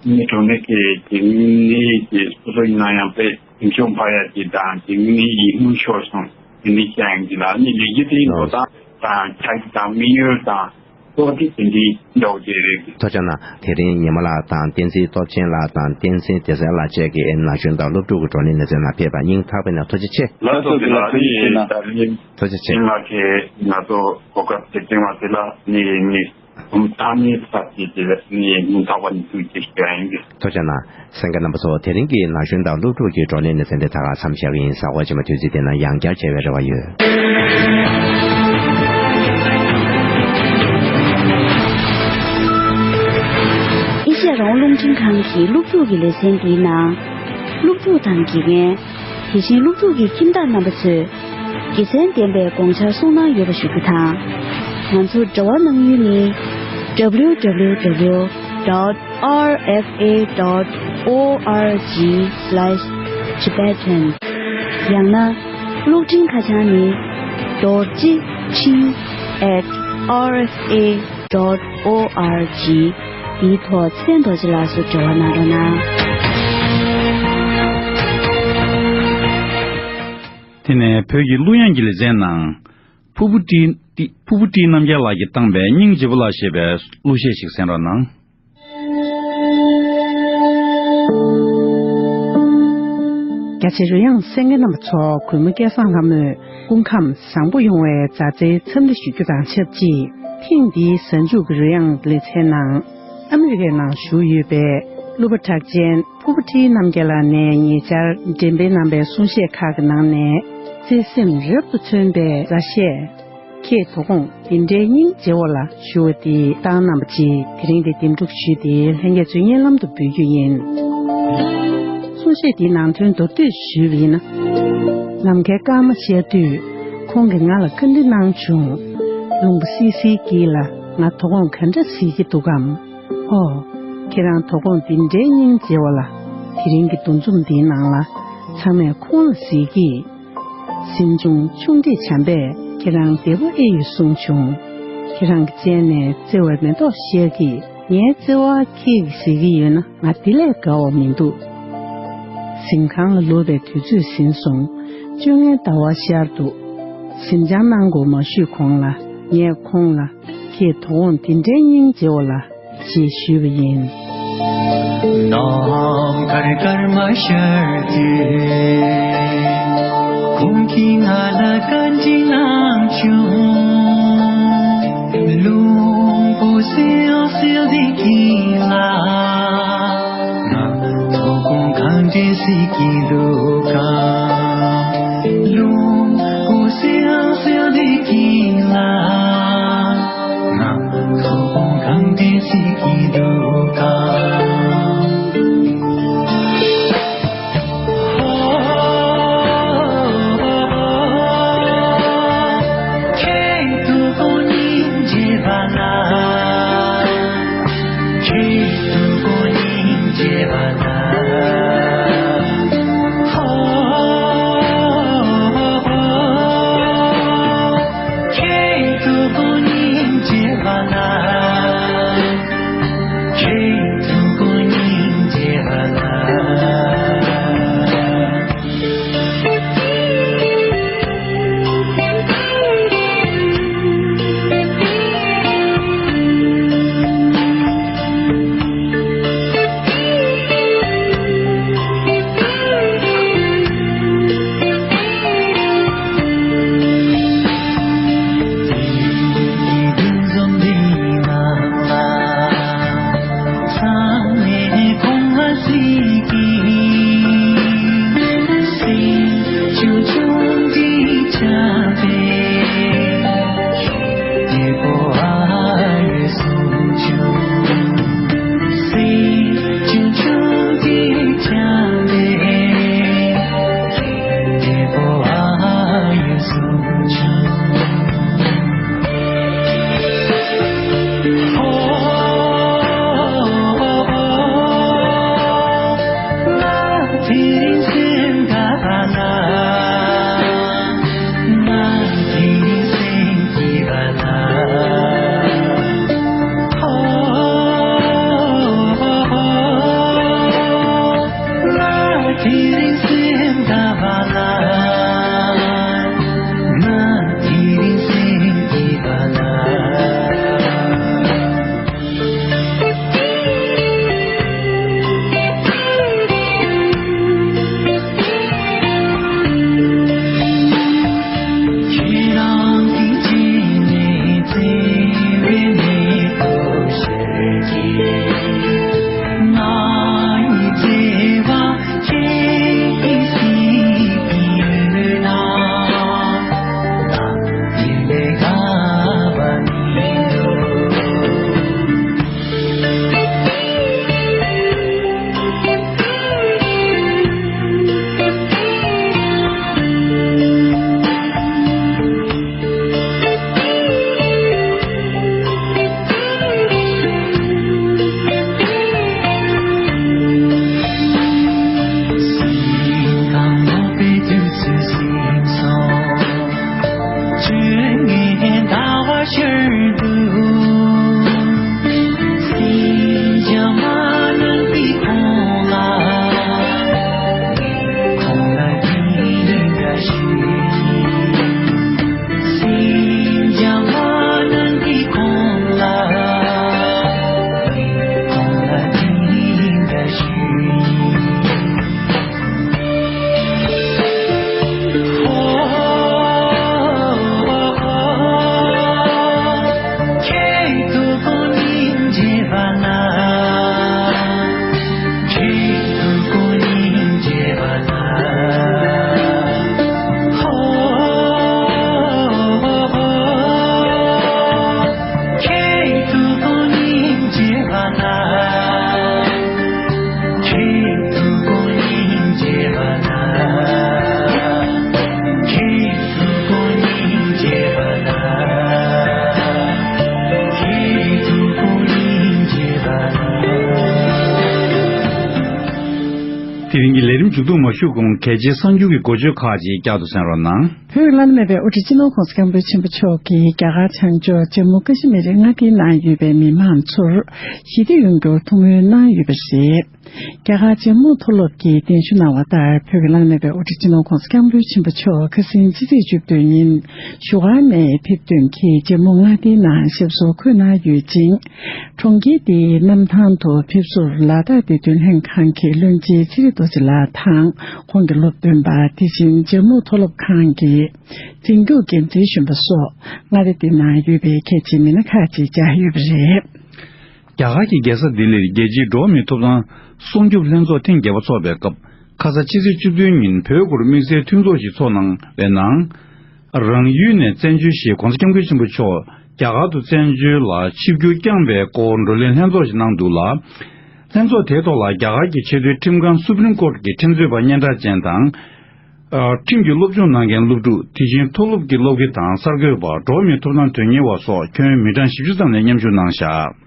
དངོས་གནས་དྲང་གནས་ཀྱི་དེ་དངོས་གནས་ཀྱི་སོ་སོ་ཡིན་ན་ཡང་དཔེ་ཞིང་ཕྱུགས་འཕར་ཡ་ཅིག་དང་དེ་དངོས་གནས་ཡིད་སྨོན་ཤོར་སོང་། དེ་འདྲའི་བཤད་ཡོང་གི་ལ་ནི་ལས་གཞི་དེའི་འགྲོ་སྟངས་དང་ཆ་རྐྱེན་དང་དམིགས་ཡུལ་དང་། ཐོག་གི་དེ་འདྲའི་འདྲ་བོ་ཅིག་རེད། ཐུགས་རྗེ་གནང་། དེ་རིང་ཉི་མ་ལགས་དང་བསྟན་འཛིན་སྟོབས་ཆེན་ལགས་དང་བསྟན་འཛིན་བདེ་གསལ་ལགས་བཅས་ཀྱིས་ན་གཞོན་དང་སློབ་ཕྲུག་གི་བགྲོ་གླེང་ལེ་ཚན་ནང་ཕེབས་པར་སྙིང་ཐག་པའི་ནས་ཐུགས་རྗེ་ཆེ། ལགས་སོ། དེ་ལ་དེ་ཡིན་ད་རིང་ཐུགས་རྗེ་ཆེ། ང་གི་ང་ཚོ་གོ་སྐབས་དེ་བྱུང་བ་དེ་ལ་ནི་ནི་ཐོག་མའི་ས་ཚིགས་དེ་ལ་ནི་སྙིང་ཐག་པ་ནས་ཐུགས་རྗེ་ཆེ་ཞུ་ཡ་ཡིན། ཐུགས་རྗེ་གནང་། གསན་མཁན་རྣམ་པ་ཚོ། དེ་རིང་གི་ན་གཞོན་དང་སློབ་ཕྲུག་གི་བགྲོ་གླེང་ལེ་ཚན་དེ་ད་ག་མཚམས་བཞག་གི་ཡིན། གཟའ་འཁོར་རྗེས་མ་དུས་ཚོད་དེ་ན་ཡང་བསྐྱར་མཇལ་བའི་རེ་བ་ཡོད། ཨེ་ཤ་ཡ་རང་དབང་རླུང་འཕྲིན་ཁང་གི་སློབ་ཕྲུག་གི་ལེ་ཚན་འདིའི་ནང་། སློབ་ཕྲུག་དང་དགེ་རྒན། དེ་བཞིན་སློབ་ཕྲུག་གི་ཁྱིམ་བདག་རྣམ་པ་ཚོས་དགེ་མཚན་ལྡན་པའི་དགོངས་འཆར་གསུང་གནང་ཡོད་པ་ཞུ་རྒྱུ་དང་། ང་ཚོར་འབྲེལ་བ་གནང་ཡུལ་ནི། W W W dot R F A dot O R G slash Tibetan ཡང་ན་གློག་འཕྲིན་ཁ་བྱང་ནི། རྡོ་རྗེ་འཕྲིན་at R F A dot O R G འདིའི་ཐོག་ཚེ་བརྟན་རྡོ་རྗེ་ལགས་སུ་འབྲེལ་བ་གནང་རོགས་གནང་། དེ་ནས་བོད་ཀྱི་གླུ་དབྱངས་ཀྱི་ལེ་ཚན་ནང་། ཕུར་བུ་བཀྲིས་ཏི་ཕུར་བུ་བཀྲིས་རྣམ་རྒྱལ་ལགས་ཀྱིས་བཏང་པའི་སྙིང་རྗེ་པོ་ལགས་ཞེས་པའི་གླུ་གཞས་ཤིག་གསན་རོགས་གནང་། རྒྱ་ཆེ་རོལ་དབྱངས་གསན་མཁན་རྣམ་པ་ཚོ་གུས་མོ་སྐལ་བཟང་ལྷ་མོས་སྐུ་ཁམས་བཟང་པོ་ཡོང་བའི་མཛའ་བརྩེའི་འཚམས་འདྲི་ཞུ་རྒྱུ་དང་ཆབས་ཅིག་ཐེངས་འདིའི་གཟའ་མཇུག་གི་རོལ་དབྱངས་ལེ་ཚན་ནང་ཨ་མི་རི་ཀའི་ནང་བཞུགས་ཡོད་པའི་གླུ་པ་གྲགས་ཅན་ཕུར་བུ་བཀྲིས་རྣམ་རྒྱལ་ལགས་ནས་ཉེ་ཆར་འགྲེམས་སྤེལ་གནང་པའི་གསུང་བཤད་ཁག་གི་ནང་ནས་བརྩེ་སེམས་རབ་ཏུ་མཚོན་པའི་མཛའ་གཞས། ཁྱེད་དོ་དགོང་འདི་འདྲའི་སྙིང་རྗེ་བོ་ལ་ཞུ་བ་དེ་བཏང་གནང་བ་ཅིག་དེ་རིང་འདི་འདེམས་སྒྲུག་ཞུས་ཏེ་ལྷན་རྒྱས་ཚོའི་སྙན་ལམ་དུ་འབུལ་རྒྱུ་ཡིན། གསུང་བཤད་འདིའི་ནང་དོན་མདོར་བསྡུས་ཞུས་པ་ཡིན་ན། ནམ་མཁའི་སྐར་མ་ཤར་དུས་ཁོང་གིས་ང་ལ་བཀའ་འདྲི་གནང་བྱུང་། ལུང་པ་སིལ་སིལ་གྱིས་ལ་ང་དོ་དགོང་ག་འདྲ་གཟིགས་ཀྱི་འདུག་གམ། ཧོ། ཁྱེད་རང་དོ་དགོང་འདི་འདྲའི་སྙིང་རྗེ་བོ་ལ། དེ་རིང་གི་འདུ་འཛོམས་འདིའི་ནང་ལ་ཚང་མས་ཁོང་ལ་གཟིགས་ཀྱིས། གཟིམ་ཆུང་ཆུང་འདྲིས་བྱམས་པས་ཁྱེད་རང་བདེ་པོ་ཨེ་ཡོད་གསུངས་བྱུང་། ཁྱེད་རང་གི་སྤྱན་ནས་བརྩེ་བའི་མེ་ཏོག་ཤར་གྱིས། ངའི་བརྩེ་བ་ཁྱེད་ཀྱིས་གཟིགས་ཀྱི་ཡོད་ན་ང་འདི་ལས་དགའ་བ་མི་འདུག་གཟིམ་ཁང་ལ་ལོག་པའི་དུས་ཚོད་ཟིན་སོང་། བཅོ་ལྔའི་ཟླ་བ་ཤར་འདུག་གཟིམ་འཆང་གནང་དགོས་མ་ཞུས་གོང་ལ། ངས་ཁོང་ལ། ཁྱེད་དོ་དགོང་འདི་འདྲའི་སྙིང་རྗེ་བ་ལ། ཞེས་ཞུས་པ་ཡིན། ནམ་མཁར་སྐར་མ་ཤར་དུས། ཁོང་གིས་ང་ལ་བཀའ་འདྲི་གནང་བྱུང་། རླུང་བུ་སིལ་སིལ་དེ་དཀྱིལ་ལ། ང་དོ་དགོང་གང་འདྲ་གཟིགས་ཀྱི་འདུག་གམ། རླུང་བུ་སིལ་སིལ་དེ་དཀྱིལ་ལ། ང་དོ་དགོང་གང་འདྲ་གཟིགས་ཀྱི་འདུག་གམ། ཁྱེད་དོ་དགོང་སྙིང་རྗེ་བ་ལ། ཁྱེད་དོ་དགོང་སྙིང་རྗེ་བ་ལ། ཁྱེད་དོ་དགོང་སྙིང་རྗེ་བ་ལ། ཁྱེད་དོ་དགོང་སྙིང་རྗེ་བ་ལ། དེ་རིང་གི་ལས་རིམ་མཇུག་བསྡོམས་མ་ཞུས་གོང་གལ་ཆེའི་གསར་འགྱུར་གྱི་འགོ་བརྗོད་ཁག་ཅིག་བསྐྱར་དུ་གསན་རོགས་གནང་། བོད་ཀྱི་བླ་ན་མེད་པའི་དབུ་ཁྲིད་སྤྱི་ནོར་༸གོང་ས་༸སྐྱབས་མགོན་ཆེན་པོ་མཆོག་གིས་རྒྱ་གར་བྱང་ཕྱོགས་ཇམ་མུ་ཀ་ཤི་མིར་མངའ་སྡེའི་ནང་ཡོད་པའི་མི་མང་ཚོར་ཞི་བདེ་ཡོང་རྒྱུར་ཐུགས་སྨོན་གནང་ཡོད་པ་རེད། རྒྱ་གར་ཇམ་མུ་མཐོ་སློབ་ཀྱིས་གདན་ཞུ་གནང་བ་ལྟར། བོད་ཀྱི་བླ་ན་མེད་པའི་དབུ་ཁྲིད་སྤྱི་ནོར་༧གོང་ས་༧སྐྱབས་མགོན་ཆེན་པོ་མཆོག་ཁ་སང་ཕྱི་ཚེས་བཅུ་བདུན་ཉིན་བཞུགས་སྒར་ནས་ཕེབས་ཐོན་གྱིས་ཇམ་མུ་མངའ་སྡེའི་ནང་ཞབས་སོར་འཁོད་གནང་ཡོད་ཅིང་། གྲོང་ཁྱེར་དེའི་གནམ་ཐང་དུ་ཕེབས་བསུར་ལ་དྭགས་བདེ་དོན་ལྷན་ཁང་གི་བློན་ཆེན་ཚེ་རིང་རྡོ་རྗེ་ལགས་དང་ཁོང་གི་སློབ་སྟོན་པ། དེ་བཞིན་ཇམ་མུ་མཐོ་སློབ་ཁང་གི་འཛིན་སྐྱོང་འགན་འཛིན་གཞོན་པ་སོགས་མངའ་སྡེ་དེ་ནང་ཡོད་པའི་གལ་ཆེའི་མི་སྣ་ཁག་ཅིག་བཅར་ཡོད་པ་རེད། རྒྱ་གར་གྱི་རྒྱལ་ས་ལྡི་ལིར་རྒྱལ་སྤྱིའི་འགྲོ་བ་མིའི་ཐོབ་ཐང་སྲུང་སྐྱོབ་ལྷན་ཚོགས་ཐེངས་བརྒྱད་པ་འཚོགས་པའི་སྐབས། ཁ་ས་ཕྱི་ཚེས་བཅུ་བདུན་ཉིན་བོད་སྐོར་དམིགས་བསལ་མཐུན་ཚོགས་ཤིག་འཚོགས་གནང་བའི་ནང་། རང་ཡུལ་ནས་བཙན་བྱོལ་ཞེས་༧གོང་ས་༧སྐྱབས་མགོན་ཆེན་པོ་མཆོག་རྒྱ་གར་དུ་བཙན་བྱོལ་ལ་ཆིབས་བསྒྱུར་བསྐྱངས་པའི་སྐོར་བགྲོ་གླེང་ལྷན་ཚོགས་ཤིག་གནང་འདུག་ལ། ལྷན་ཚོགས་དེའི་ཐོག་ལ་རྒྱ་གར་གྱི་ཆེས་མཐོའི་ཁྲིམས་ཁང་Supreme Court གྱི་ཁྲིམས་རྩོད་པ་སྙན་གྲགས་ཅན་དང་། ཁྲིམས་ཀྱི་སློབ་སྦྱོང་གནང་མཁན་སློབ་ཕྲུག་དེ་བཞིན་མཐོ་སློབ་ཀྱི་སློབ་དགེ་དང་གསར་འགོད་པ། འགྲོ་བ་མིའི་ཐོབ་ཐང་དོན་གཉེར་བ་སོགས་ཁྱོན་མི་གྲངས་བཞི་བཅུ་ཙམ་ལ་མཉམ་ཞུགས་གནང་བཞག་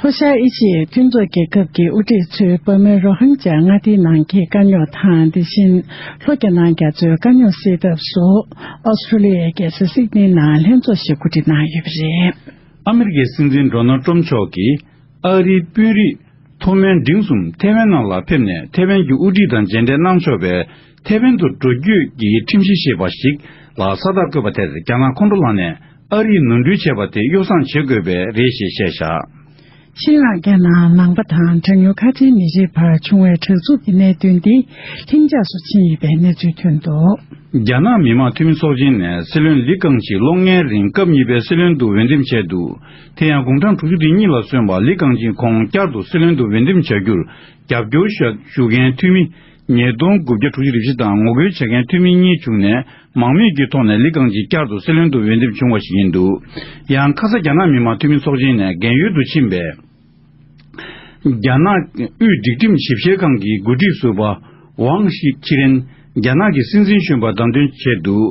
ལྷོ་ཤར་ཨེ་ཤི་ཡའི་མཐུན་ཚོགས་རྒྱལ་ཁབ་ཀྱི་དབུ་ཁྲིད་ཚོས་བོད་མིའི་རོ་ཧིན་ཇཱ་མངའ་སྡེའི་ནང་གི་དཀའ་རྙོག་དང་། དེ་བཞིན་ལྷོ་རྒྱ་ནག་རྒྱ་མཚོའི་དཀའ་རྙོག་སེལ་ཐབས་སུ་ཨོ་སི་ཀྲོ་ལི་ཡའི་རྒྱལ་ས་སིད་ནི་ནང་ལྷན་ཚོགས་ཤིག་གོ་སྒྲིག་གནང་ཡོད་པ་རེད། ཨ་མི་རི་ཀའི་སྲིད་འཛིན་ཌོ་ནལ་ཊམ་མཆོག་གིས་ཨ་རིའི་དཔོན་རིགས་མཐོ་དམན་འབྲིང་གསུམ་ཐེ་ཝན་ནང་ལ་ཕེབས་ནས། ཐེ་ཝན་གྱི་དབུ་ཁྲིད་དང་མཇལ་འཕྲད་གནང་ཆོག་པའི་ཐེ་ཝན་དུ་འགྲོ་སྐྱོད་ཀྱི་ཁྲིམས་གཞི་ཞེས་པ་ཞིག་ལ་ས་རྟགས་བཀོད་པ་དེར་རྒྱ་ནག་ཁོང་ཁྲོ་ལངས་ནས། ཨ་རིས་ནོར་འཁྲུལ་བྱས་པ་དེ་གཡོ་བསྲང་བྱེད་དགོས་པས་རེད་ཞེས་བཤད་བཞག་ཕྱི་ནང་རྒྱལ་ནང་ནང་པ་དང་གྲངས་ཉུང་ཁ་ཆེའི་མི་རིགས་བར་བྱུང་བའི་དྲག་རྩུབ་ཀྱི་གནད་དོན་འདི་ལྷིང་འཇགས་སུ་ཕྱིན་ཡོད་པའི་གནས་ཚུལ་ཐོན་འདུག་རྒྱ་ནག་མི་དམངས་འཐུས་མི་ཚོགས་ཆེན་ནས་སྲིད་བློན་ལི་ཀང་ཅི་གློག་བརྙན་རིང་སྐབས་གཉིས་པའི་སྲིད་བློན་དུ་འོས་འདེམས་བྱས་འདུག་དེ་ཡང་དགུང་གྲངས་དྲུག་ཅུ་རེ་གཉིས་ལ་སོན་པ་ལི་ཀང་ཅི་ཁོང་བསྐྱར་དུ་སྲིད་བློན་དུ་འོས་འདེམས་བྱ་རྒྱུར་རྒྱབ་སྐྱོར་ཞུ་མཁན་འཐུས་མི་ཉིས་སྟོང་དགུ་བརྒྱ་དྲུག་ཅུ་རེ་བཞི་དང་ངོ་རྒོལ་བྱེད་མཁན་འཐུས་མི་གཉིས་བྱུང་ནས། མང་མོས་ཀྱི་ཐོག་ནས་ལི་ཀང་ཅི་བསྐྱར་དུ་སྲིད་བློན་དུ་འོས་འདེམས་བྱུང་བ་ཞིག་ཡིན་འདུག་ཡང་ཁ་ས་རྒྱ་ནག་མི་དམངས་འཐུས་མི་ཚོགས་ཆེན་ནས་རྒན་ཡོལ་དུ་ཕྱིན་པའི་རྒྱ་ནག་དབུས་སྒྲིག་ཁྲིམས་ཞིབ་བཤེར་ཁང་གི་འགོ་ཁྲིད་ཟུར་པ་ཝང་ཞི་ཁི་རེན་རྒྱ་ནག་གི་སྲིད་འཛིན་གཞོན་པར་བདམས་ཐོན་བྱས་འདུག་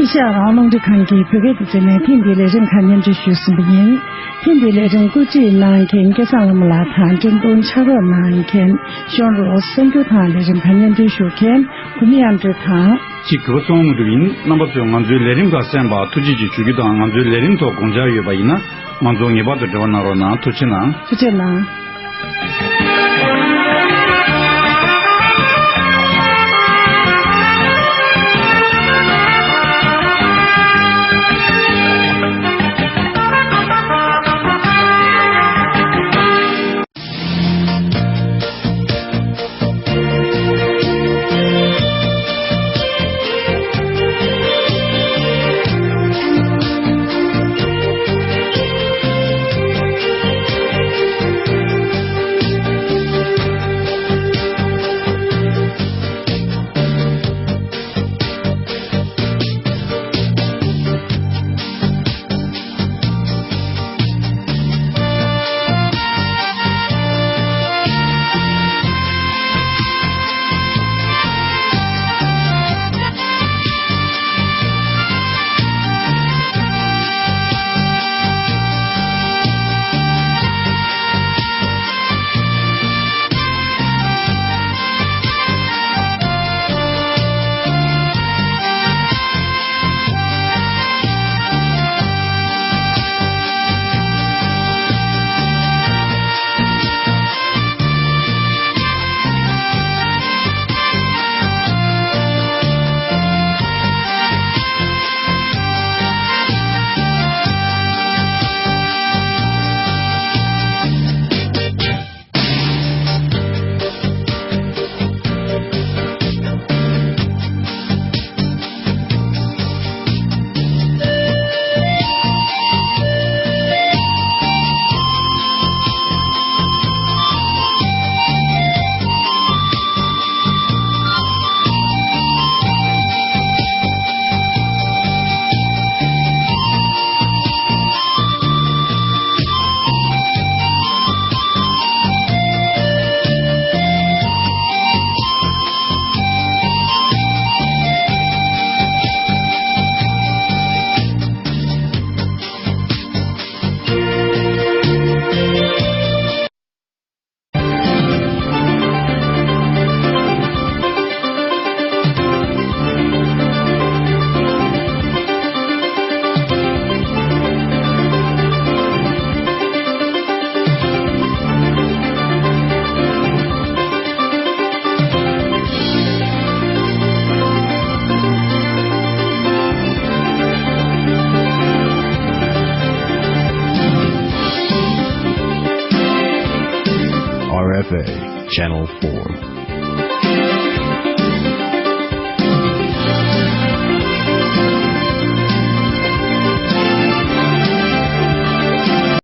ཨེ་ཤ་ཡ་རང་དབང་རླུང་འཕྲིན་ཁང་གི་བོད་སྐད་སྡེ་ཚན་ནས་ཐེངས་འདིའི་ལས་རིམ་ཁག་སྙན་སྒྲོན་ཞུས་ཟིན་པ་ཡིན། ཐེངས་འདིའི་ལས་རིམ་བཀོད་སྒྲིག་གནང་མཁན་སྐལ་བཟང་ལྷ་མོ་ལགས་དང་། འཕྲིན་གཏོང་ཕྱག་རོགས་གནང་མཁན་གཞོན་རོགས་གསར་འགྱུར་དང་ལས་རིམ་ཁག་སྙན་སྒྲོན་ཞུ་མཁན་གུ་མི་དབྱངས་སྒྲོལ་དང་། གཅིག་གུས་པ་ཚེ་དབང་དངོས་གྲུབ་ཡིན། རྣམ་པ་ཚོས་ང་ཚོའི་ལས་རིམ་ཁག་གསན་པར་ཐུགས་རྗེ་ཆེ་ཞུ་རྒྱུ་དང་། ང་ཚོའི་ལས་རིམ་ཐོག་དགོངས་འཆར་ཡོད་པ་ཡིན་ན། ང་ཚོར་ངེས་པར་དུ་འབྲེལ་བ་གནང་རོགས་གནང་། ཐུགས་རྗེ་གནང་། ཐུགས་རྗེ་གནང་། Channel four.